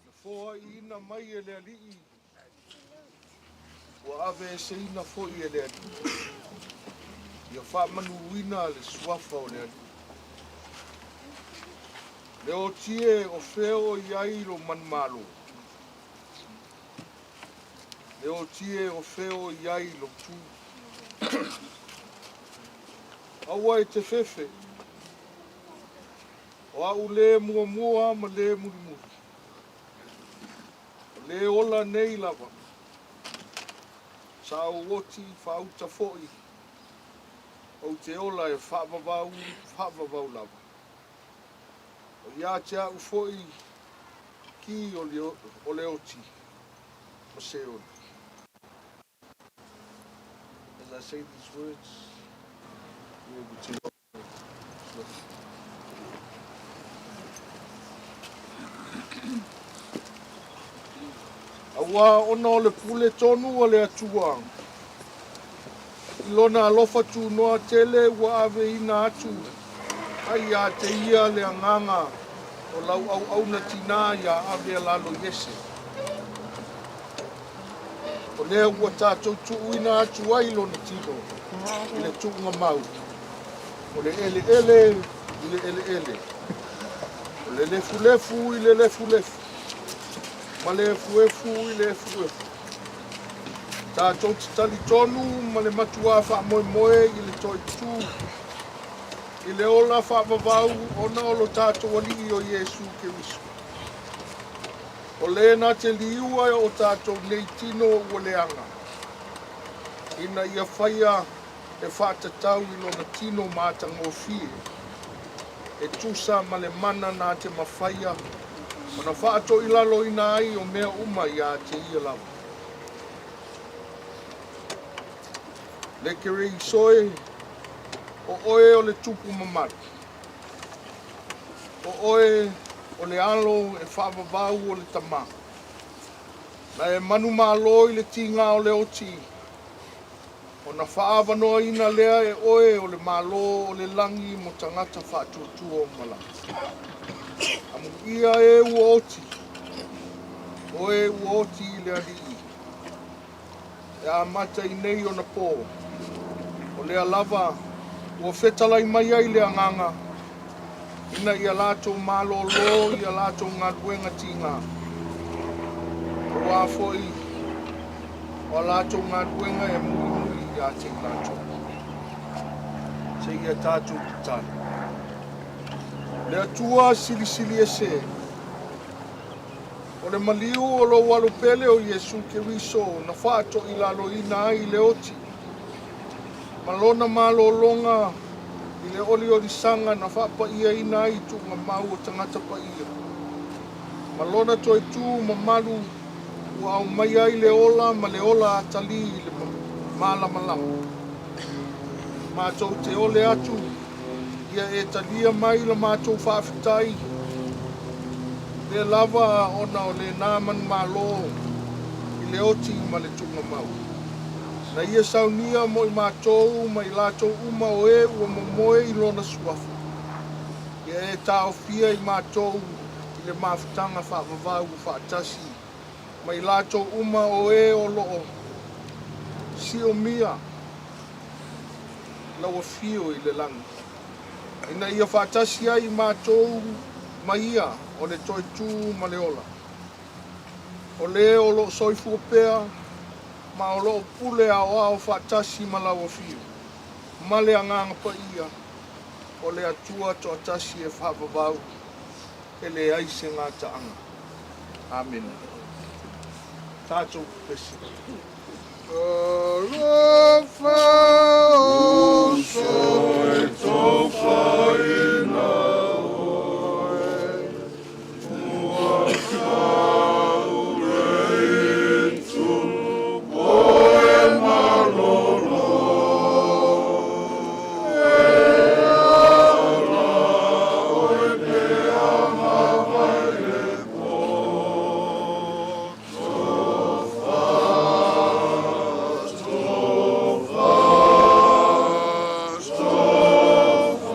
Na foaiina mai e le Alii, ua aveeseina foi e le Alii. Ia faamanuina le suafa o le Alii. Leoti e, o fea o i ai lou manumalo? Leoti e, o fea o i ai lou tu? Aua e te fefe. O au lē muamua ma lē mulimuli, o lē ola nei lava. Sa ou oti faauta foi, ou te ola e faavavau, faavavau lava. O ia te au foi ki o le oti ma Seoli. As I say these words, we will to Auā ona o le pule tonu a le Atua, i lona alofa tunoa tele ua aveina atu ai iā te ia le agaga o lau auauna tinā ia avea lalo i ese. O lea ua tatou tuuina atu ai lona tino i le tuugamau, o le eleele i le eleele, o le lefulefu i le lefulefu, ma le efuefu i le efuefu. Tatou te talitonu ma le matuā faamoemoe i le toe tū i le ola faavavau ona o lo tatou Alii o Iesu Keriso. O lē na te liua e o tatou nei tino ua leaga, ina ia faia e faatatau i lona tino matagofie, e tusa ma le mana na te mafaia ona faatoilaloina ai o mea uma iā te ia lava. Le Keriso e, o oe o le tupu mamalu. O oe o le alo e faavavau o le Tamā. Na e manumalo i le tigā o le oti, ona faaavanoaina lea e oe o le Malo o le lagi mo tagata faatuatua uma lava. Amuia e ua oti, o e ua oti i le Alii, e amata i nei ona pō, o lea lava ua fetalai mai ai le Agaga, ina ia latou malōlō i a latou galuega tigā, auā foi o a latou galuega e mulimuli iā te i latou. Seia tatou tatalo. Le Atua silisili ese, o le maliu o lou Alo pele o Iesu Keriso na faatoilaloina ai le oti, ma lona malōlōga i le oliolisaga na faapa'iaina ai tuugamau o tagata paia, ma lona toe tū mamalu ua aumaia ai le ola ma le ola atalī i le malamalama. Matou te ole atu ia e talia mai la matou faafetai, lea lava ona o lenā manumalo i le oti ma le tuugamau. Na ia saunia mo i matou ma i latou uma o e ua momoe i lona suafa. Ia e taofia i matou i le mafutaga faavavau faatasi ma i latou uma o e o loo siomia lau afio i le lagi, ina ia faatasi ai i matou ma ia o le toe tū ma le ola. O lē o loo soifua pea ma o loo pule aoao faatasi ma lau afio, ma le Agaga Paia, o le Atua toatasi e faavavau, e leai se gataaga. Amene. Tatou pepesi. Alofa o soitofaina oe, ua saureitu oe malolo. E ala oe pea mavai le po. Tofa, tofa, tofa.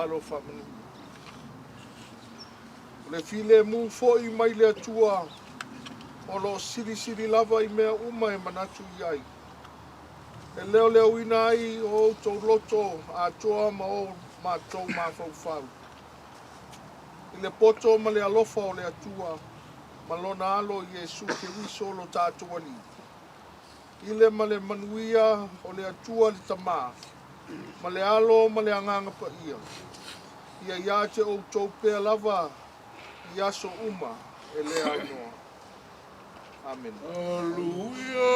tatalo faamanuia. O le filemu foi mai le Atua o lo o silisili lava i mea uma e manatu i ai. E leoleoina ai o outou loto atoa ma o matou mafaufau. I le poto ma le alofa o le Atua ma lona alo Iesu Keriso lo tatou Alii. I le ma le manuia o le Atua le Tamā, ma le Alo ma le Agaga Paia, ia ia te outou pea lava i aso uma e le aunoa. Amene. Alleluia.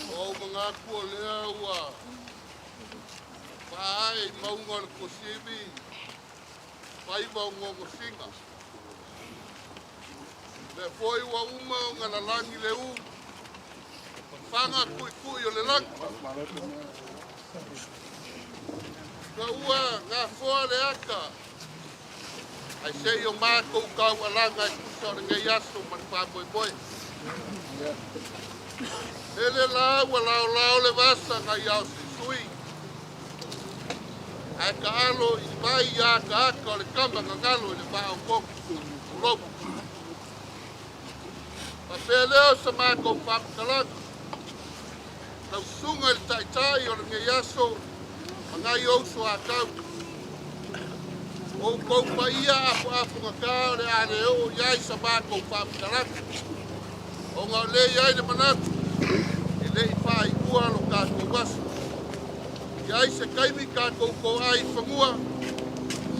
Ua ou manatu o lea ua faaee i mauga o le Tuasivi faiva o nogosiga. Lea foi ua uma ona lalagi le ū, fafaga tuitui o le lagi. Ina ua gafoa le ata, ae se i o matou taualaga e tusa o lenei aso ma le faamoemoe. Hele la ua laolao le vasa nai Aoseisui, ae taalo i vai ataata o le tama gagalo i le vaa o Gogi. Tulou. Faapea lea o sa matou faamatalaga. Lau susuga i le Taitai o lenei aso ma nai ou soatau. O outou paia apoapogata o le a le oo i ai sa matou faamatalaga, ona o lea e i ai le manatu e le i faaiua lo tatou aso. I ai se taimi tatou toai i fanua,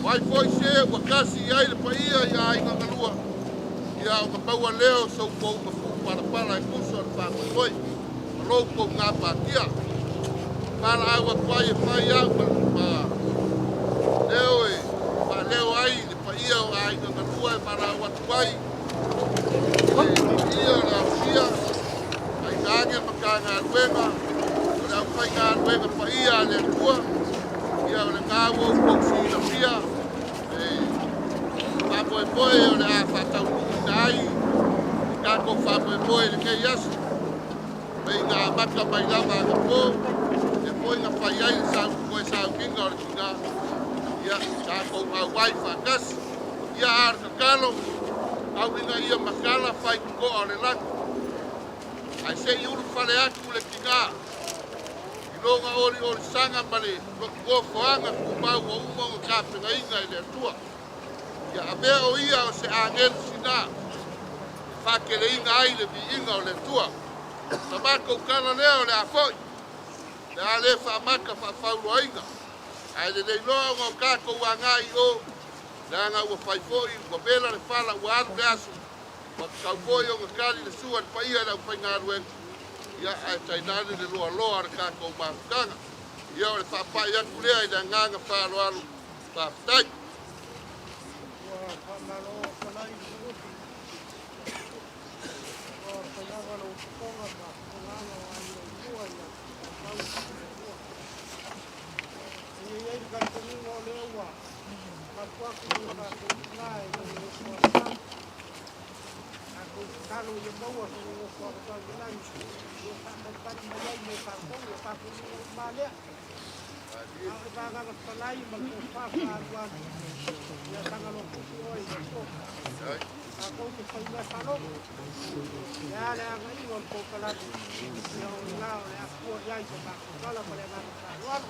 o ai foi se ua tasi i ai le paia i aiga galua, ia ona maua lea o so outou mafuu palapala e tusa o le faamoemoe ma lo outou gapatia. Valaau atu ai e fai au ma leo e faaleo ai le paia o aiga galua e valaau atu ai i le paia o le aofia tainane Matagaluega o le aufaigaluega paia a le Atua. Ia o lena ua outou silafia e faamoemoe o le a faataunuuina ai le tatou faamoemoe i lenei aso. Pei na amata mai lava anapo, lea foi na fai ai le toe sauniga o le tina, ia tatou auai faatasi. Ia a o le tatalo, tau ina ia matala fai totoa o le lagi, ae se i ulufale atu le tina i lona oliolisaga ma le nofoaga tumau ua uma ona tapenaina e le Atua. Ia avea o ia o se agelu sina e faateleina ai le viiga o le Atua. Sa matou tala lea o le a foi, le a le faamata faafauloaina, ae lelei loa ona o tatou agai i o, leaga ua fai foi, ua vela le fala, ua alu le aso, ua tatau foi ona tali le sua i le paia i le aufaigaluega, ia ae tainane le loaloa o le tatou mafutaga. Ia o le faapai atu lea i le agaga faaaloalo. Faafetai. Ua faamalo falai Lufilufi o le faiava lou fofoga ma fofogaga o aiga i tua ia tautau i le Atua. E i ai le talitonuga o lea ua mapu atu lo tatou tina i lona nofo a tatou tatalo ia maua sona nofoaga tau i le lagi ia faatalitali mai ai mo tatou o tatou luga uma lea. A o le vagaga fetalai ma le tofa faaalualu ia saga loa tusi oe i le Atua. Tatou te faimea faalogo, le a le agaiga o le polokalame, ia o lena o le a fua i ai sa matou tala ma le agaga faaaloalo.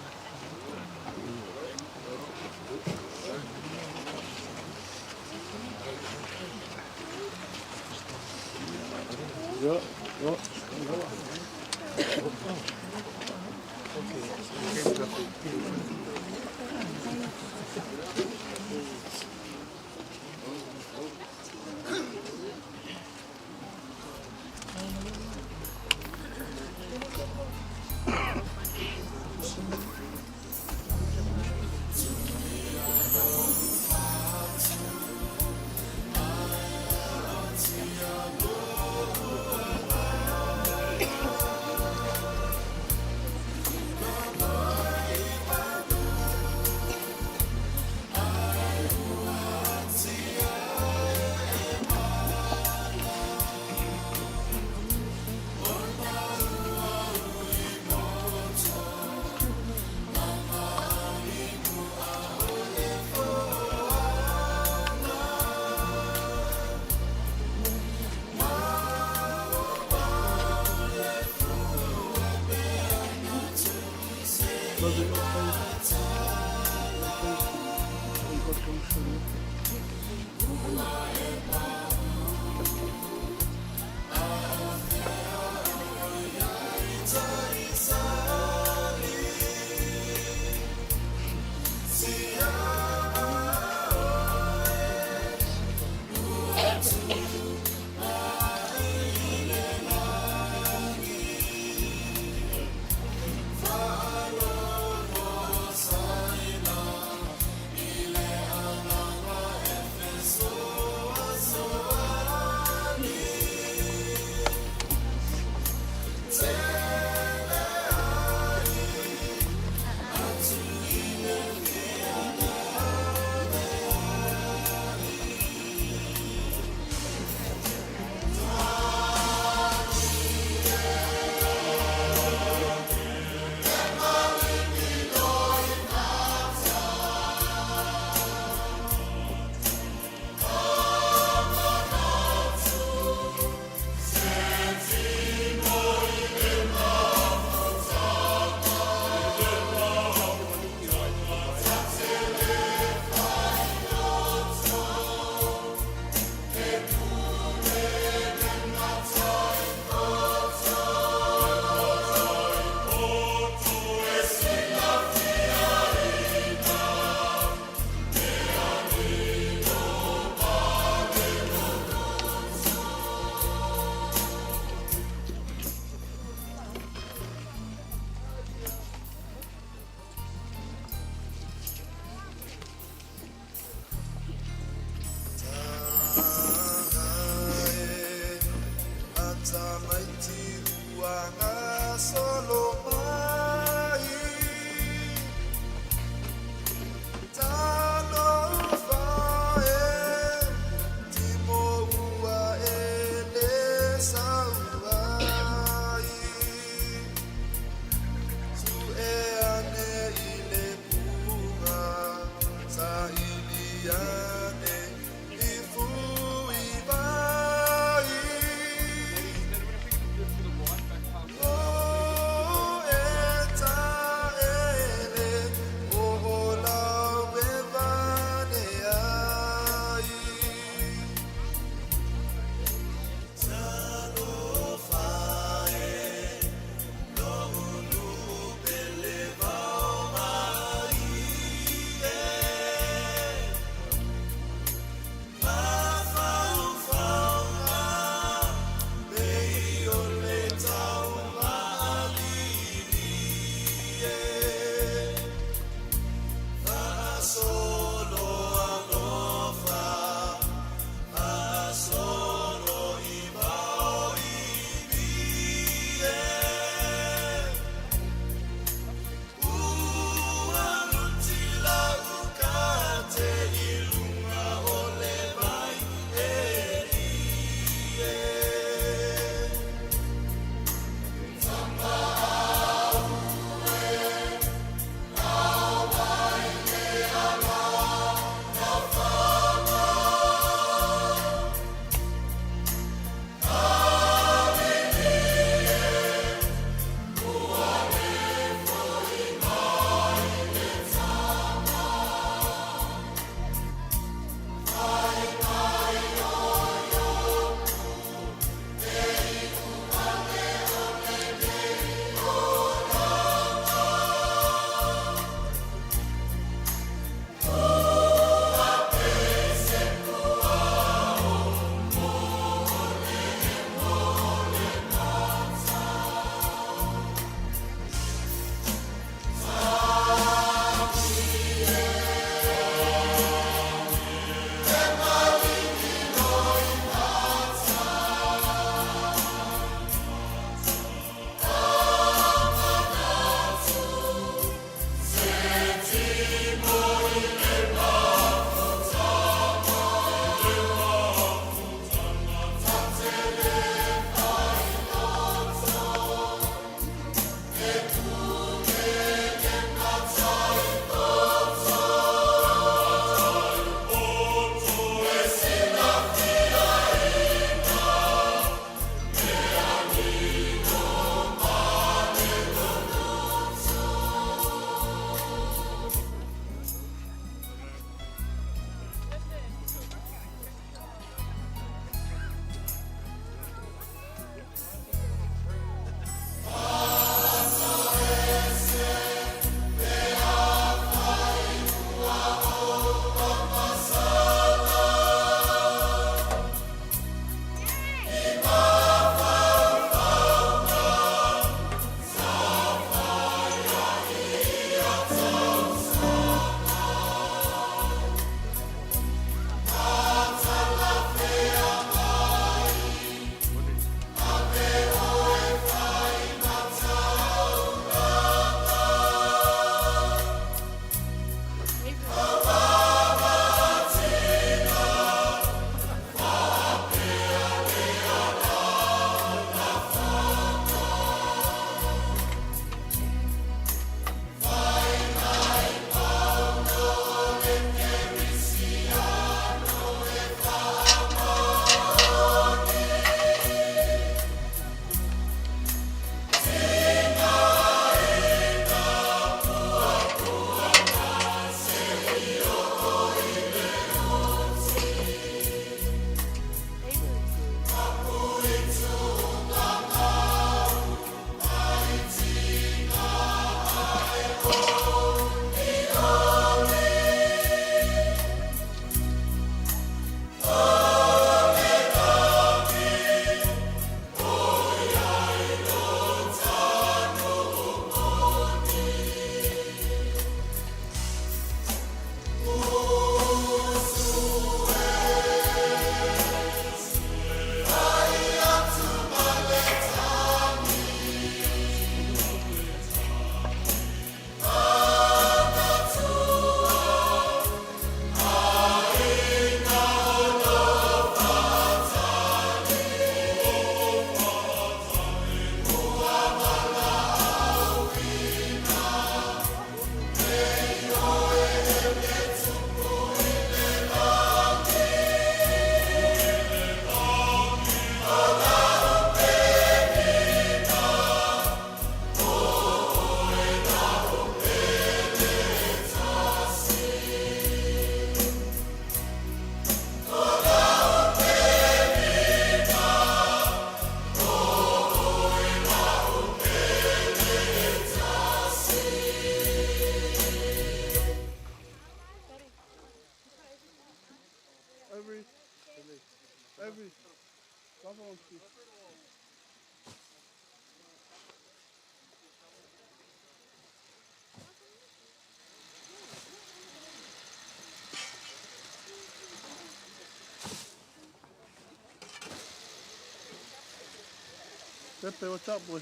Pepe, what's up, boy?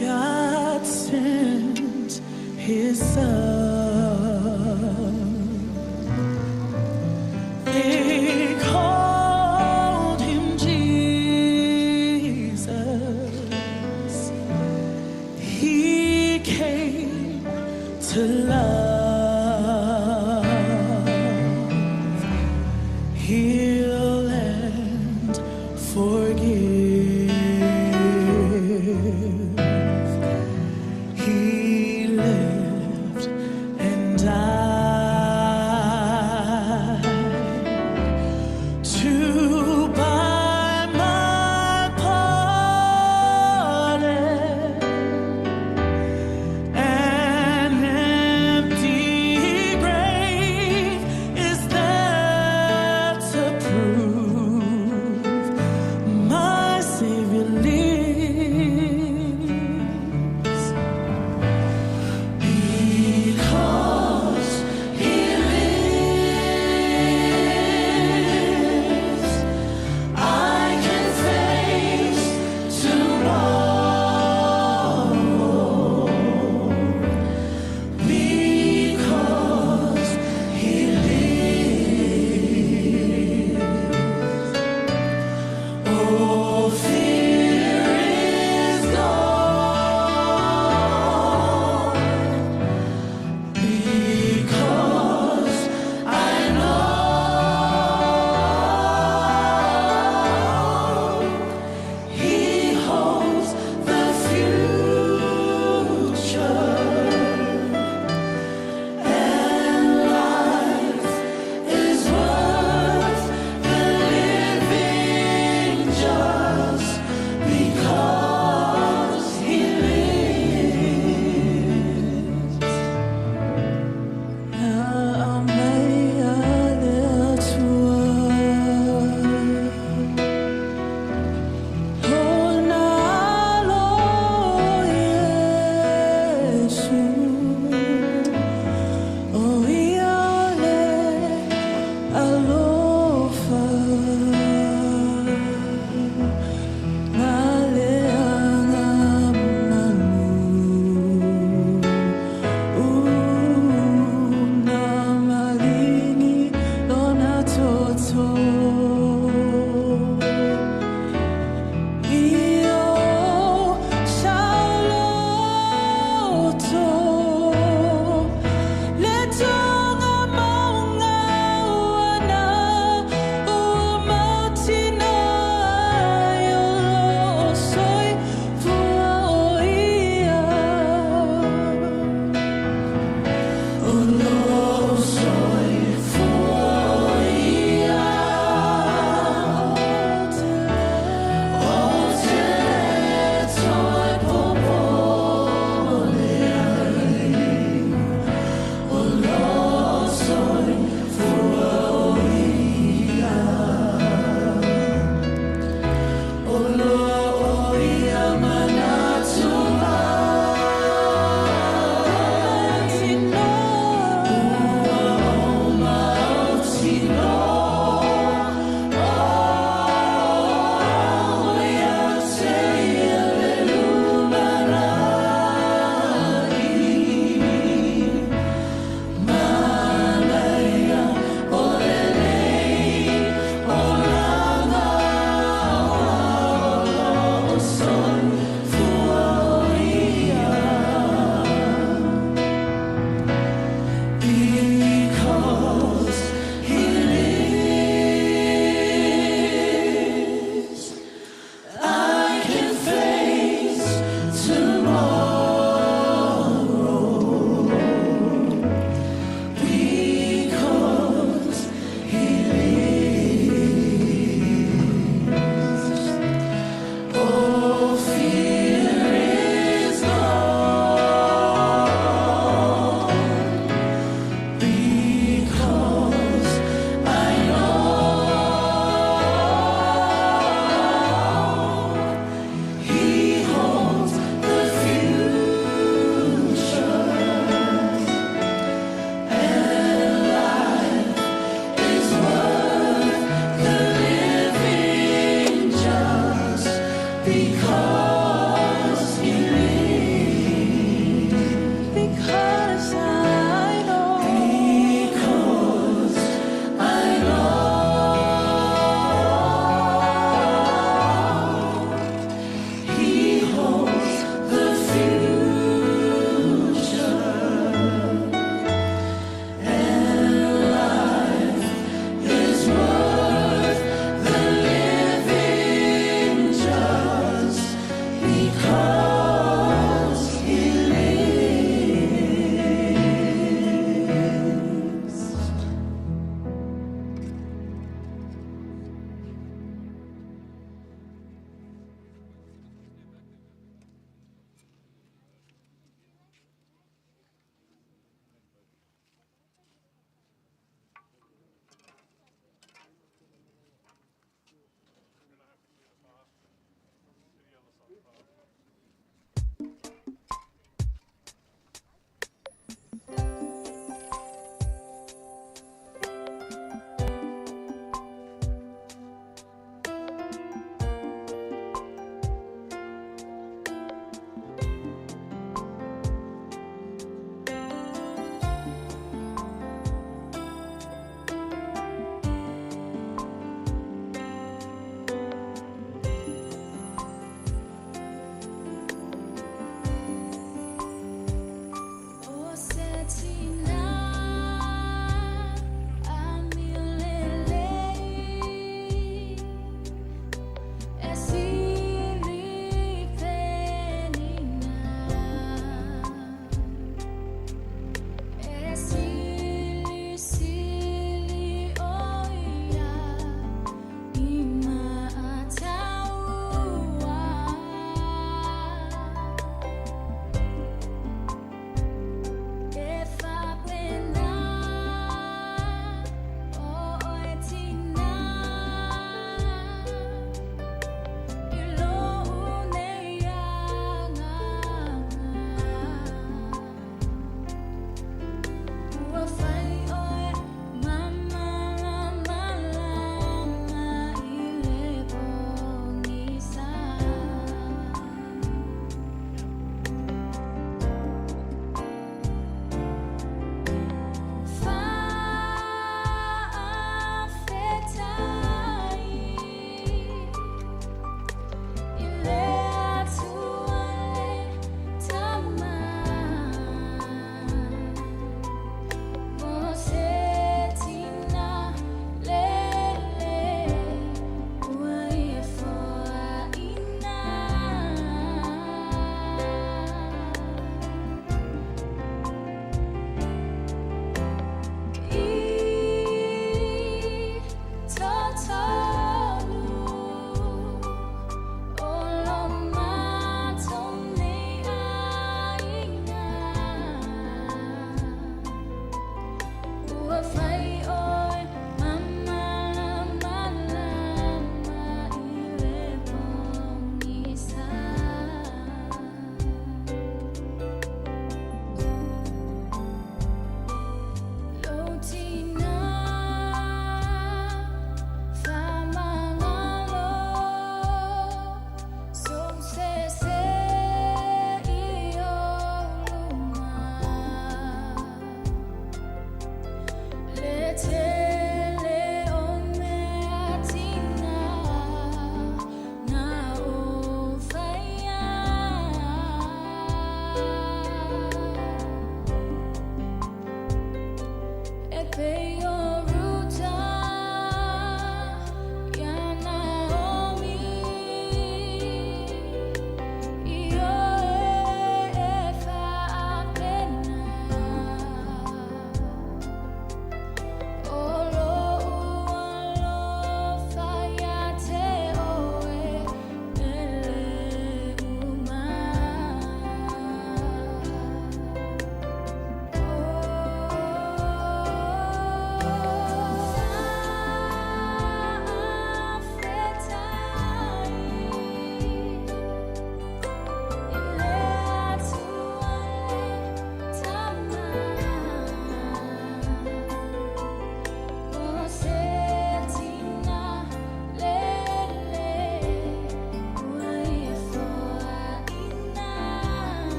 God sent his son. They called him Jesus.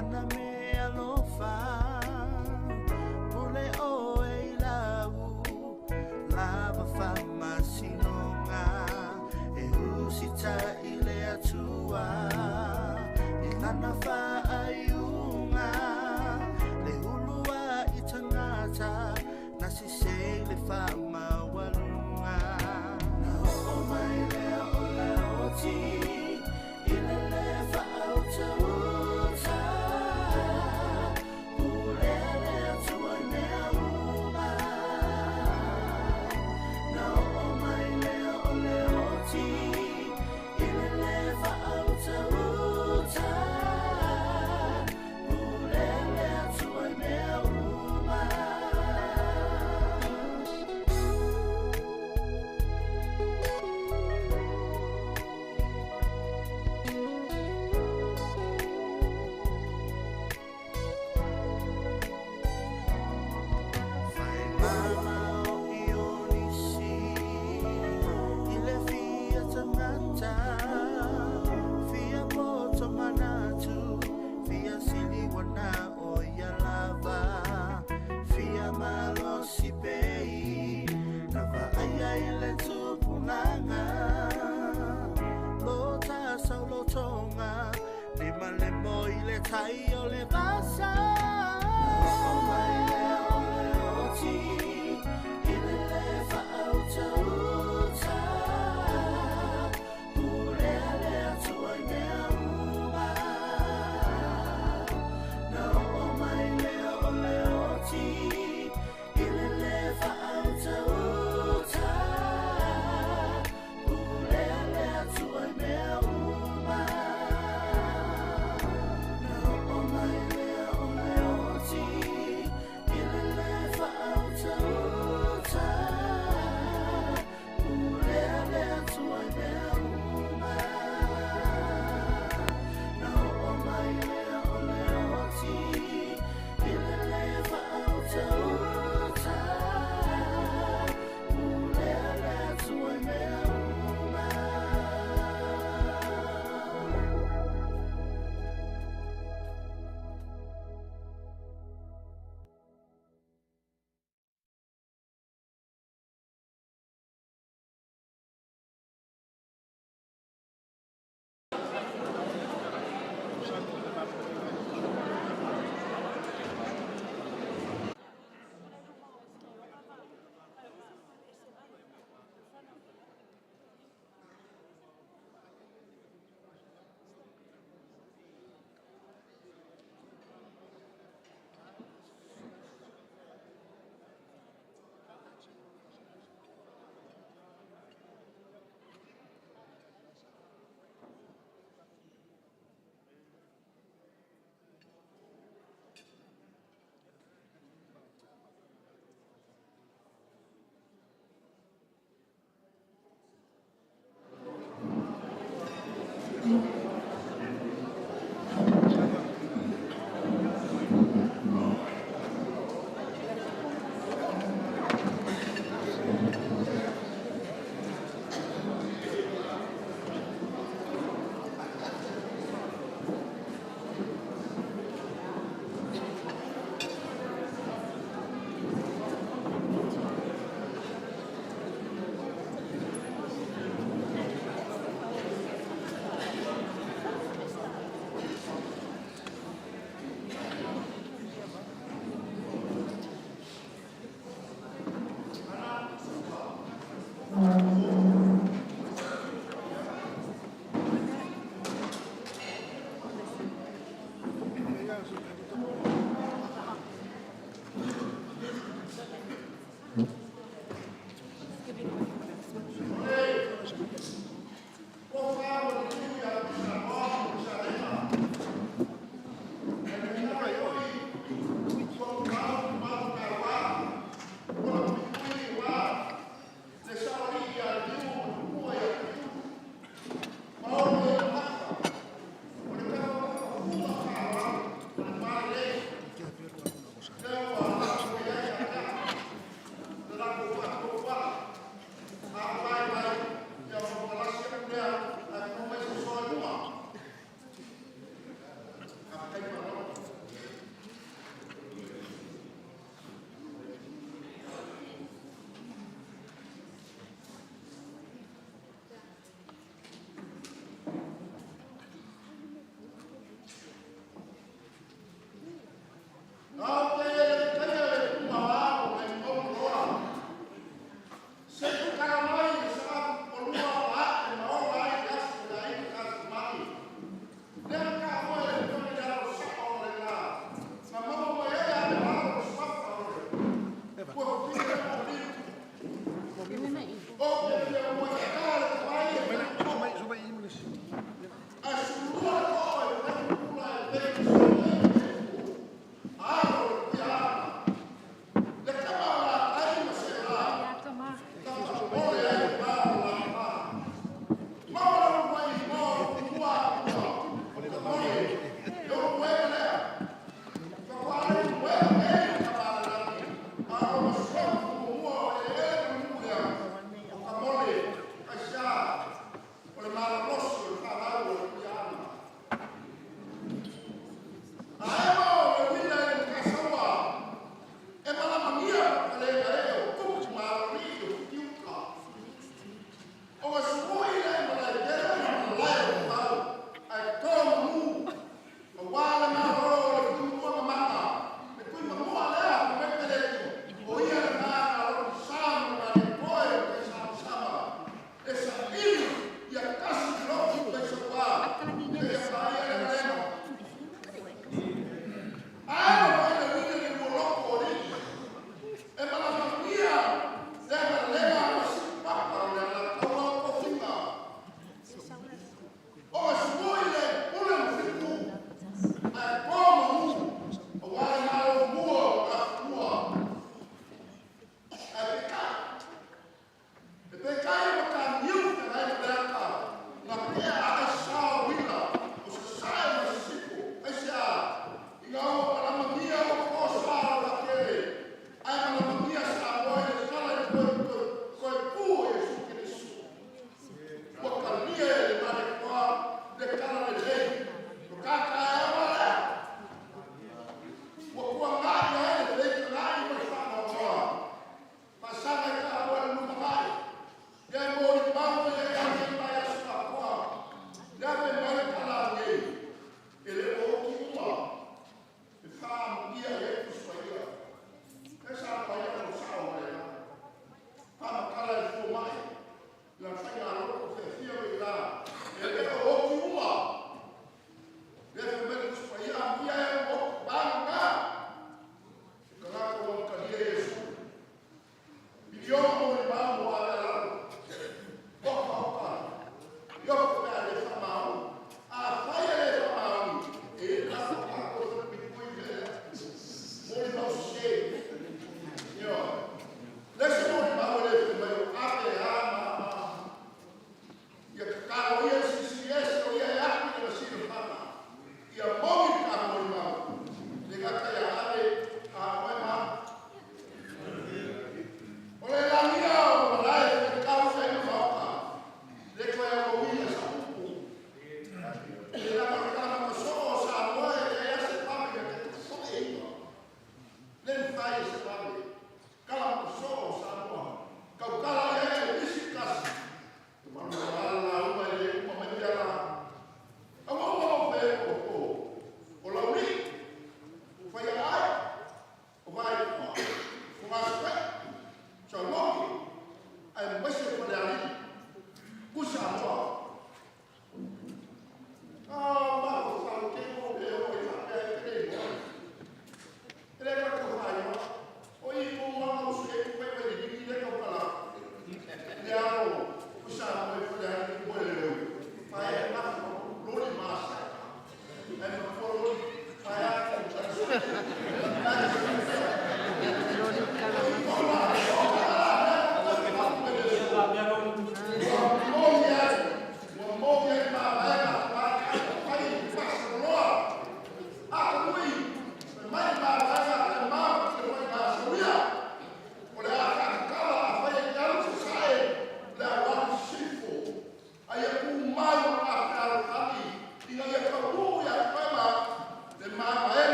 lana mea alofa, pule oe i lau lava faamasinoga, e usitaʻi le Atua i lana faaiuga, le uluaʻi tagata na sesē i le faamaualuga. Na oo mai lea o le oti i le lē faautauta.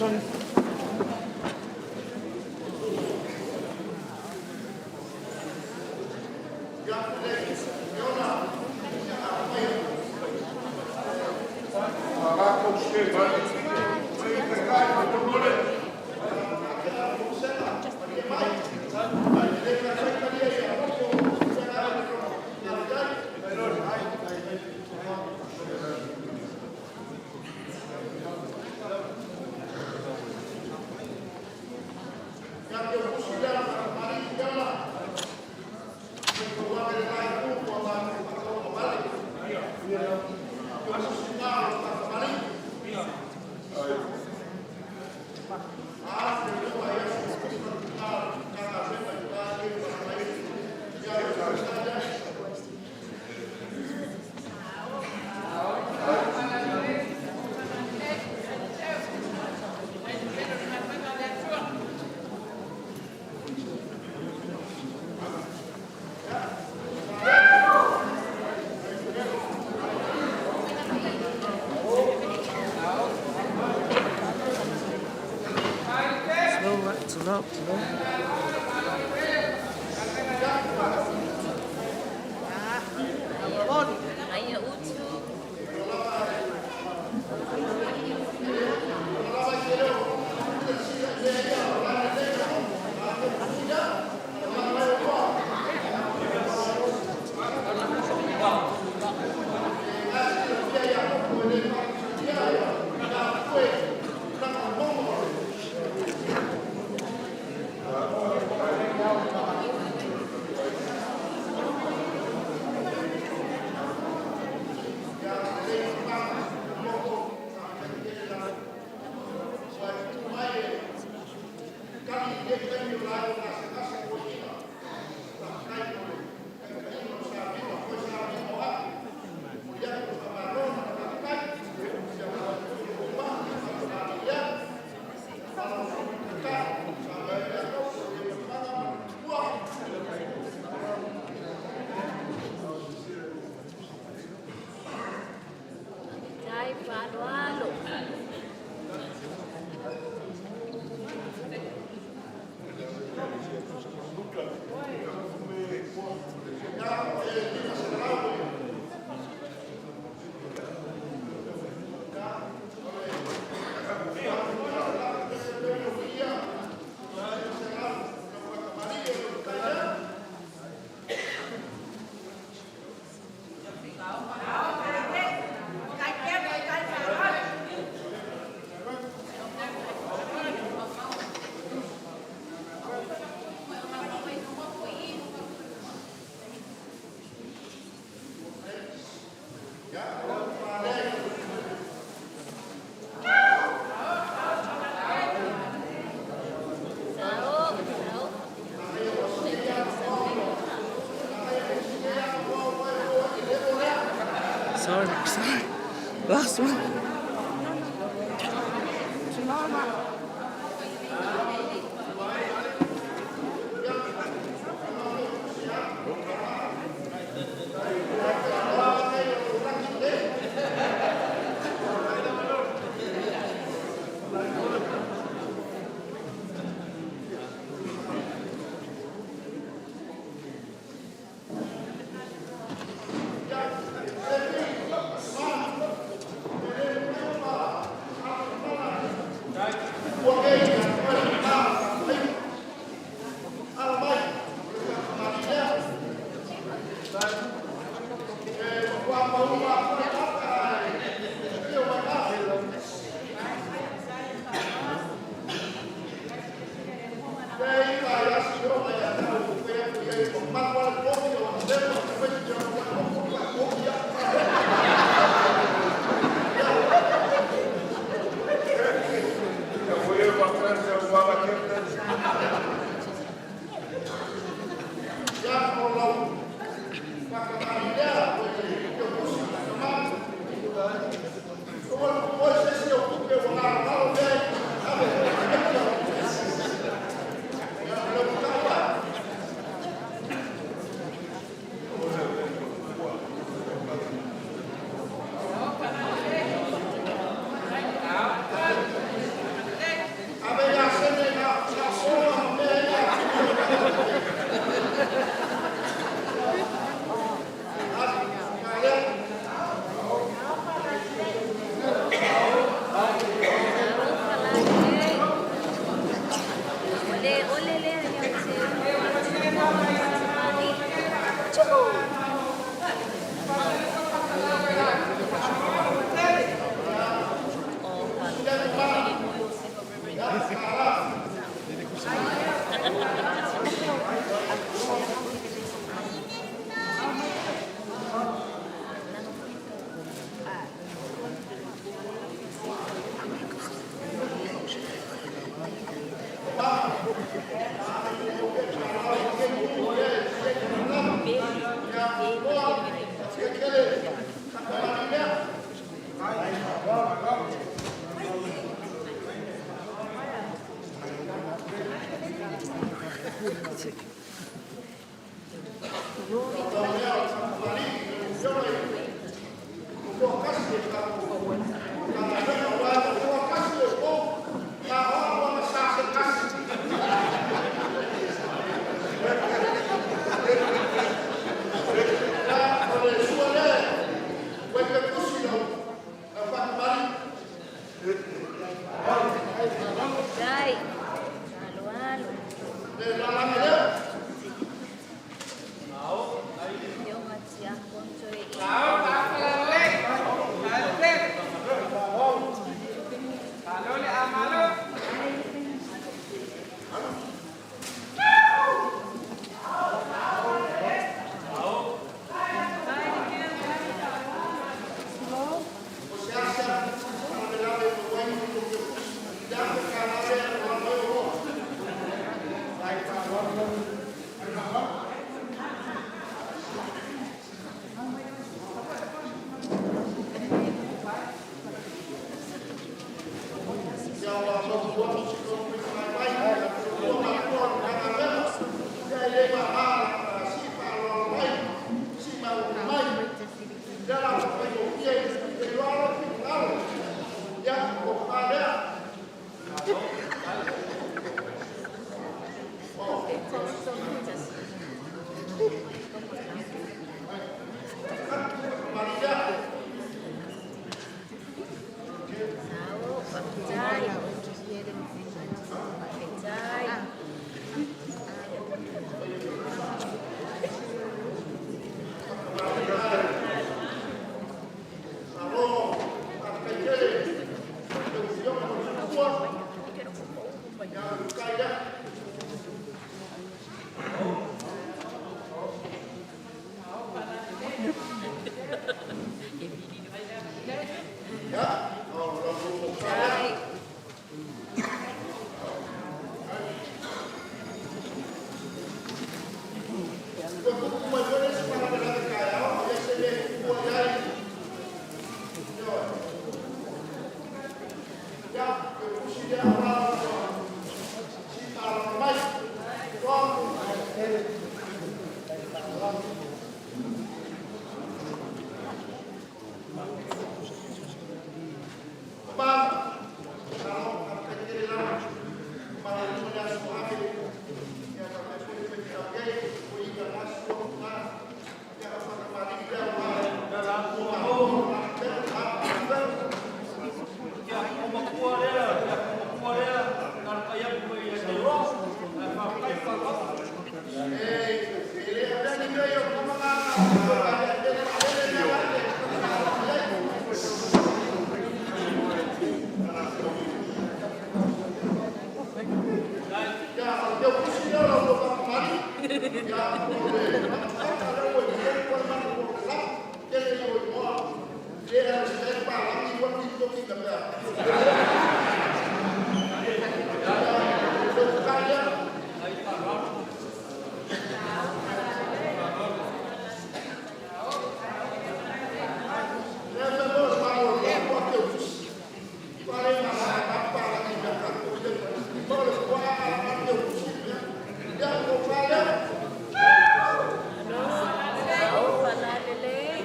Sorry. Slow, slow. Aia utu. Tai fa'aloalo. Sao, sao. Sorry, sorry. Last one. Faafetai faaaloalo. Afioga Tiakono Toeaina. Sao, faafetai. Faafetai. Faafetai. Ao falalelei.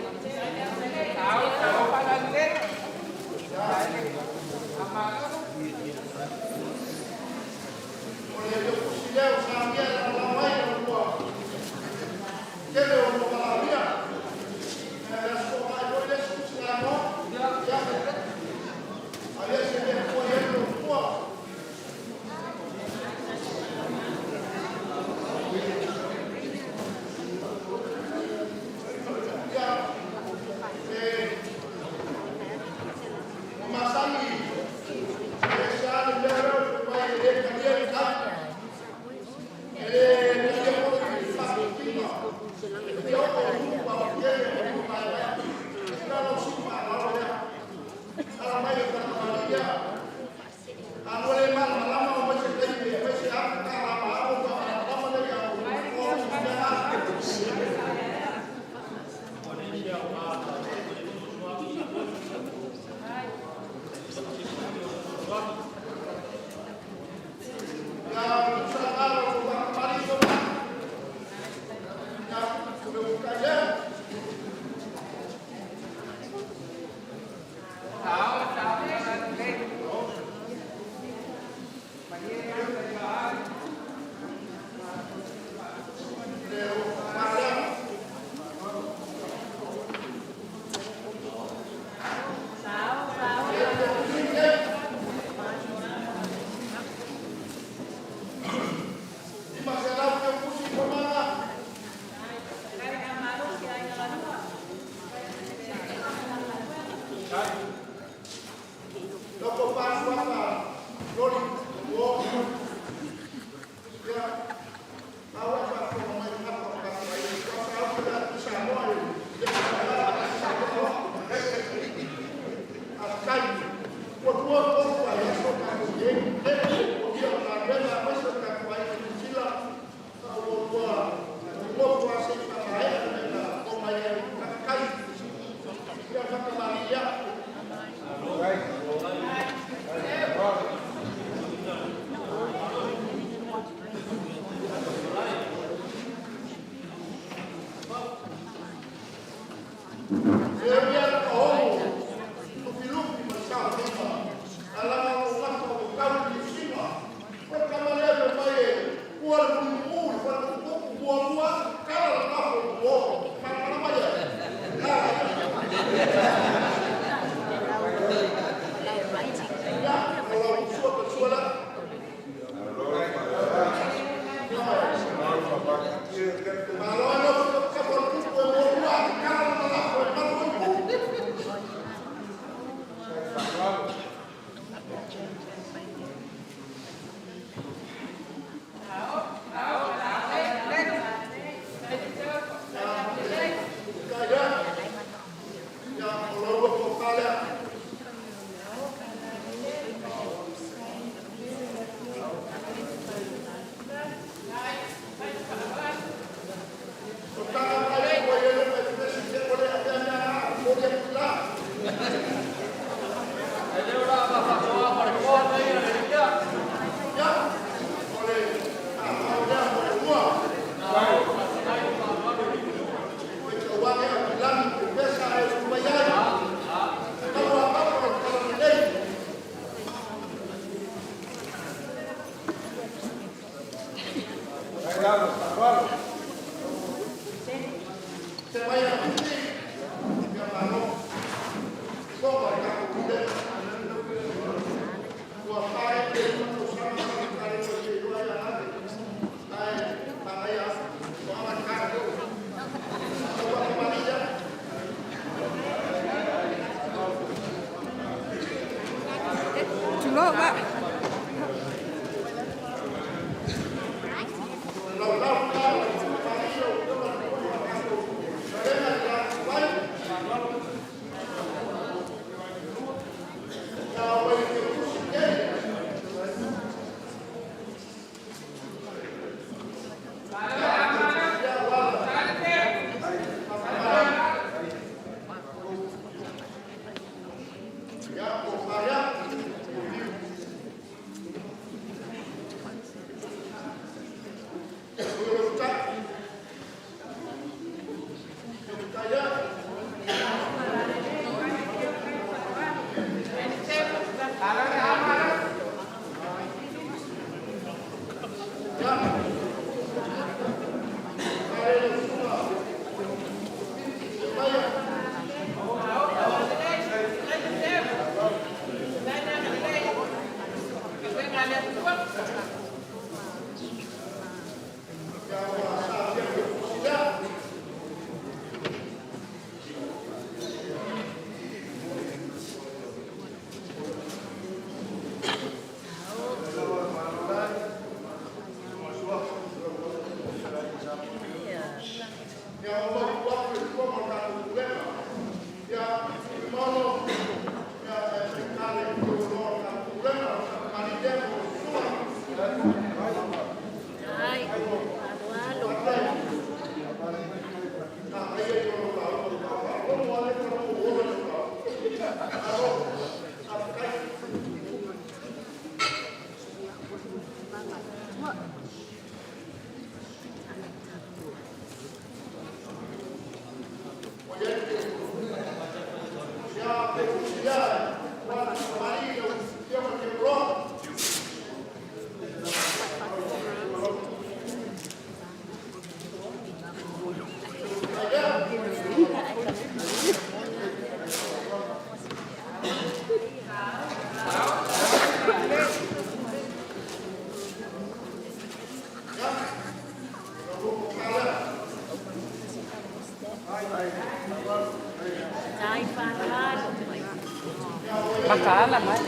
Tai whānau. Makaala mai.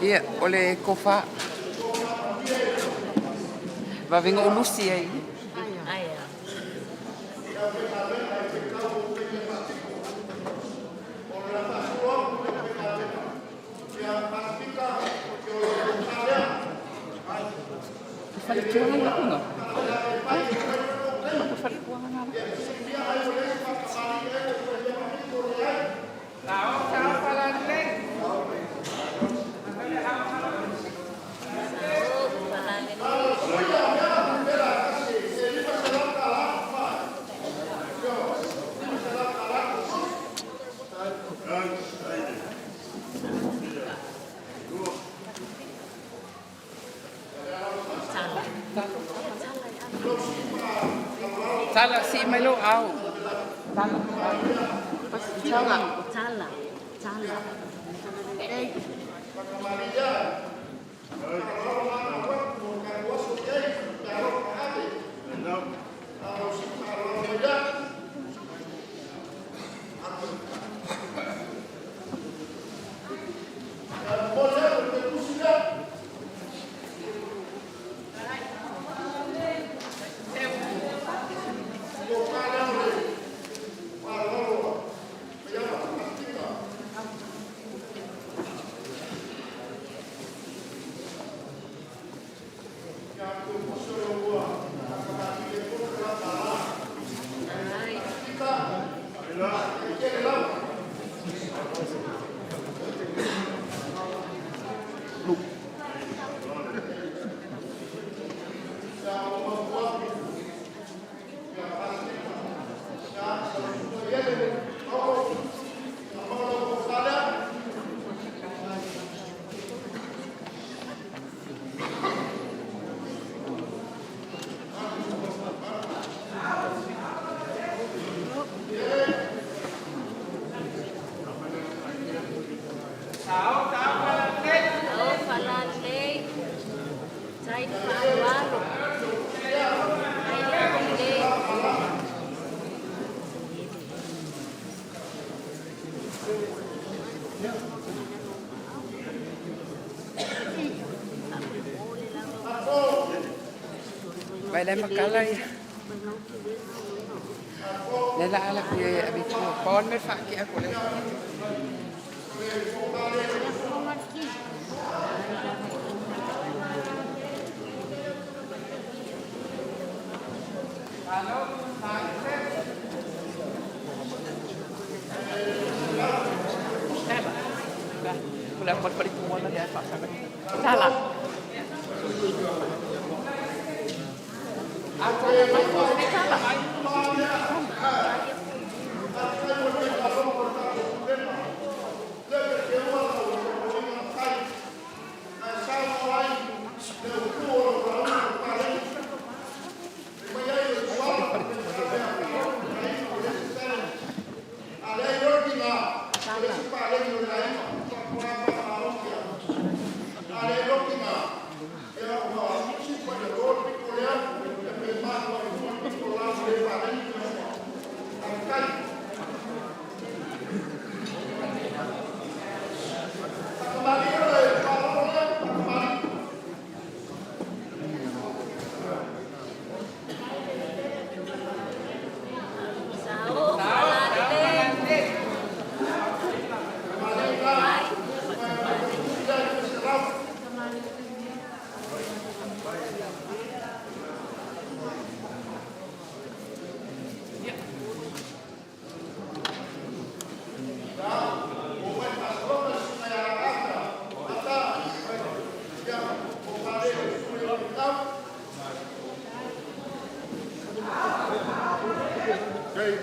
Ia, o le kofa. Vavega ulusi ai. Faletuaga i laʻu igoa. Faletuaga na. Tala si mai lo au. Tala. Tala. Tala. Tala. Sao falalei. Tai faalualu. Ai le agalelei. Vai le makala ia. Le la ala ku ia abi tu. Paul me fa ki aku le. Tala. Kula pal pal tu wala dia fa sa. Tala. Sao falalelei. Ai.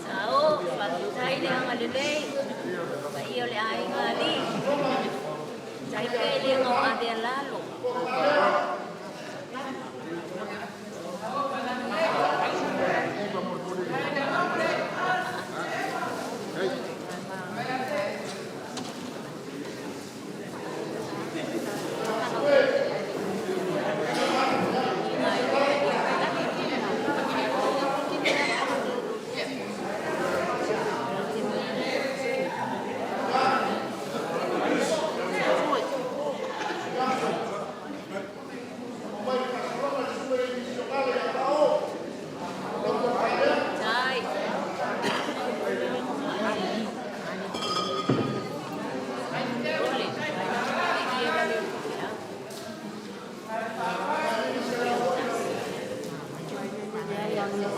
Sao faafetai le agalelei. Tai pele ngo ave lalo. Tai.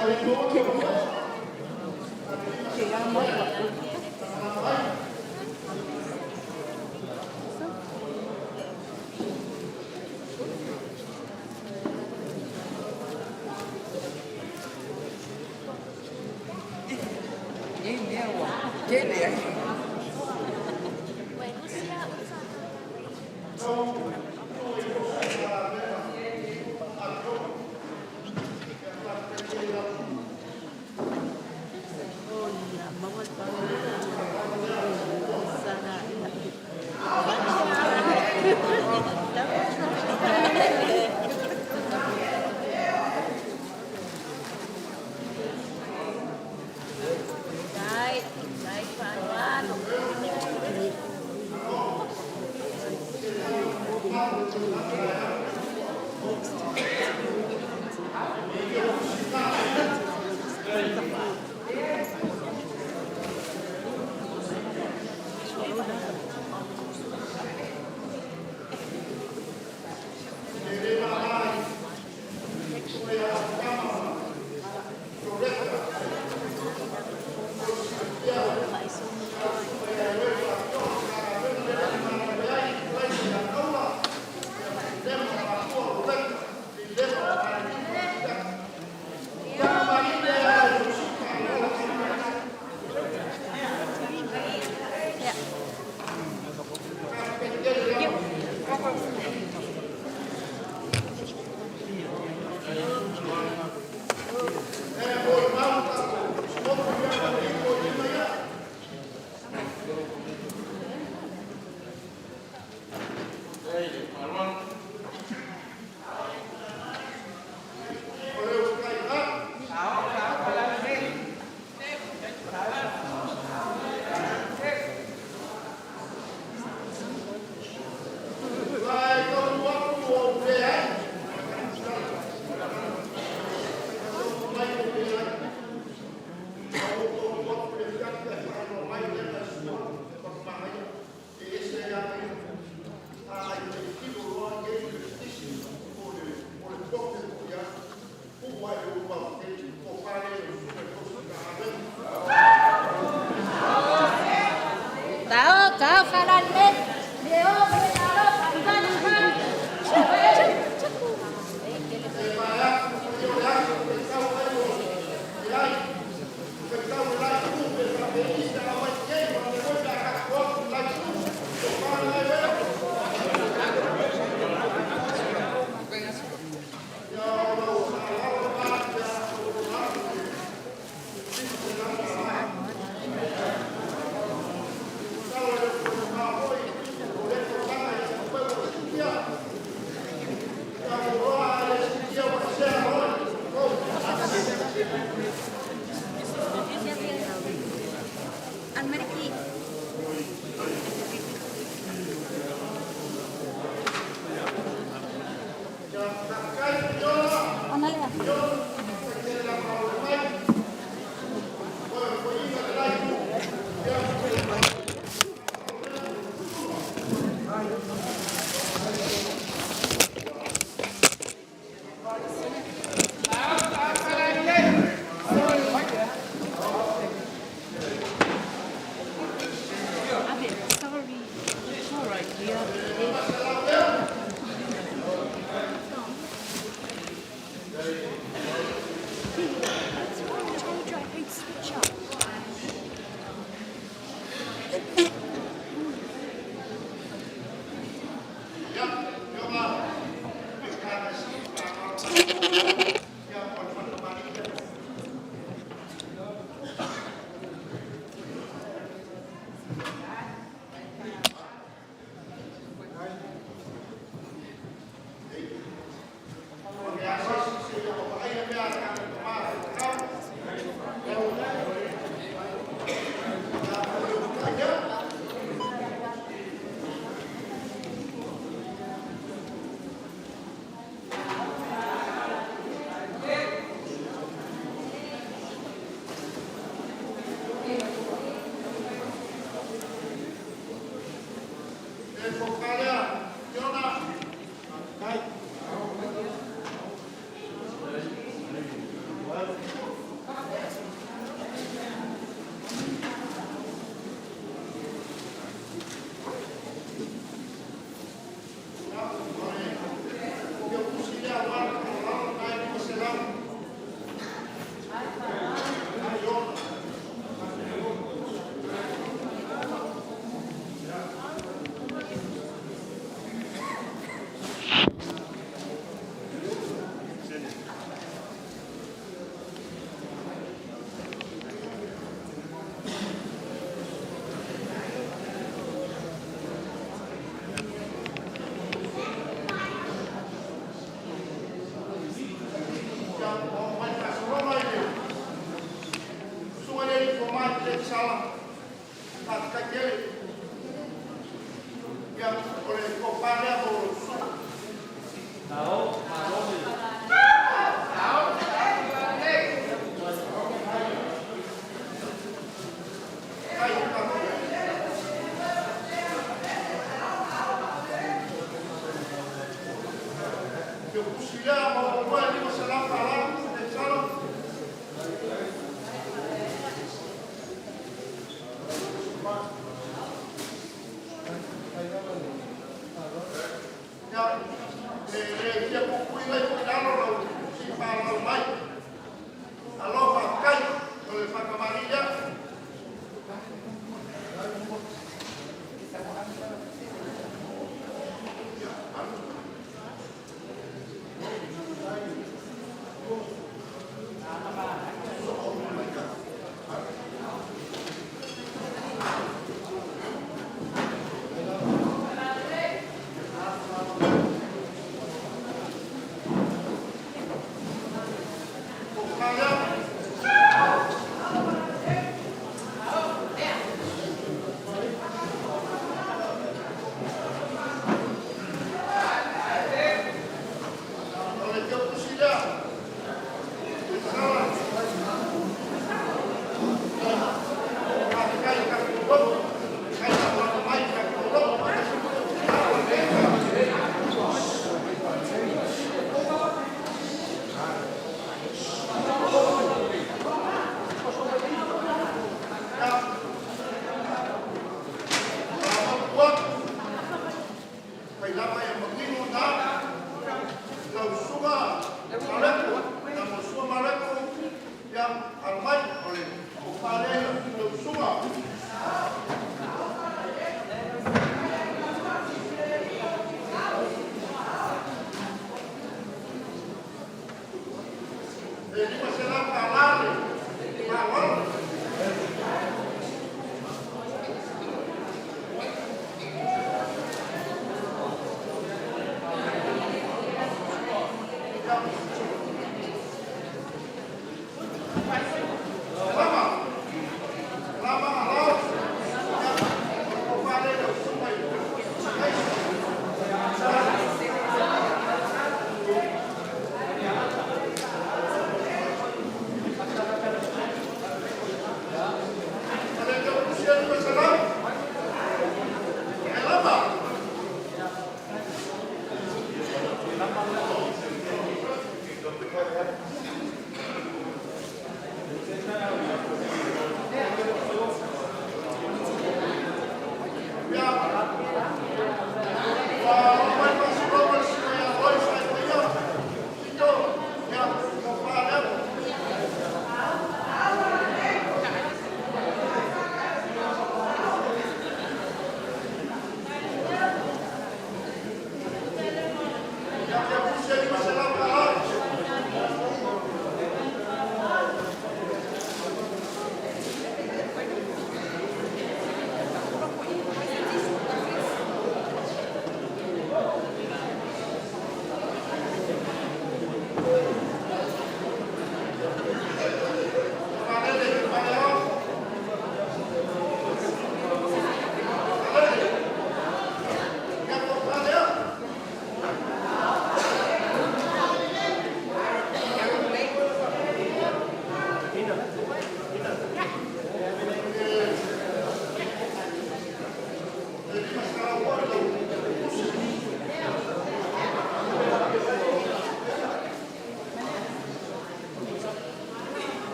Ole. Tai, tai pa. sala. Faafetai tele. Ia, o le tofa lea mo lou susuga. Tusi lea mo oe $500 le sala. Ia, le le fia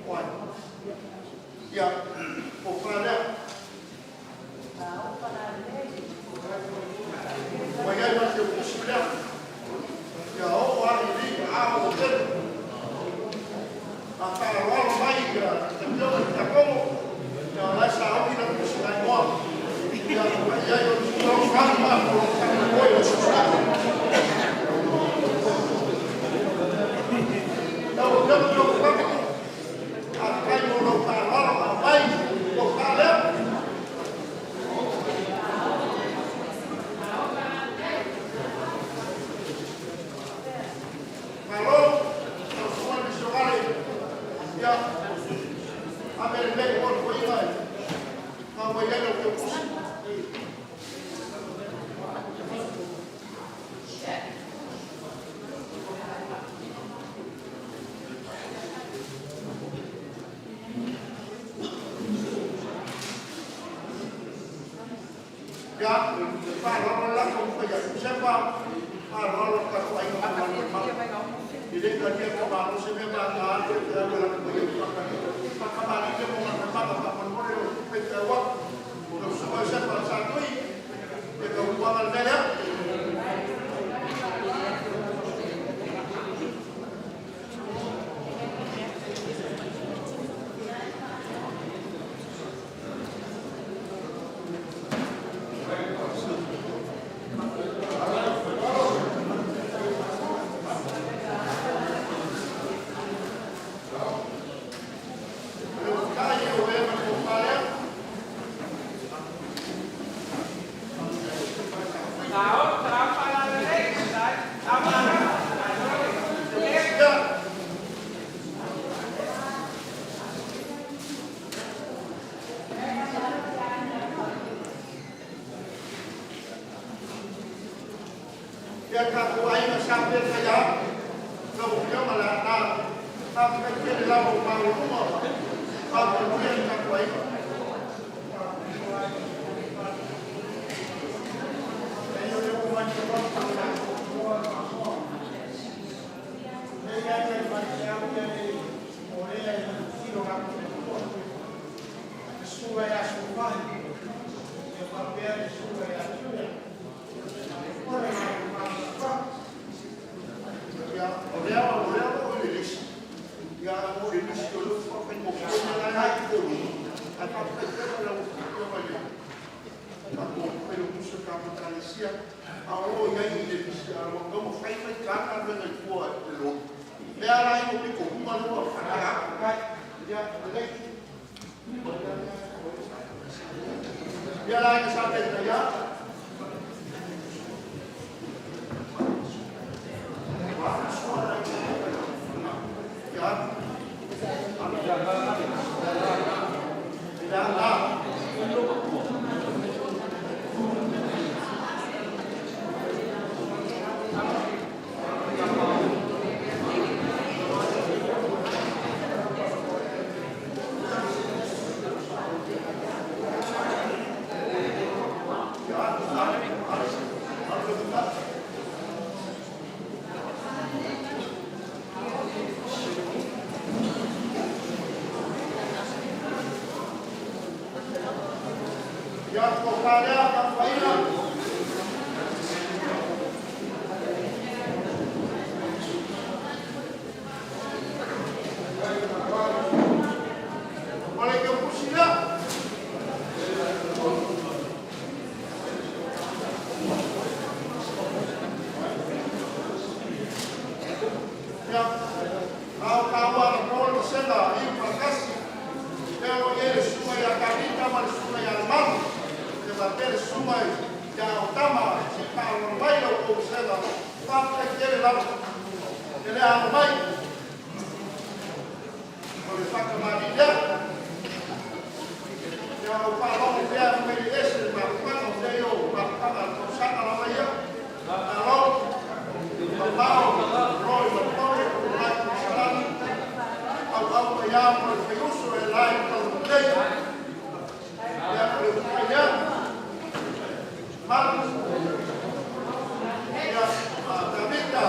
O ai? Ia, tofa lea. Ua i ai ma le teutusi lea. Ia oo lava i i aao o tele. A faaaloalo mai le Afioga i le Tiakono, ia o la e sauni lau tusigaigoa. Ia ua i ai o le fesoasoani ma o lo o faamoemoe i lau fesoasoani. Lau Afioga Theophano, faafetai mo lou faaaloalo na aumai le tofa lea. Malo, lau susuga i le misionare, ia ave lenei foliga e faamanuia ai lau teutusi. Ia, le faaaloalo le lafo ua fai atu. Sepa, faaaloalo le tatou aiga ma E le talia e le Malo se mea pe a ta alu faifeau e lafo mai ai le faatalia. Faatamalii lea mo matamata faamolemole lau faifeau atu. Lau susuga Iosefa Satui, ia tautuana le mea lea. O le usitai o e ma le tofa lea. Ia, ia tatou aiga sa Petaia, lau Afioga Leaana, faafetai tele lava ua maualuga faamanuia i le tatou aiga. Ia, o lea o i le lisi. Ia, o le lisi o lea ua faafaigofie la e i ae faafetai tele i lau Afioga i le tatou Failautusi o le tatou Ekalesia. A o lo o i ai i le lisi, ae ua tatau ona fai faigata galuega i tua e loan. Lea la e i le pito i luga lea ua faatala atu. Ia, lelei. Ia le aiga sa Petaia. Ia, Leaana. Ia, tofa lea tapuaiga. O le teutusi lea. Ia, a o taua anapo le vasega i faatasi lea o i ai le susuga ia Tavita ma le susuga ia Lemanu, ia faapea le susuga ia Aotama. Se i faalogologo mai lau tou vasega. Faafetai tele lava e le alo mai o le faatamalii lea. Ia ou faalogo pea mai le ese le mafutaga o mea ia o mafutaga a le tausaga lava ia. Malo mamao roi ma tole lai salani auau mai a mo le faiuso e lai taulelei. Ia, o le usitai lea malu. Ia, Tavita.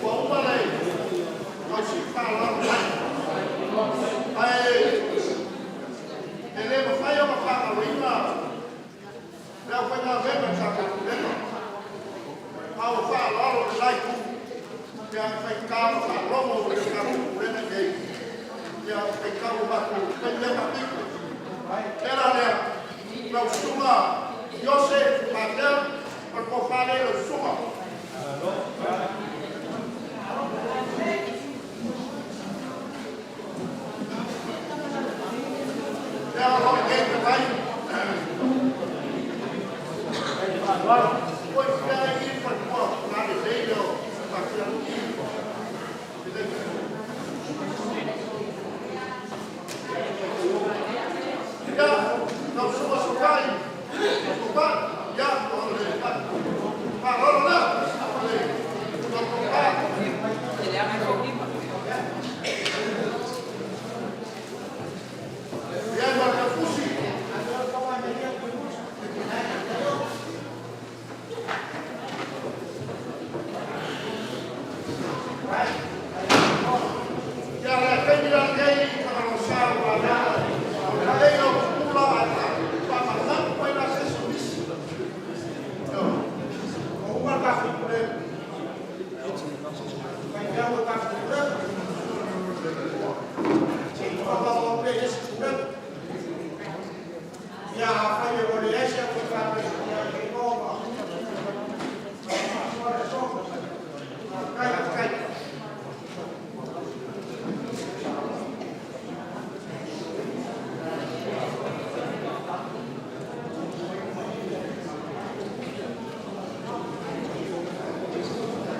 Ua uma le tausi faaaloalo mai, ae e le mafai ona faagaloina le aufaigaluega a le tatou Pulega. A ua faaaloalo i le la itu, ia e faigata ona faalogo i le tatou Pulega nei, ia e faitau ua matou fai mea faapito. O le mea la lea, lau Susuga Iose Patel, o le tofa lea i lau susuga. Lea o lo o i inei talu ai. Oi, fea i i le faletua lalelei lea o Patel i Ia, lau Susuga Sopai, Sopai, ia, o le faaaloalo lea, o le tofa. Ia, ma le Fusi. Ia, o le taimi la lenei i Fagaloa-sa o lelei lau pupula ae faamanatu mai la se isi o nisi. Faafetai.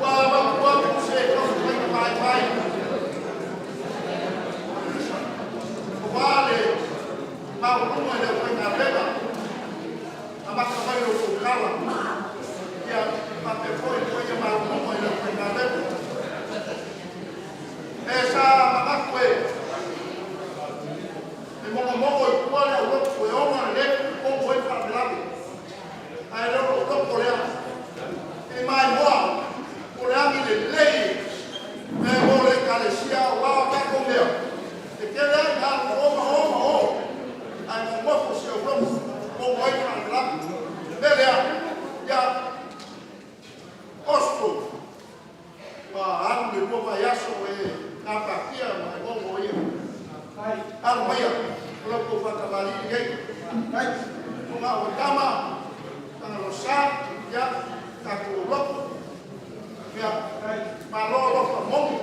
Ua mautu atu se taumafaiga vaivai aua le maualuga i le aufaigaluega amata mai i lo outou tala, ia faapea foi le paia maualuga i le aufaigaluega. E sa manatu e mogomogo i tua le aulotu e ona lelei tonu ai le faalavelave, ae le o lou loto lea. E maimoa po o le agi lelei e mo le Ekalesia aua o tatou mea e tele lava ina alu o ma o ma o ae nonofo si aulotu tonu ai le faalavelave. O le mea lea, ia Oso, ua alu le 2 vaiaso o e gapatia ma e gogoia. Alo maia, o la outou faatamalii lenei. O ga'u o tama, Tagaloasa, ia, tatou lotu, ia, malo alofa moni,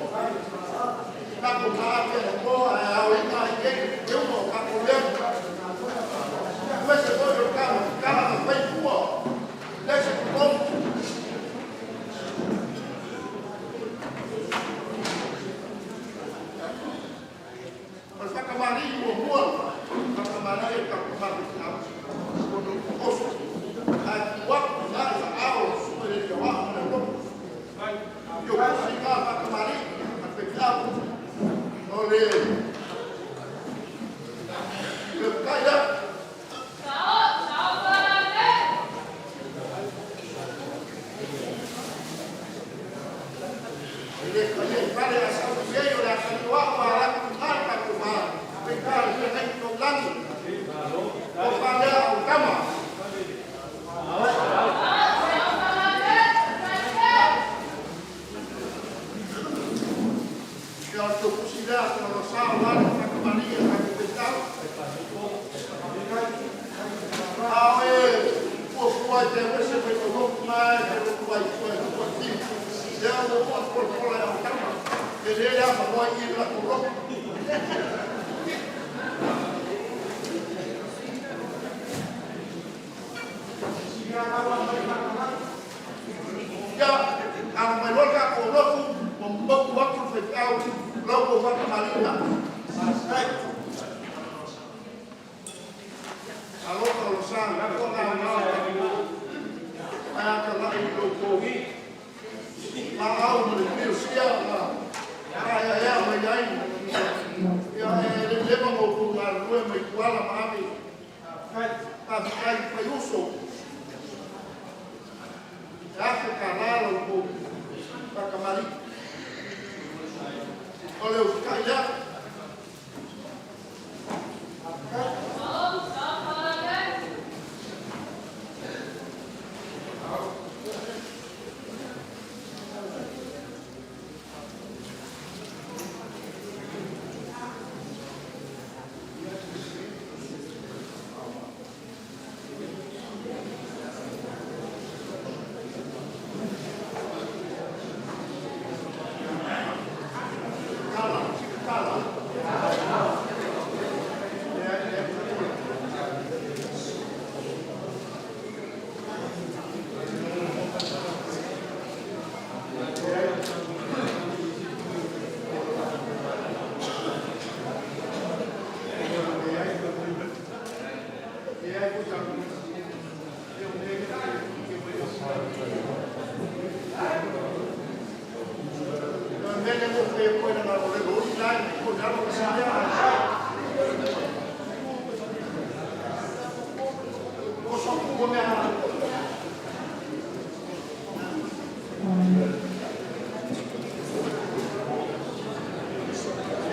tatou taape anapo ae aoina ai nei le feuga o tatou mea. Aemaise foi o le tala na fai i tua, leai se totogi. O le faatamalii muamua, faatamalii e le tatou tama faifeau, Oso, ae tuu atu i ina i aao o le susuga i le alii aoao ma le aulotu. I ou tusi na faatamalii a le faifeau, o le kai lea. E le talia i fale ae sauni ai o le a talioa'u a alu atu i ina le tatou va faigata i le feagai i lagi tofa lea autama. Ia o le tou tusi lea Tagaloasa aua le faatamalii a le tatou faifeau. A o e fuafua e te alu ese mai lou lotu lena e te lotu ai i tua e tua le tino, lea ua uma ona polapola e Autama, tele le avanoa i i le latou lotu. Ia, alo mai loa le tatou lotu. Ua mautu atu le faifeau lau tou faatamalii na. Faafetai. Alofa o le sa, ua gaogao ae atalai i lo outou laau ma le miosia na aeaea mai ai. Ia e le leva ona outou galulue mai Tuala ma Ave. Faafetai fai uso. E $1,000 la outou faatamalii. O le usitai lea.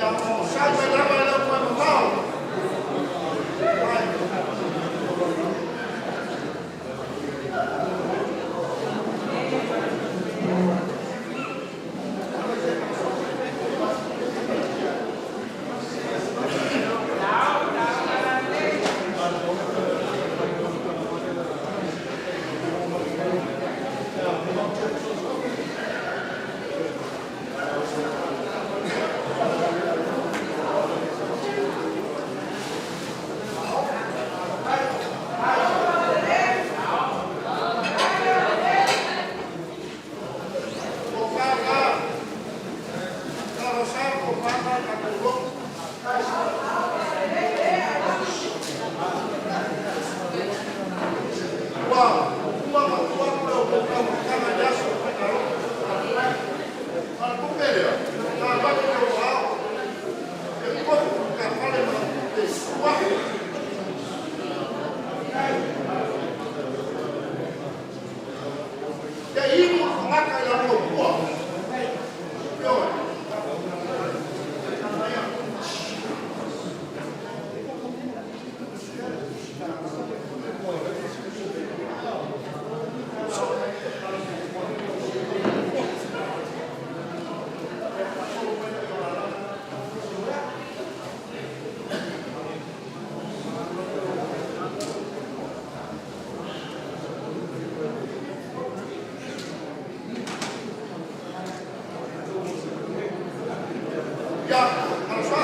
Ia onosai mai lava e le o toe mamao. O fana, talosa o fana tatou lotu. Ua uma ona tuu atu le tou taumafataga i le aso o le faigalotu. A o le tupe lea, na avatu i lou aao e tofu le matafale ma lau tupe $2,000. Ia inu le tagata i lana tautua. Ioe. Ia, Alofa,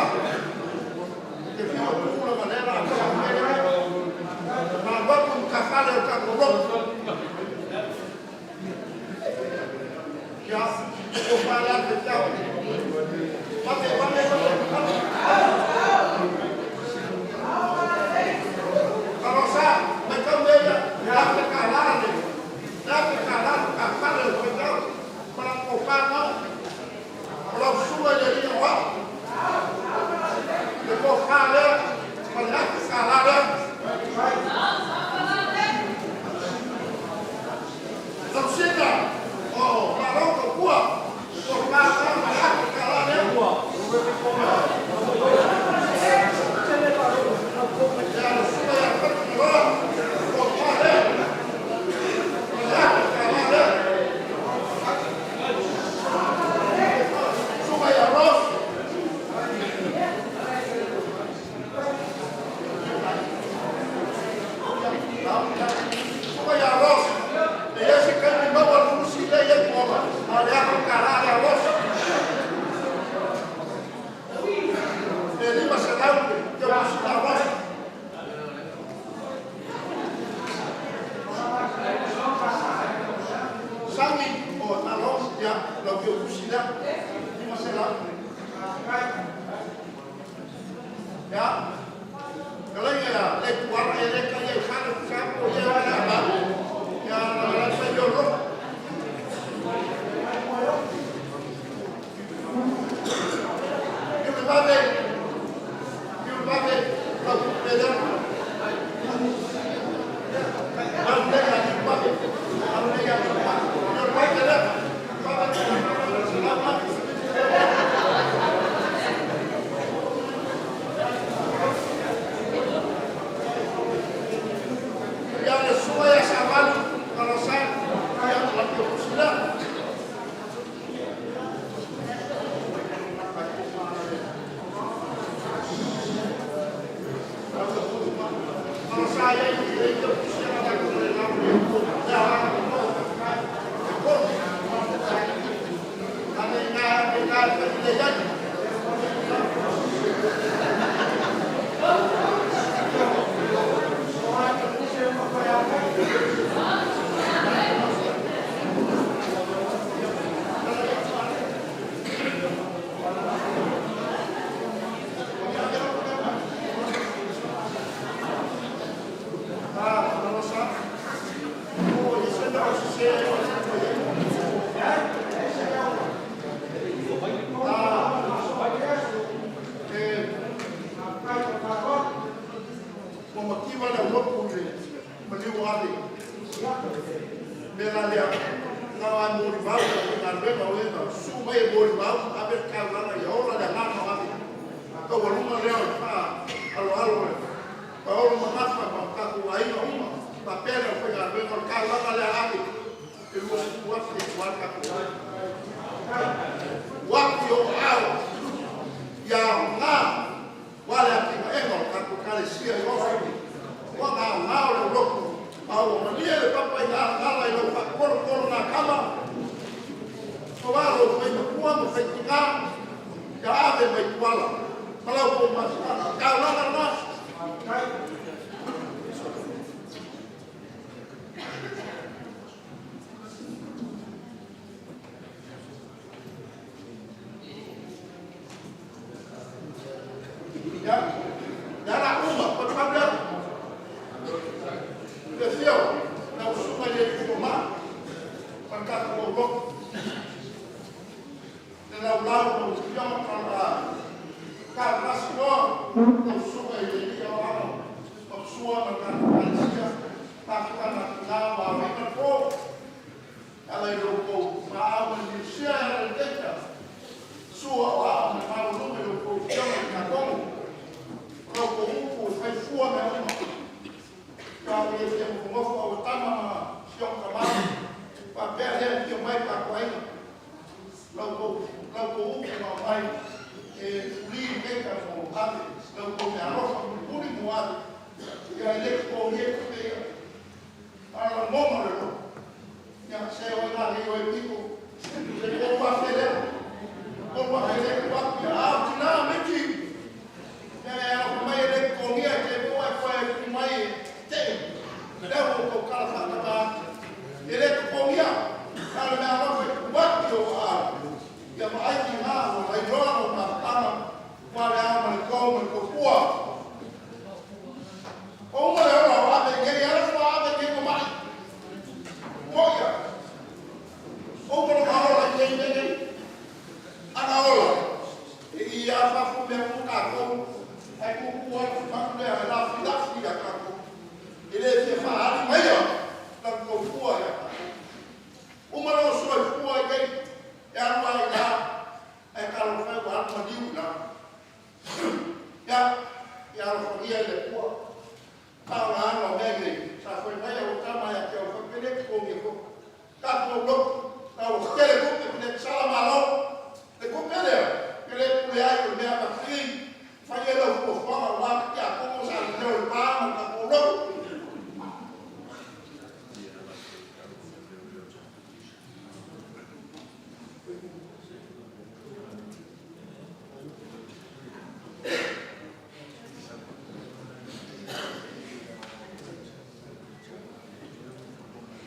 e te fiu e tuu leaga o lea o le a fai le mea lea. Na alu atu i matafale o le tatou lotu. Ia, le tofa lea a le faifeau. Vave, vave, vave, vave. Alofa, matau mea ia, $1,000 le $1,000 le matafale o le faifeau ma lana tofa lena. O lau susuga i le alii aoao, le tofa lea ma le $1,000 lea. Tausina, o malo tautua, le tofa lena ma le $1,000 lea. Ia le susuga ia Savalu Alasa, ia o lau tusi lea. Ua mativa le aulotu i le maliu ave i le mea la lea, na ona molimau i le aufaigaluega o e na susu mai e molimau, ave le taulaga ia ola le agaga o Ale. Taualuga lea o le faaaloalo a paolo ma Gafa ma o tatou aiga uma faapea le aufaigaluega. O le taulaga lea a Ale, e $20,000 aua le tatou aiga. Tuu atu i ou aao, ia aoga aua le atinaeina o le tatou Ekalesia i Osofo. Ua gaogao le aulotu a ua malie le papaigalagala i lau faatolotologatama aua lou fai matua ma fai tina ia Ave mai Tuala ma la outou mafutaga. O le taulaga lena. Ia, lea o le a uma, toe pau lea. Le afio o lau Susuga i le Alii Fomai ma le tatou aulotu, le laulau a lau Afioga Karl Rasi Noa, lau Susuga i le Alii Aoao Maposua ma le tatou Ekalesia, mafutaga a tina ma aoaiga le po e ala i lo outou muaau ma le miosia e ala i le teita, sua o ao ma le maualuga i la outou Afioga i le Tiakono. O la outou upu e fai fua mea uma. Ia ua le fia nofonofo a ua tama ma si ona tama faapea lea, afio mai le tatou aiga. La outou upu na aumai e fuli le teita mo Ale, la outou meaalofa mulimuli mo Ale, ia e le totogia tupe ia, a o le lagona o le loto. Ia se o ai la e pito, se $3,000 lea, $3,000 lea e tuu atu i aao o tina Miti. Ia e alofa mai e le totogia e te lua e toe tu mai e tee. Lea ua outou tala faatama atu. E le totogia, na o le meaalofa e tuu atu i ou aao. Ia vaai tiga ua lailoa lau mafutaga ua le ao ma le to ma le topua. Ua uma le ola o Ave nei, ala fua Ave nei ua mai. Moia. Ua uma lona ola i nei nei nei. Ana ola, e i a fafo mea uma tatou, ae tutu atu manu lea e lafilafi ia tatou. E le fia faaali maia lana tofua ia tatou. Uma lona soifua i nei, e alu lava i ina, ae talofa e ua alu maliu i lalo. Ia, ia alofagia e le Atua. Faaaogaina o mea nei, sa fai mai au tama ia te au faapea, le totogia foi. Tatou lotu, la ua tele tupe, pe le sala malo. Le tupe lea, e le pule ai o le mea avatu i, fai ai lau fuafuaga aua le tiakono sa leleo i le pa ma le tatou lotu.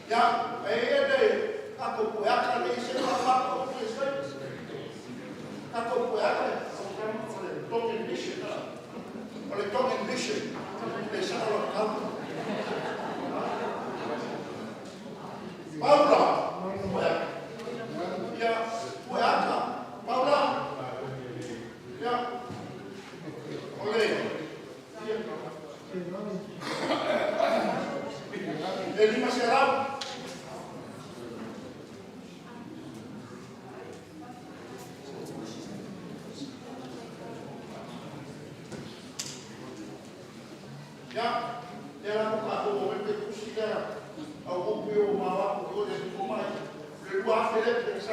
Ia, e i ai le tatou pueata nei se faamata o le sai. Tatou pueata o le Tongan Mission. O le Tongan Mission, le sao la tau. Paula, pueata. Ia, pueata, Paula. Ia,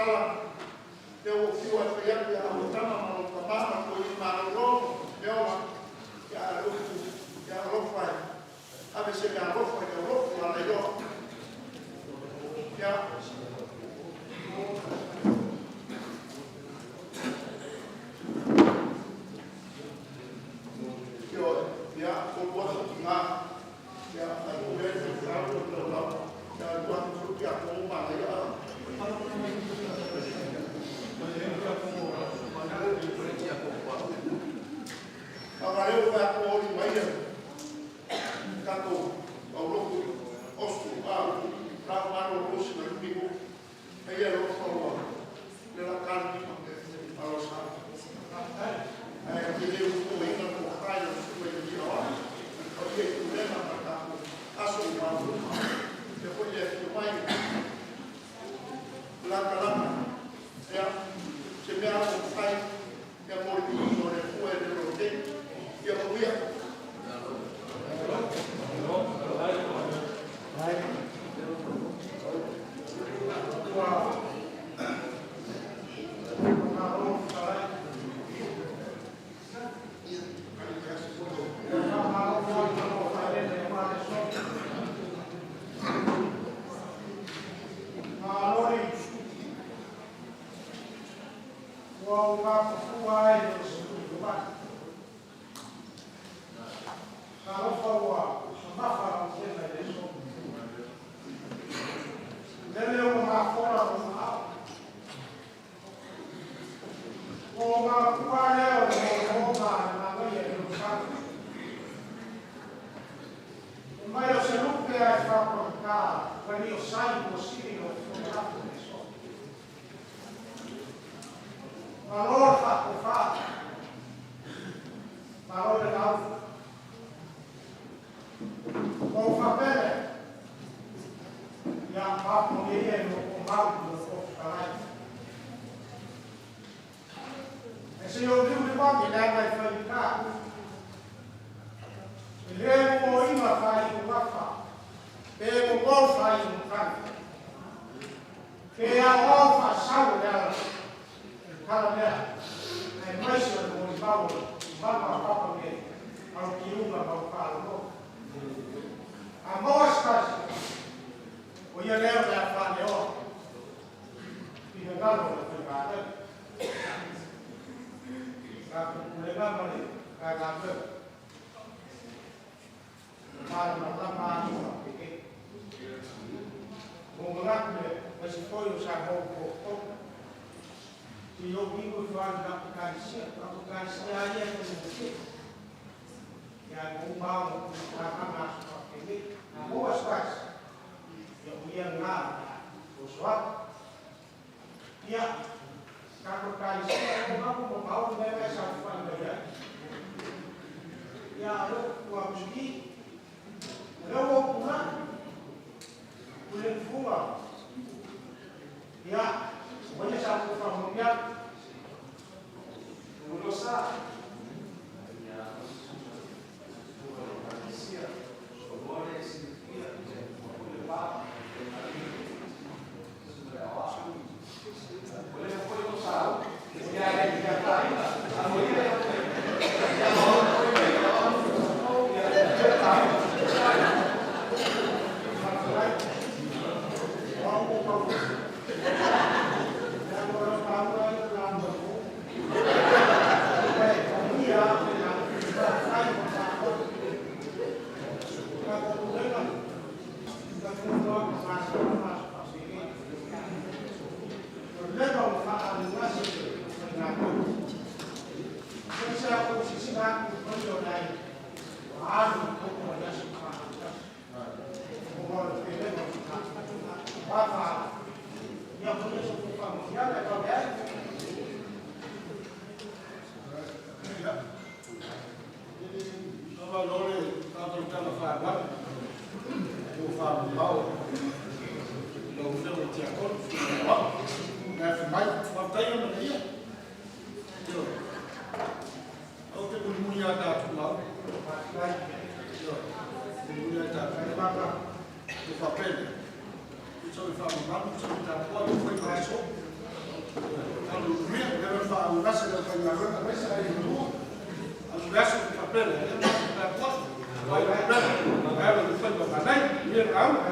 tala, lea ua ou fiu lava e fai atu ia Auatama ma lou tama ma le toeaina malolo ma Meola, a o le upu, ia alofa e ave se meaalofa i le aulotu a lailoa. Ia. Ioe, ia, 3,000 tina, ia, ae pule ai le faifeau ma le taulao, ia ae 2,000 tiakono manaia a. Leaga o lea ua ou fai atu ua oli mai le tatou aulotu i Osgood la ua malolo sina 5 minute. Ai alofa ua lea o le a ta le 5, malo saunoa. Ae ou te le usufonoina le tofa i lau susuga i le alii aoao ma le paia i Pulega ma le tatou aso ua maualuluga. Faapea foi le afio mai o Latalata, ia, o se mea lava ua mafai mo le viiga o le Atua e le lotea. Ia manuia. Ua faamalo fetalai. Faamalo foi mo lou faaeaea aua le aso. Malo le usutupi. Ua ou mafafua ai i le sefuluvai. Talofa ua mamafa lau Afioga i le aso. Lele ua mafola lou aao. Ua ou manatua lava lea o le omoomoga a le manaia i lona tala. Fai mai o se lupe lava e faapaugata ua liosai Tuasivi i lou fofoga lafo i le aso. Malo le faatofa, malo le gaufa. Ua ou faapea lea, ia mapo ia i lou toamau i lou Fofoga Fetalai. Ae se i ou liuliu ane leaga e faigata. E le momoina faaiugafa pe momo faaiumatagi. Pe aoao faasau o le ala o le tala lea aemaise o le molimau o le mama a Papa nei, Alokiuga Maufaalogologo. A maua se tasi, o ia lea o le a faaleoa finagalo o le aufaigaluega. Tatou pulega ma le Matagaluega, e malamalama aso faapenei. Ua ou manatu lea, aemaise foi o sa matou totogi. Se i ou iu ifo lava i le matou ekalesia. O le matou ekalesia lava ia e faigofie. Ae ua uma lava ona tuuina aso faapenei. A maua se tasi, ia o ia lena o le a oso atu. Ia, tatou ekalesia, ua ou manatu ua mamao le mea la e saofafai mai ai. Ia, a o lea ou te tu atu i i. O lea ua ou tulai, Puletufuga, ia, aumaia sa outou faamanuiaga. O au ua ou tau leaga o lau lauga ia na lauga i o. Ae manuia lava. Faafetai mo le faafoe. Tatou pulega, tatou masima aso faapenei. Ua leva ona faaaligasi le aufaigaluega. Se i outou silasila atu i le paia o le aiga, ua alu i totonu o le aso faatasi ona o le felega o le vafa. Ia manuia sa outou faamanuiaga e vave ai. Malo le faautautaga faagalo, tofamamao i lau Afioga i le Tiakono, le Susuga i le Aoao le afio mai. Faafetai le amanaia. Ioe. Aua e te mulimuli ia tatou lauga. Ioe. Mulimuli lava tatou. Ona faapea lea, ia tau ina faamamalu ma tapuai faiva i le aso. Manase le aufaigaluega aemaise aiga e lua. A o le aso e faapea lea, ia matou tapuai, aua le alo i faiva o manaia. Manuia le lauga.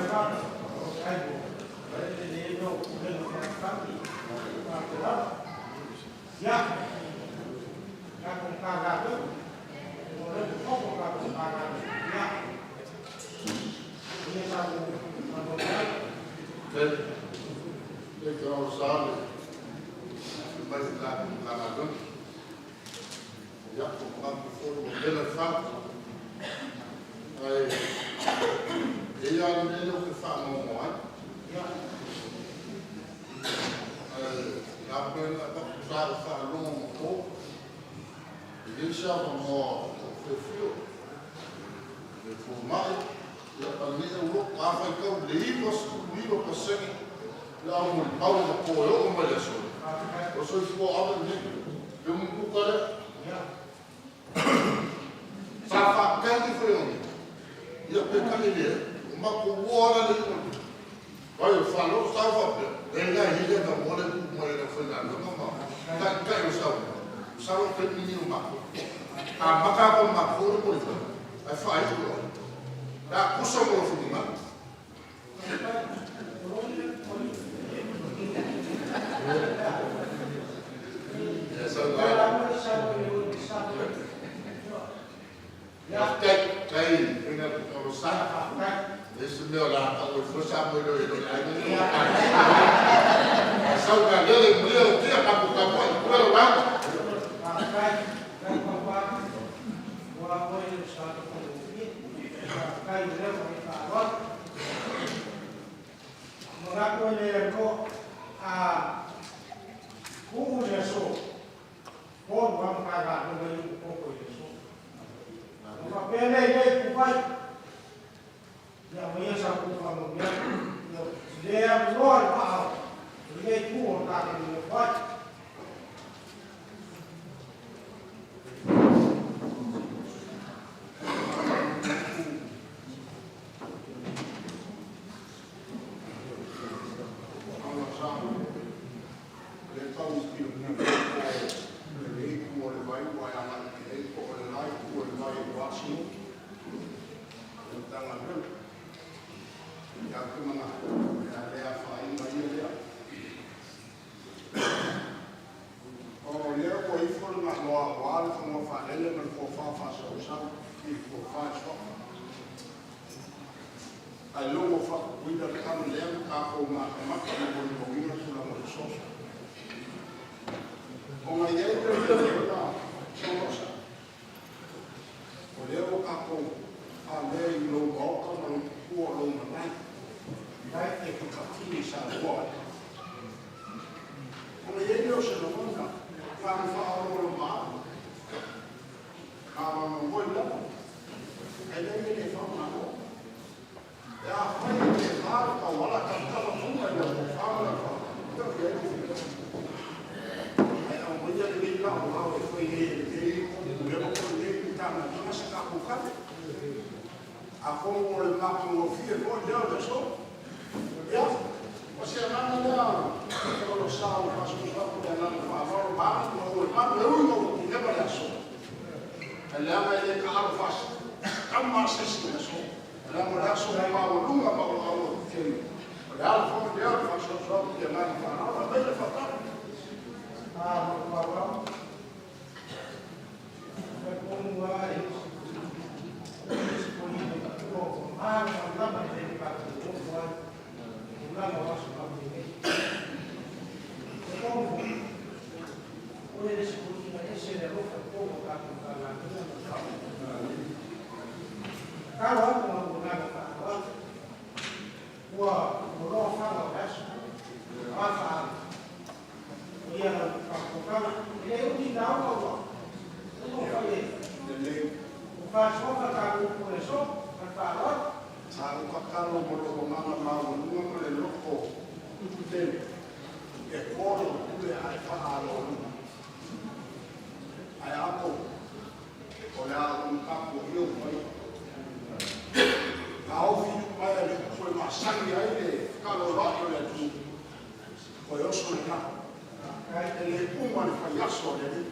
aso a le Alii.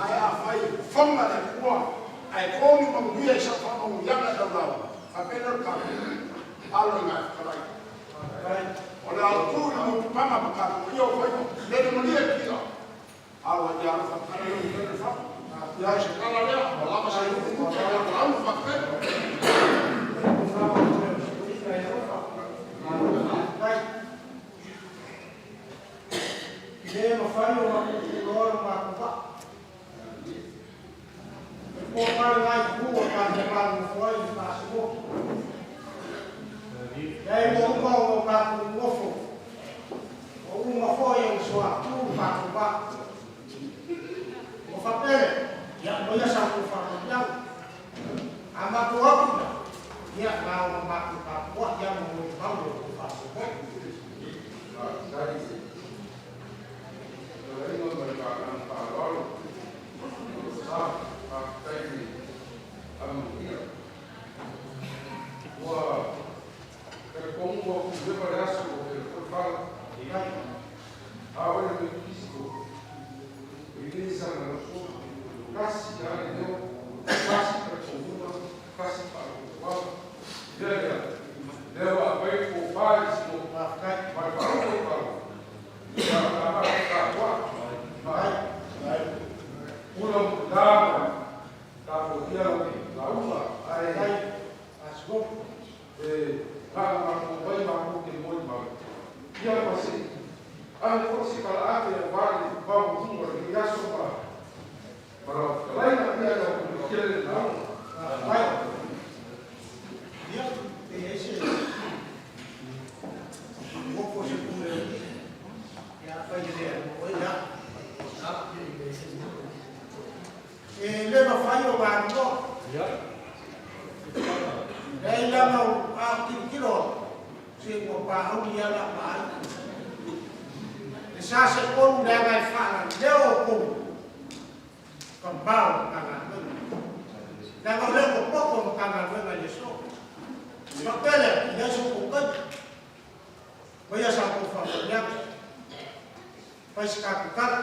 Ae afai e fofoga le Atua ae to ni manuia i sau faamanuiaga i lau lauga, faapea lea o le tatou alo i ina e fetalai. O le a ou tuu i le mulipapaga ma tapuaia ou faiva, lele malie Kila, alo ai ia alofa tala lau afioga i le fatu. Ia o se tala lea, ua lava se 2 minute o lau lauga, faafetai. E le mafai ona tuutuuloa lo matou vaa e toatale nai itu o tatou vanonofo ai i le faasimotu. Leai ua uma ona tatou nonofo, ua uma foi ona soatu le tatou vaa. Ua faapea lea, ia aumaia sa outou faamanuiaga. A matou o atu la, ia na ona matou tapuai lava ma molimau i lo outou faamoemoe. Faafetai i le fetalaiga ma le agaga faaaloalo. Faafetai le amuia. Ua talitonu ua tuliava le aso ua tele foi fala. A o le Metotisi e le saga tasi lava le leo, tasi le talitonuga, tasi le faatuatuaga. O le mea lea, o lea ua aumai le tofa i le simoa ma le faautautaga, ia o le a tatou tapuai. Pula muliga ma tapuaia lau lauga, ae e lagolago mai matou te molimau, ia ma se i ave foi se talaave aua le maualuga o lenei aso ma lau fetalaiga. Ia manuia tele le lauga. Ia, pe i ai se nofo se pule o le ia fai le lea o ia. E le mafai o galua. Leai lava a tilotilo se ua pauli ala ma ai. E sa se tonu leaga e faalaleo Upolu tama o Matagaluega. Leaga o lea ua poto Matagaluega i le aso. Faapea lea, e leai so outou taimi. Maia sa outou faamanuiaga. Fai se tatou tala.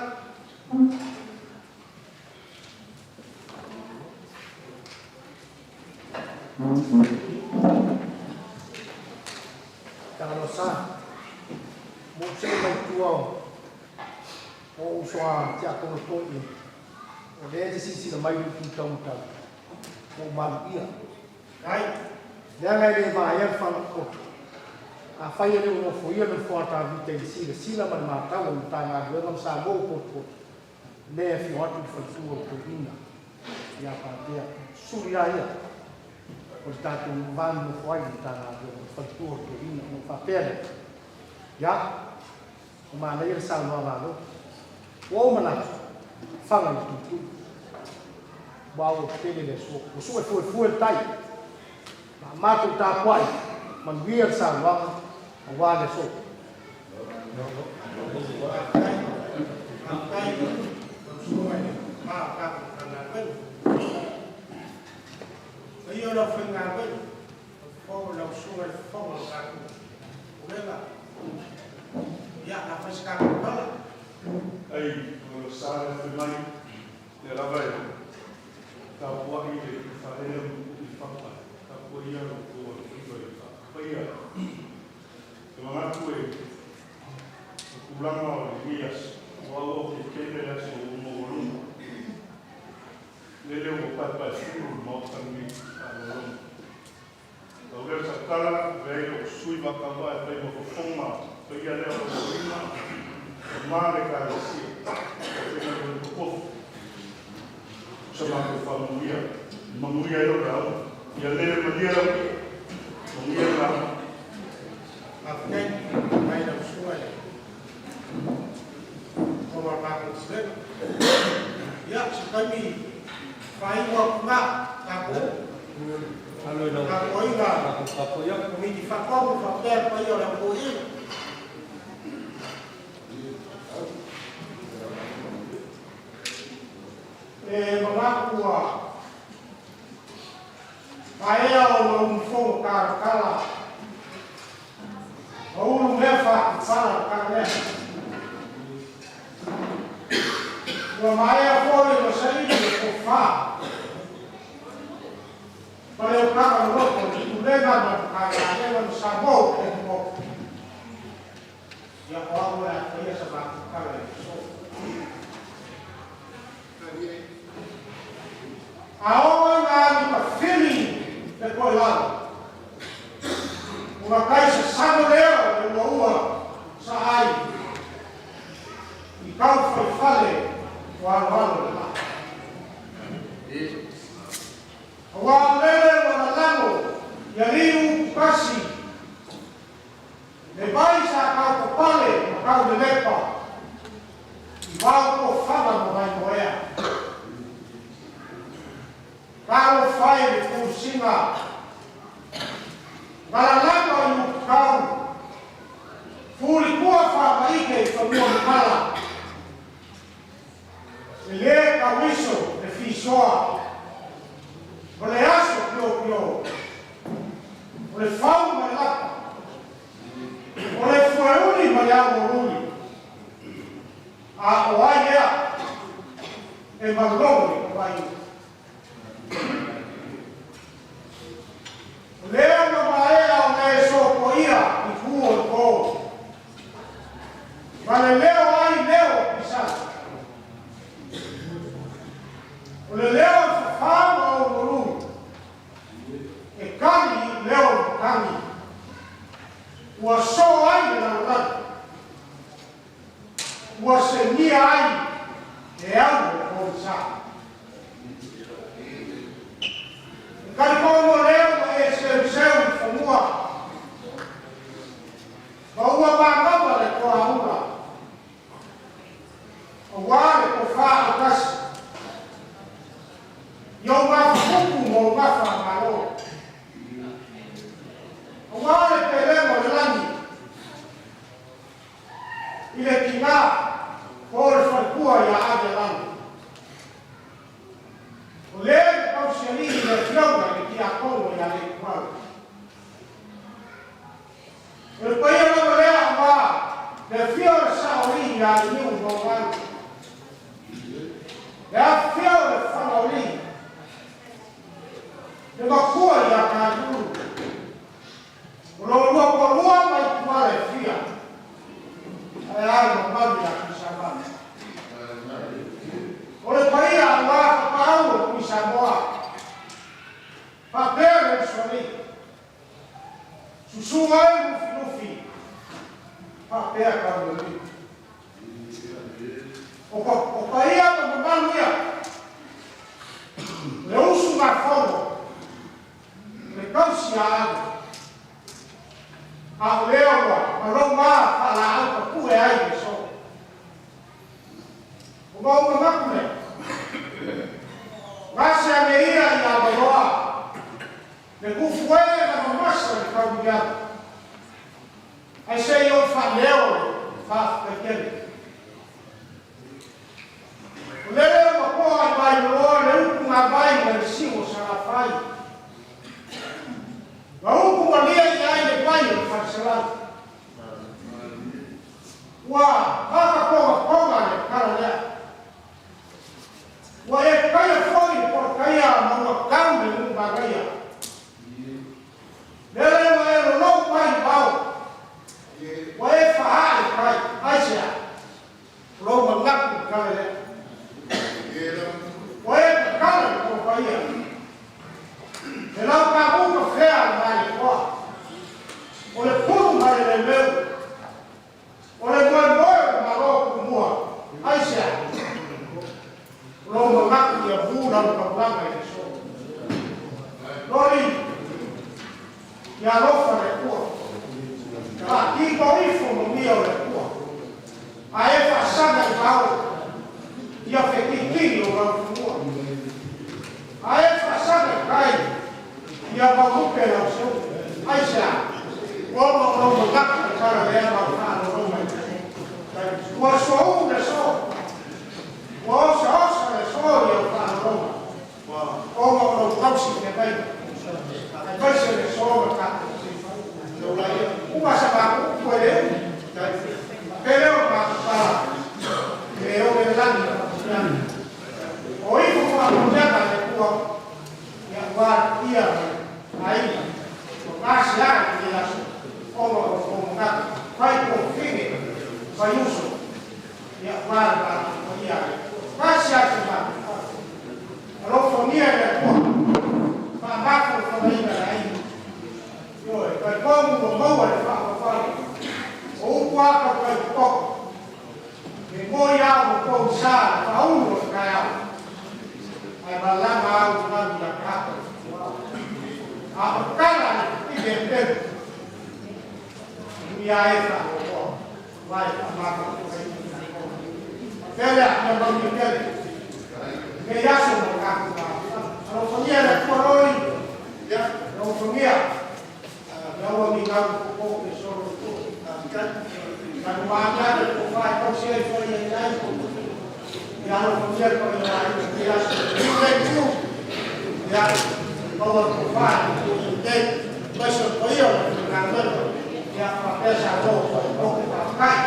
Tagaloa mo se mai tua o ou uso a tiakono toeaina, o lea e te silasila mai i le itu taumatau ua ou maluia. Ai, Leaga e le vaea le falaoto. Afai e le o nofoia le nofoa a Tavita i le silasila ma le matau a le Matagaluega ma Samoa ua potopoto, lea e afio atu le faletua o le toeaina ia Patea. Suli lava ia o le tatou va nonofo ai i le Matagaluega, o le faletua o le toeaina. Ona ou faapea lea, ia, ua manaia le saunoaga a Lotu. Ua ou manatu, fana i le tuitui. Ua auau tele le aso. Ua sue fuefue le tai. Ma matou tapuai, manuia le saunoaga aua le aso. Faafetai, faafetai i lau susuga i le ma o tatou Matagaluega. Paia o le aufaigaluega, lau susuga i le fofoga o le tatou Pulega. Ia, a fai se tatou tala. Ai, o lo sa le fai mai, lea lava e tapuai le faalele o i fapa, tapuaia lo outou alofaiva i le faapaia. Te manatu e o tulaga o lenei aso, ua auau tetele le aso ua maualuga. Lele ua paepaefulo le Maota lenei i faaaloaloga. Lau lea o sau tala, avea ai lou sui faatauvaa e fai ma fofoga paia lea o lau toeaina, ma le Ekalesia, o faigaluega totofi. O sa matou faamanuia, e manuia ai lau lauga. Ia lele malie lau i'a, manuia le lauga. Faafetai mai lau susuga i le fofoga o le tatou Pulega. Ia, se taimi faaiu atu i ina tatou tapuaiga a Komiti Faatonu faapea le paia o le Au Toeaina. E manatu ua maea ona umufono talatala ma ulu mea faatupala le tala lea. Ua maea foi ona saili le tofa ma le utaga loloto i le Pulega ma le Matagaluega ma Samoa ua potopoto. Ia, o au o le a faia sa matou tala i le aso. A oo ina agi tafili le toelalo, ona tai sasano lea o le uaua sa ai i taufaifale o aloalo o le laa. Aua o lele ua lalago i alii ututasi le vai sa taupapale ma taulelepa i vao tofaga ma Vaimoea. Talofa e i le pusiga na lalaga i Ututau, fulitua faamaite i fanua mamala, e lē tauiso le fisoa o le aso piopio, o le fau ma le lapa, o le fueuli ma le aoauli, a o ai ea e malogo i le vaiulu? O lea ua maea ona e sopoia i tu o le po, ma le leo ai leo o Tuisala. O le leo e fafā ma oluolu, e tali i leo o matagi, ua soo ai le lalolagi, ua senia ai le au o le pogisa. E talitonu o lea ua e seuseu i fanua ma ua manava le toaula aua le tofa autasi i ou gafafupu ma ou gafa malo, aua le pelega o le lagi i le tina po o le faletua ia Avialalo. O le na tausialii i le afioga i le Tiakono ia Leituau. O le paia lava lea aua le afio o le Saoalii ia Leniu ma Ualu, le afifio o le Fagaolii, le matua ia Taitulu, o lo lua toalua ma ituala e fia, ae a le mamalu ia Tuisamau. O le paia aua tapaau o Tuisamoa, faapea le usoalii, susu ai Lufilufi, faapea Taulauniu. O paia ma mamalu ia, le usugafono, le tausiaau, a o lea ua malou ma faalaau tapue ai le aso. Ona ou manatu lea, gase ane ia i Avaloa, le tufuee na mamasa i le tauiliaga, ae se i ou faaleo le faafetai tele. O lele ua toa i Vailoa le utugamai ma le siu o Salafai, na utu malie i ai le vai o le Faleselau. Ua makatogatoga le tala lea. Ua e taia foi le polokaia ma ua tau le nuu manaia. Lele ua e lolou mai i vao, ua e faaee i tai. Aisea? O lou manatu i le tala lea. Ua e tatala le polokaia. Le lau pamu ka fea le Malietoa. O le pulu ma le leuleu. O le moemoe o le Malo Tumua. Aisea? O lou manatu ia mu lau taulaga i le aso. Loli, ia alofa le Atua. Faatino ifo manuia o le Atua. A e faasaga i vao, ia fetitini o lau fanua. A e faasaga i tai, ia mauupe lau seu. Aisea? Ona o lou manatu i tala lea ma au faalolo mai. Ua souu le aso. Ua osaosa le aso i au faalologa, ona o lou tausi feagaiga, aemaise le aso na tatou. Uma sa matou upu e le umi, pe le o matou tala, e le o le lagi na faamanuiaga. manuia lenei aso ma le tatou mafutaga. Alofagia e le Atua Roli, alofagia ina ua migao i popo pe solo i tua. Tanumaga le tofa e tausi ai fale i ai. Ia alofagia le paia o aiga i lenei aso. Liu lea itu, ia maua le tofa i le itu tetei. Aemaise o le paia o le aufaigaluega, ia faapea Samoa ua faafofoga. Faafetai.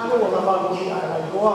Alo ua lava loli ae lailoa.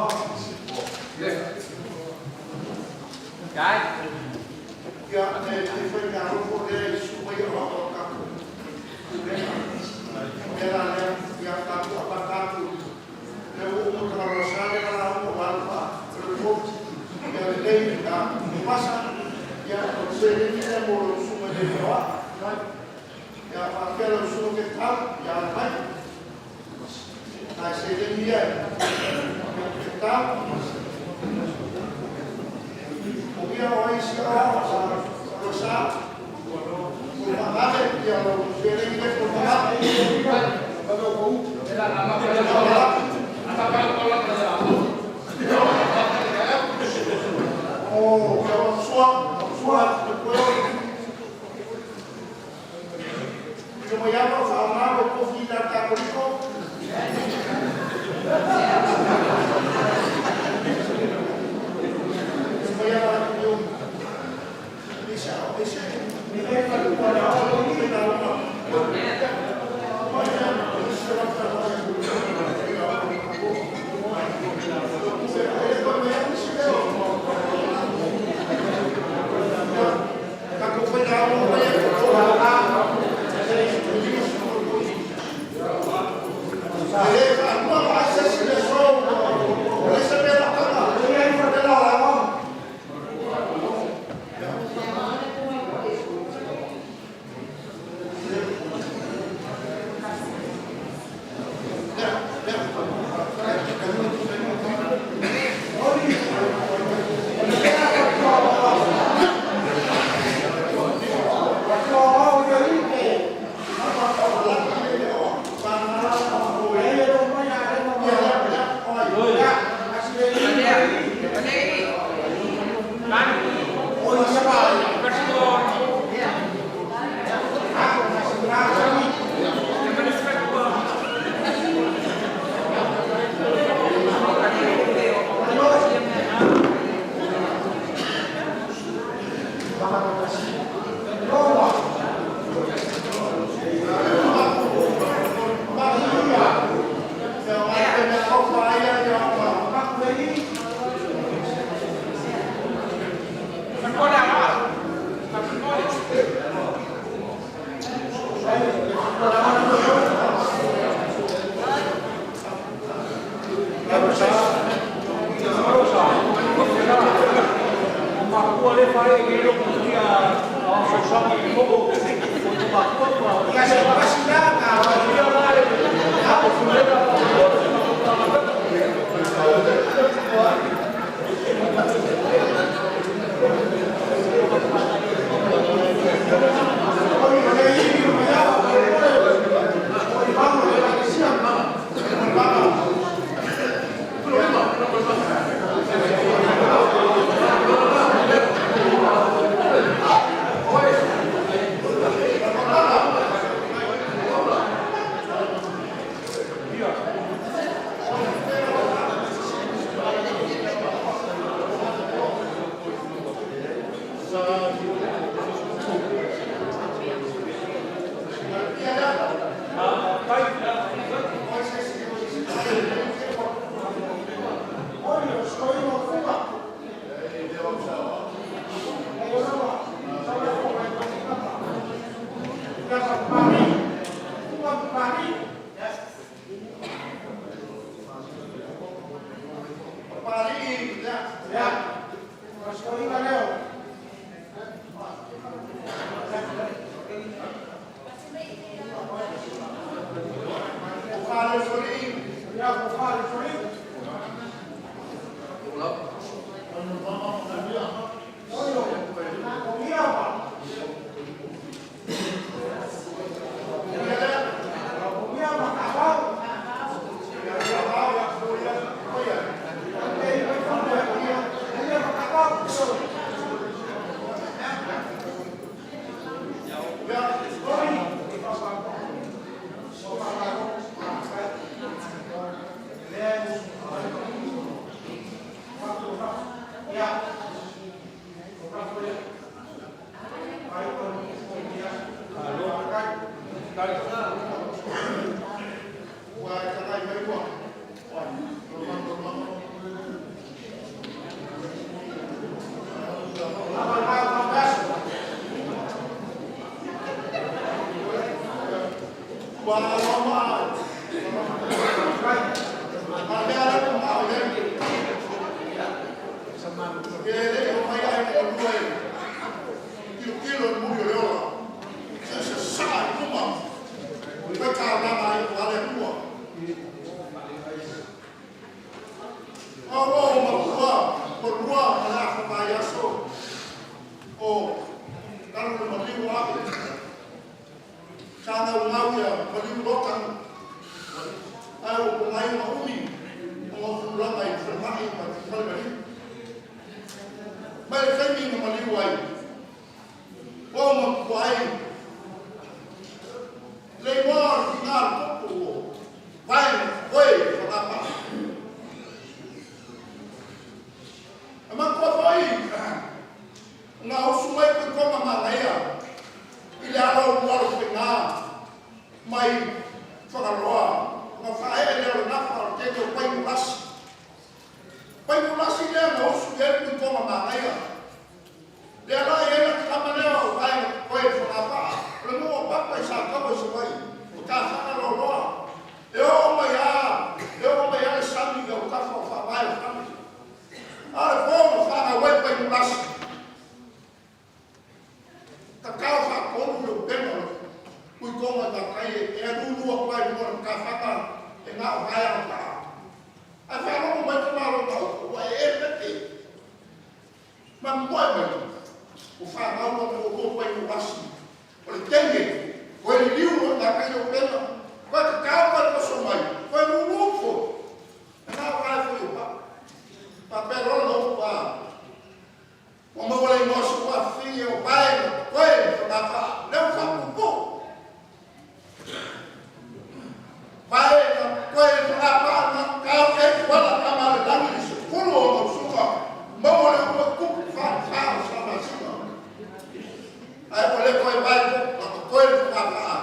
Ae ua le toe vae na totoe le fogafaa,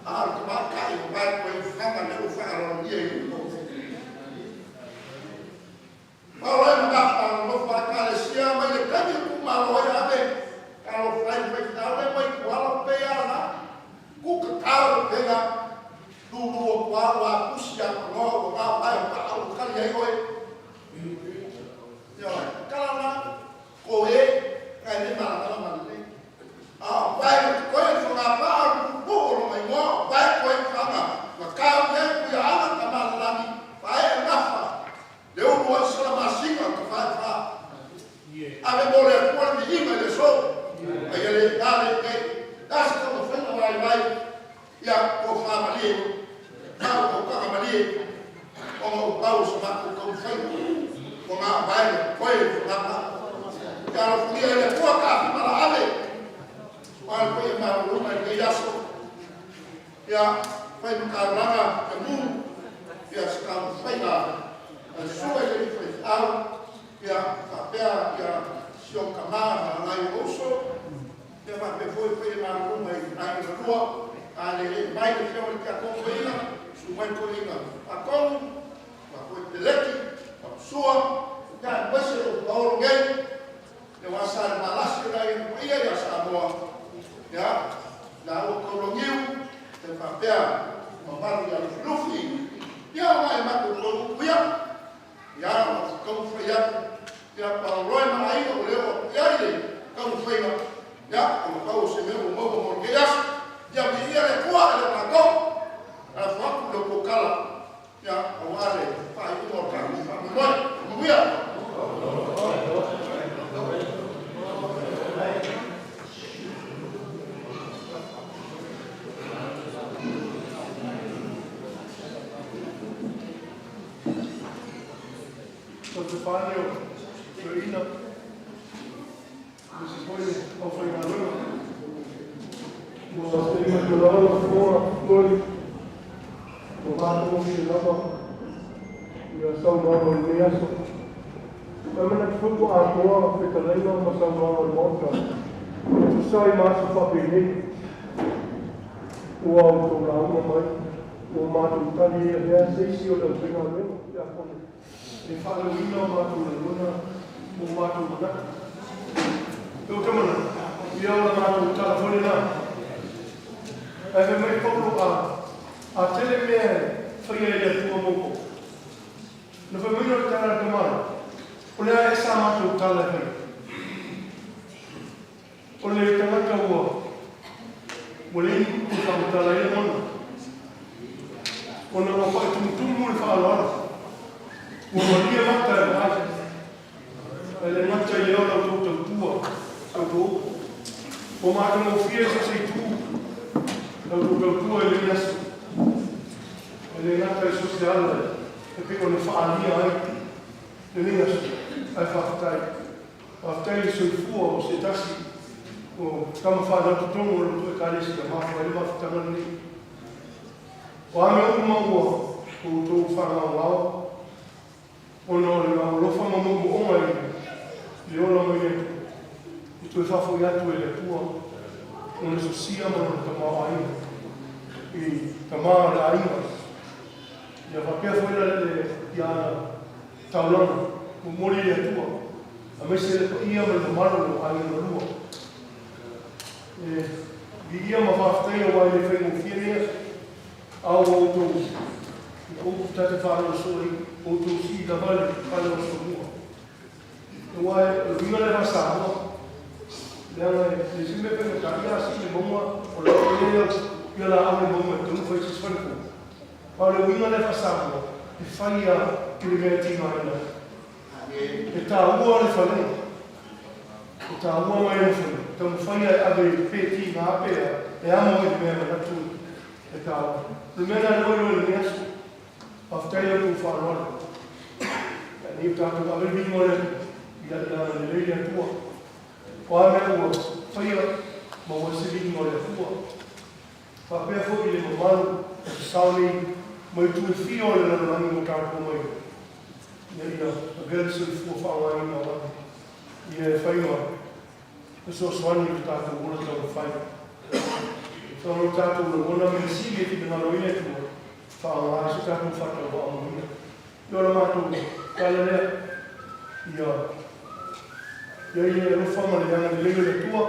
a o le tamaitai ua vae koe i faga lea ua faaaloalogia i luga. Paolo ai ma gafa nonofo a Ekalesia mai le taimi e tuumalo ai ave talofa ai le faifeau lea mai Tuala pei lava na tutatao le upega lulu atu lava ua pusi avanoa ua vaovae o paa ua tali ai oe. Ioe, tala na koe na e le malamalama lelei. A o vae na totoe le fogafaa o le puupuu o lona igoa o vae koe i faga na tau i ai Tuiaana Tamalelagi faaee gafa le ulu ai Salamasina o Tafaifa. Ave mo le Atua le viiga i le aso. Aia le i na le i nei. Le a se taumafaiga vaivai, ia tofa malie, faautautaga malie, ona ua pau o se matou taumafaiga, ua na o vae na totoe i le fogafaa. Ia alofagia e le Atua tafimalaave aua le paia maualuga i lenei aso. Ia fai ma taulaga ia mu ia se taumafaiga a le susuga i le alii faifeau ia faapea ia si ou tama ma nai ou uso ia faapea foi le paia maualuga i aiga na lua. A le ee mai le afioga i le Tiakono Toeaina, susu mai le Toeaina Faatonu, faapea foi Peleti, Faapusua, ia aemaise lou paolo nei, aua Salevalasi o le Aiga Paia ia Samoa, ia laua Taulauniu, ia faapea mamalu ia Lufilufi, ia o nai a matou toe upu ia, ia ona taumafai atu, ia paoloe ma aiga ua le oo atu i ai le taumafaiga, ia ona pau o se mea ua maua mo lenei aso. Ia viia le Atua e le o tatou. Lafo atu le tou tala, ia aua le faaiuga o le tatou faamoemoe. Manuia. Stefano, Toeaina, aemaise foi le aufaigaluega. Ua talia atu lava lau Afioga Loli, ua matagofie lava ia saunoaga o lenei aso. Ae manatu foi ua atoa fetalaiga ma saunoaga a le Maota e tusa ai ma aso faapenei. Ua outou lauga mai, ua matou tali ai avea se isi o le aufaigaluega Tiakono e faaleoina o matou lagona ma o matou manatu. E ou te manatu, ia o le matou tala foi lena. Ae fai mai Paulo, a tele mea e faia e le Atua mo outou. Na fai mai lea o le tala a le tamaloa, o le a ea sa matou tala e faia? O le tagata ua ua leai ni upu e faamatala ai lagona, ona ua faatumutumu le faaaloalo, ua malie mata e vaai, ae le gata i lea o la outou tautua, sa outou upu. Ua matagofie i so o se itu la outou tautua i lenei aso, ae le gata i so o se ala e pei ona faaalia ai lenei aso, ae faafetai. Faafetai i le soifua o se tasi o tama fanau totonu o le tou Ekalesia, mafua ai le mafutaga lenei. O a mea uma ua outou faagaogao ona o le alofa ma moomooga i le ola mai le Atua, e toe faafoi atu e le Atua lona sosia ma lona tamaoaiga i tama o le aiga. Ia faapea foi la le i ana taulaga momoli i le Atua, aemaise le paia ma le mamalu o aiga na lua. E viia ma faafetaia aua e le faigofie nei aso, a ua outou i upu ta te faaloloso ai, outou sii lava le fale o Solomua. Aua o le uiga lea faa-Samoa, leaga e le isi mea faigata, ia a sii le mauga, o la e i ai au ia laau le mauga e tatau ona fai se isi fale fou. A o le uiga lea faa-Samoa, e fai lava i le mea e tigaina ai. E taua le falega, e taua mai ana faiga, taumafai lava e ave pe tiga pe a, e amo ai le mea e manatu e taua. O le mea lena lea ua iloa i lenei aso. Faafetai i la outou faaaloalo. Ia nei o tatou ave le viiga o le Atua, ia ia agalelei le Atua. O a mea ua faia, maua ai se viiga o le Atua. Faapea foi i le mamalu o sasao nei mai itu e fia o le lalolagi ua tatou omai ai, ina ia avea le soifua faaaogaina o ia e fai ma. Fesoasoani i lo tatou ola taumafai. Sa o lo tatou lagona mea sili e finagalo ai le Atua, faaaoga ai so tatou faatauvaa manuia. Ia o le matou tala lea, ia i ai le alofa ma le agalelei o le Atua,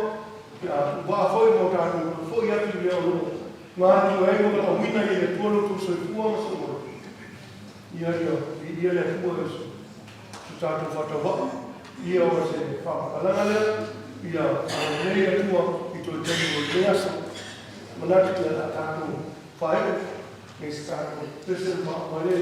pe a tuuvaa foi ma o tatou toe foi atu i mea o lo o galulue ai ma valaauina ai e le Atua lo outou soifua ma sou ola. Ia ia viia le Atua i so tatou faatauvaa. Ia o se faamatalaga lea, ia agalelei le Atua i toe taimi o lenei aso. Manatu ia o le a tatou faaiu i se tatou pese ma faauma ai lea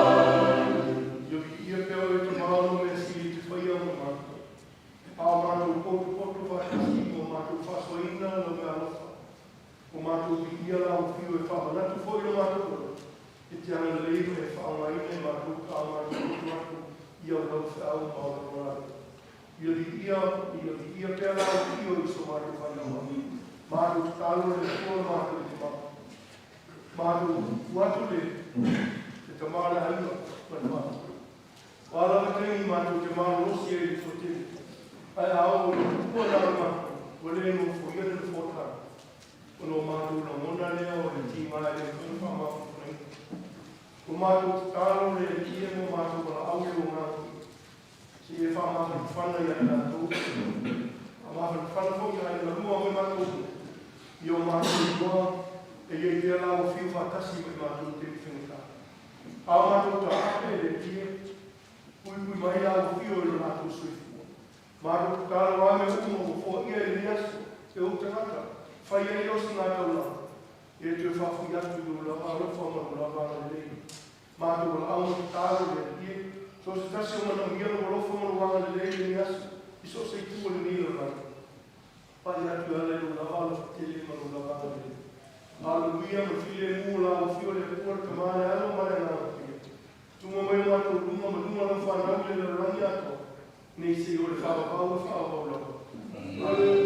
Ia viia pea oe e Tama o lo mea sili e te faia mo matou. A o matou potopoto faatasi ma matou faasoaina lau meaalofa, ua matou viia lau afio e faamanatu foi lo matou ola, e te agalelei ma e faaaogaina e matou pe a matou loto atu i au lau feau ma au lau Ia viia, ia viia pea lau afio i so matou faitauvaa. Matou tatalo i le Atua lo matou Tama. Matou tuu atu le le tama le aiga ma le faamoemoe. O a lava taimi matou te malolosi ai i le toatele, ae a oo i le tua na o matou, ua le nofoia le nofoa tala. O lo matou lagona lea o le tiga e le mafai ona faamafanafanaina. Ua matou tatalo le Alii e mo matou valaau i lou agaga paia, se i e faamafanafana ia i latou, faamafanafana foi i aiga lua ma i matou uma, i o matou iloa e i ai pea lau afio faatasi ma i matou i taimi faigata. A o matou taape e le Alii e, puipui mai lau afio i lo latou soifua. Matou tatalo a mea uma ua foaia i lenei aso e ou tagata, fai ai osigataulaga, e toe faafoi atu i lou lava alofa ma lou lava agalelei. Matou valaau ma tatalo i le Alii e, so o se tasi o manaomia lou alofa ma lou agalelei i lenei aso, i so o se itu o lenei lalolagi. Pai atu e ala i lou lava alofa tele ma lou lava agalelei. Aleluia ma le filemu o lau Afio le Atua le Tama le Alo ma le Agaga Paia. Tuga mai o matou luma ma luga lau fanau i le lalolagi atoa, nei seia o le faavavau e faavavau lava. Aleluia.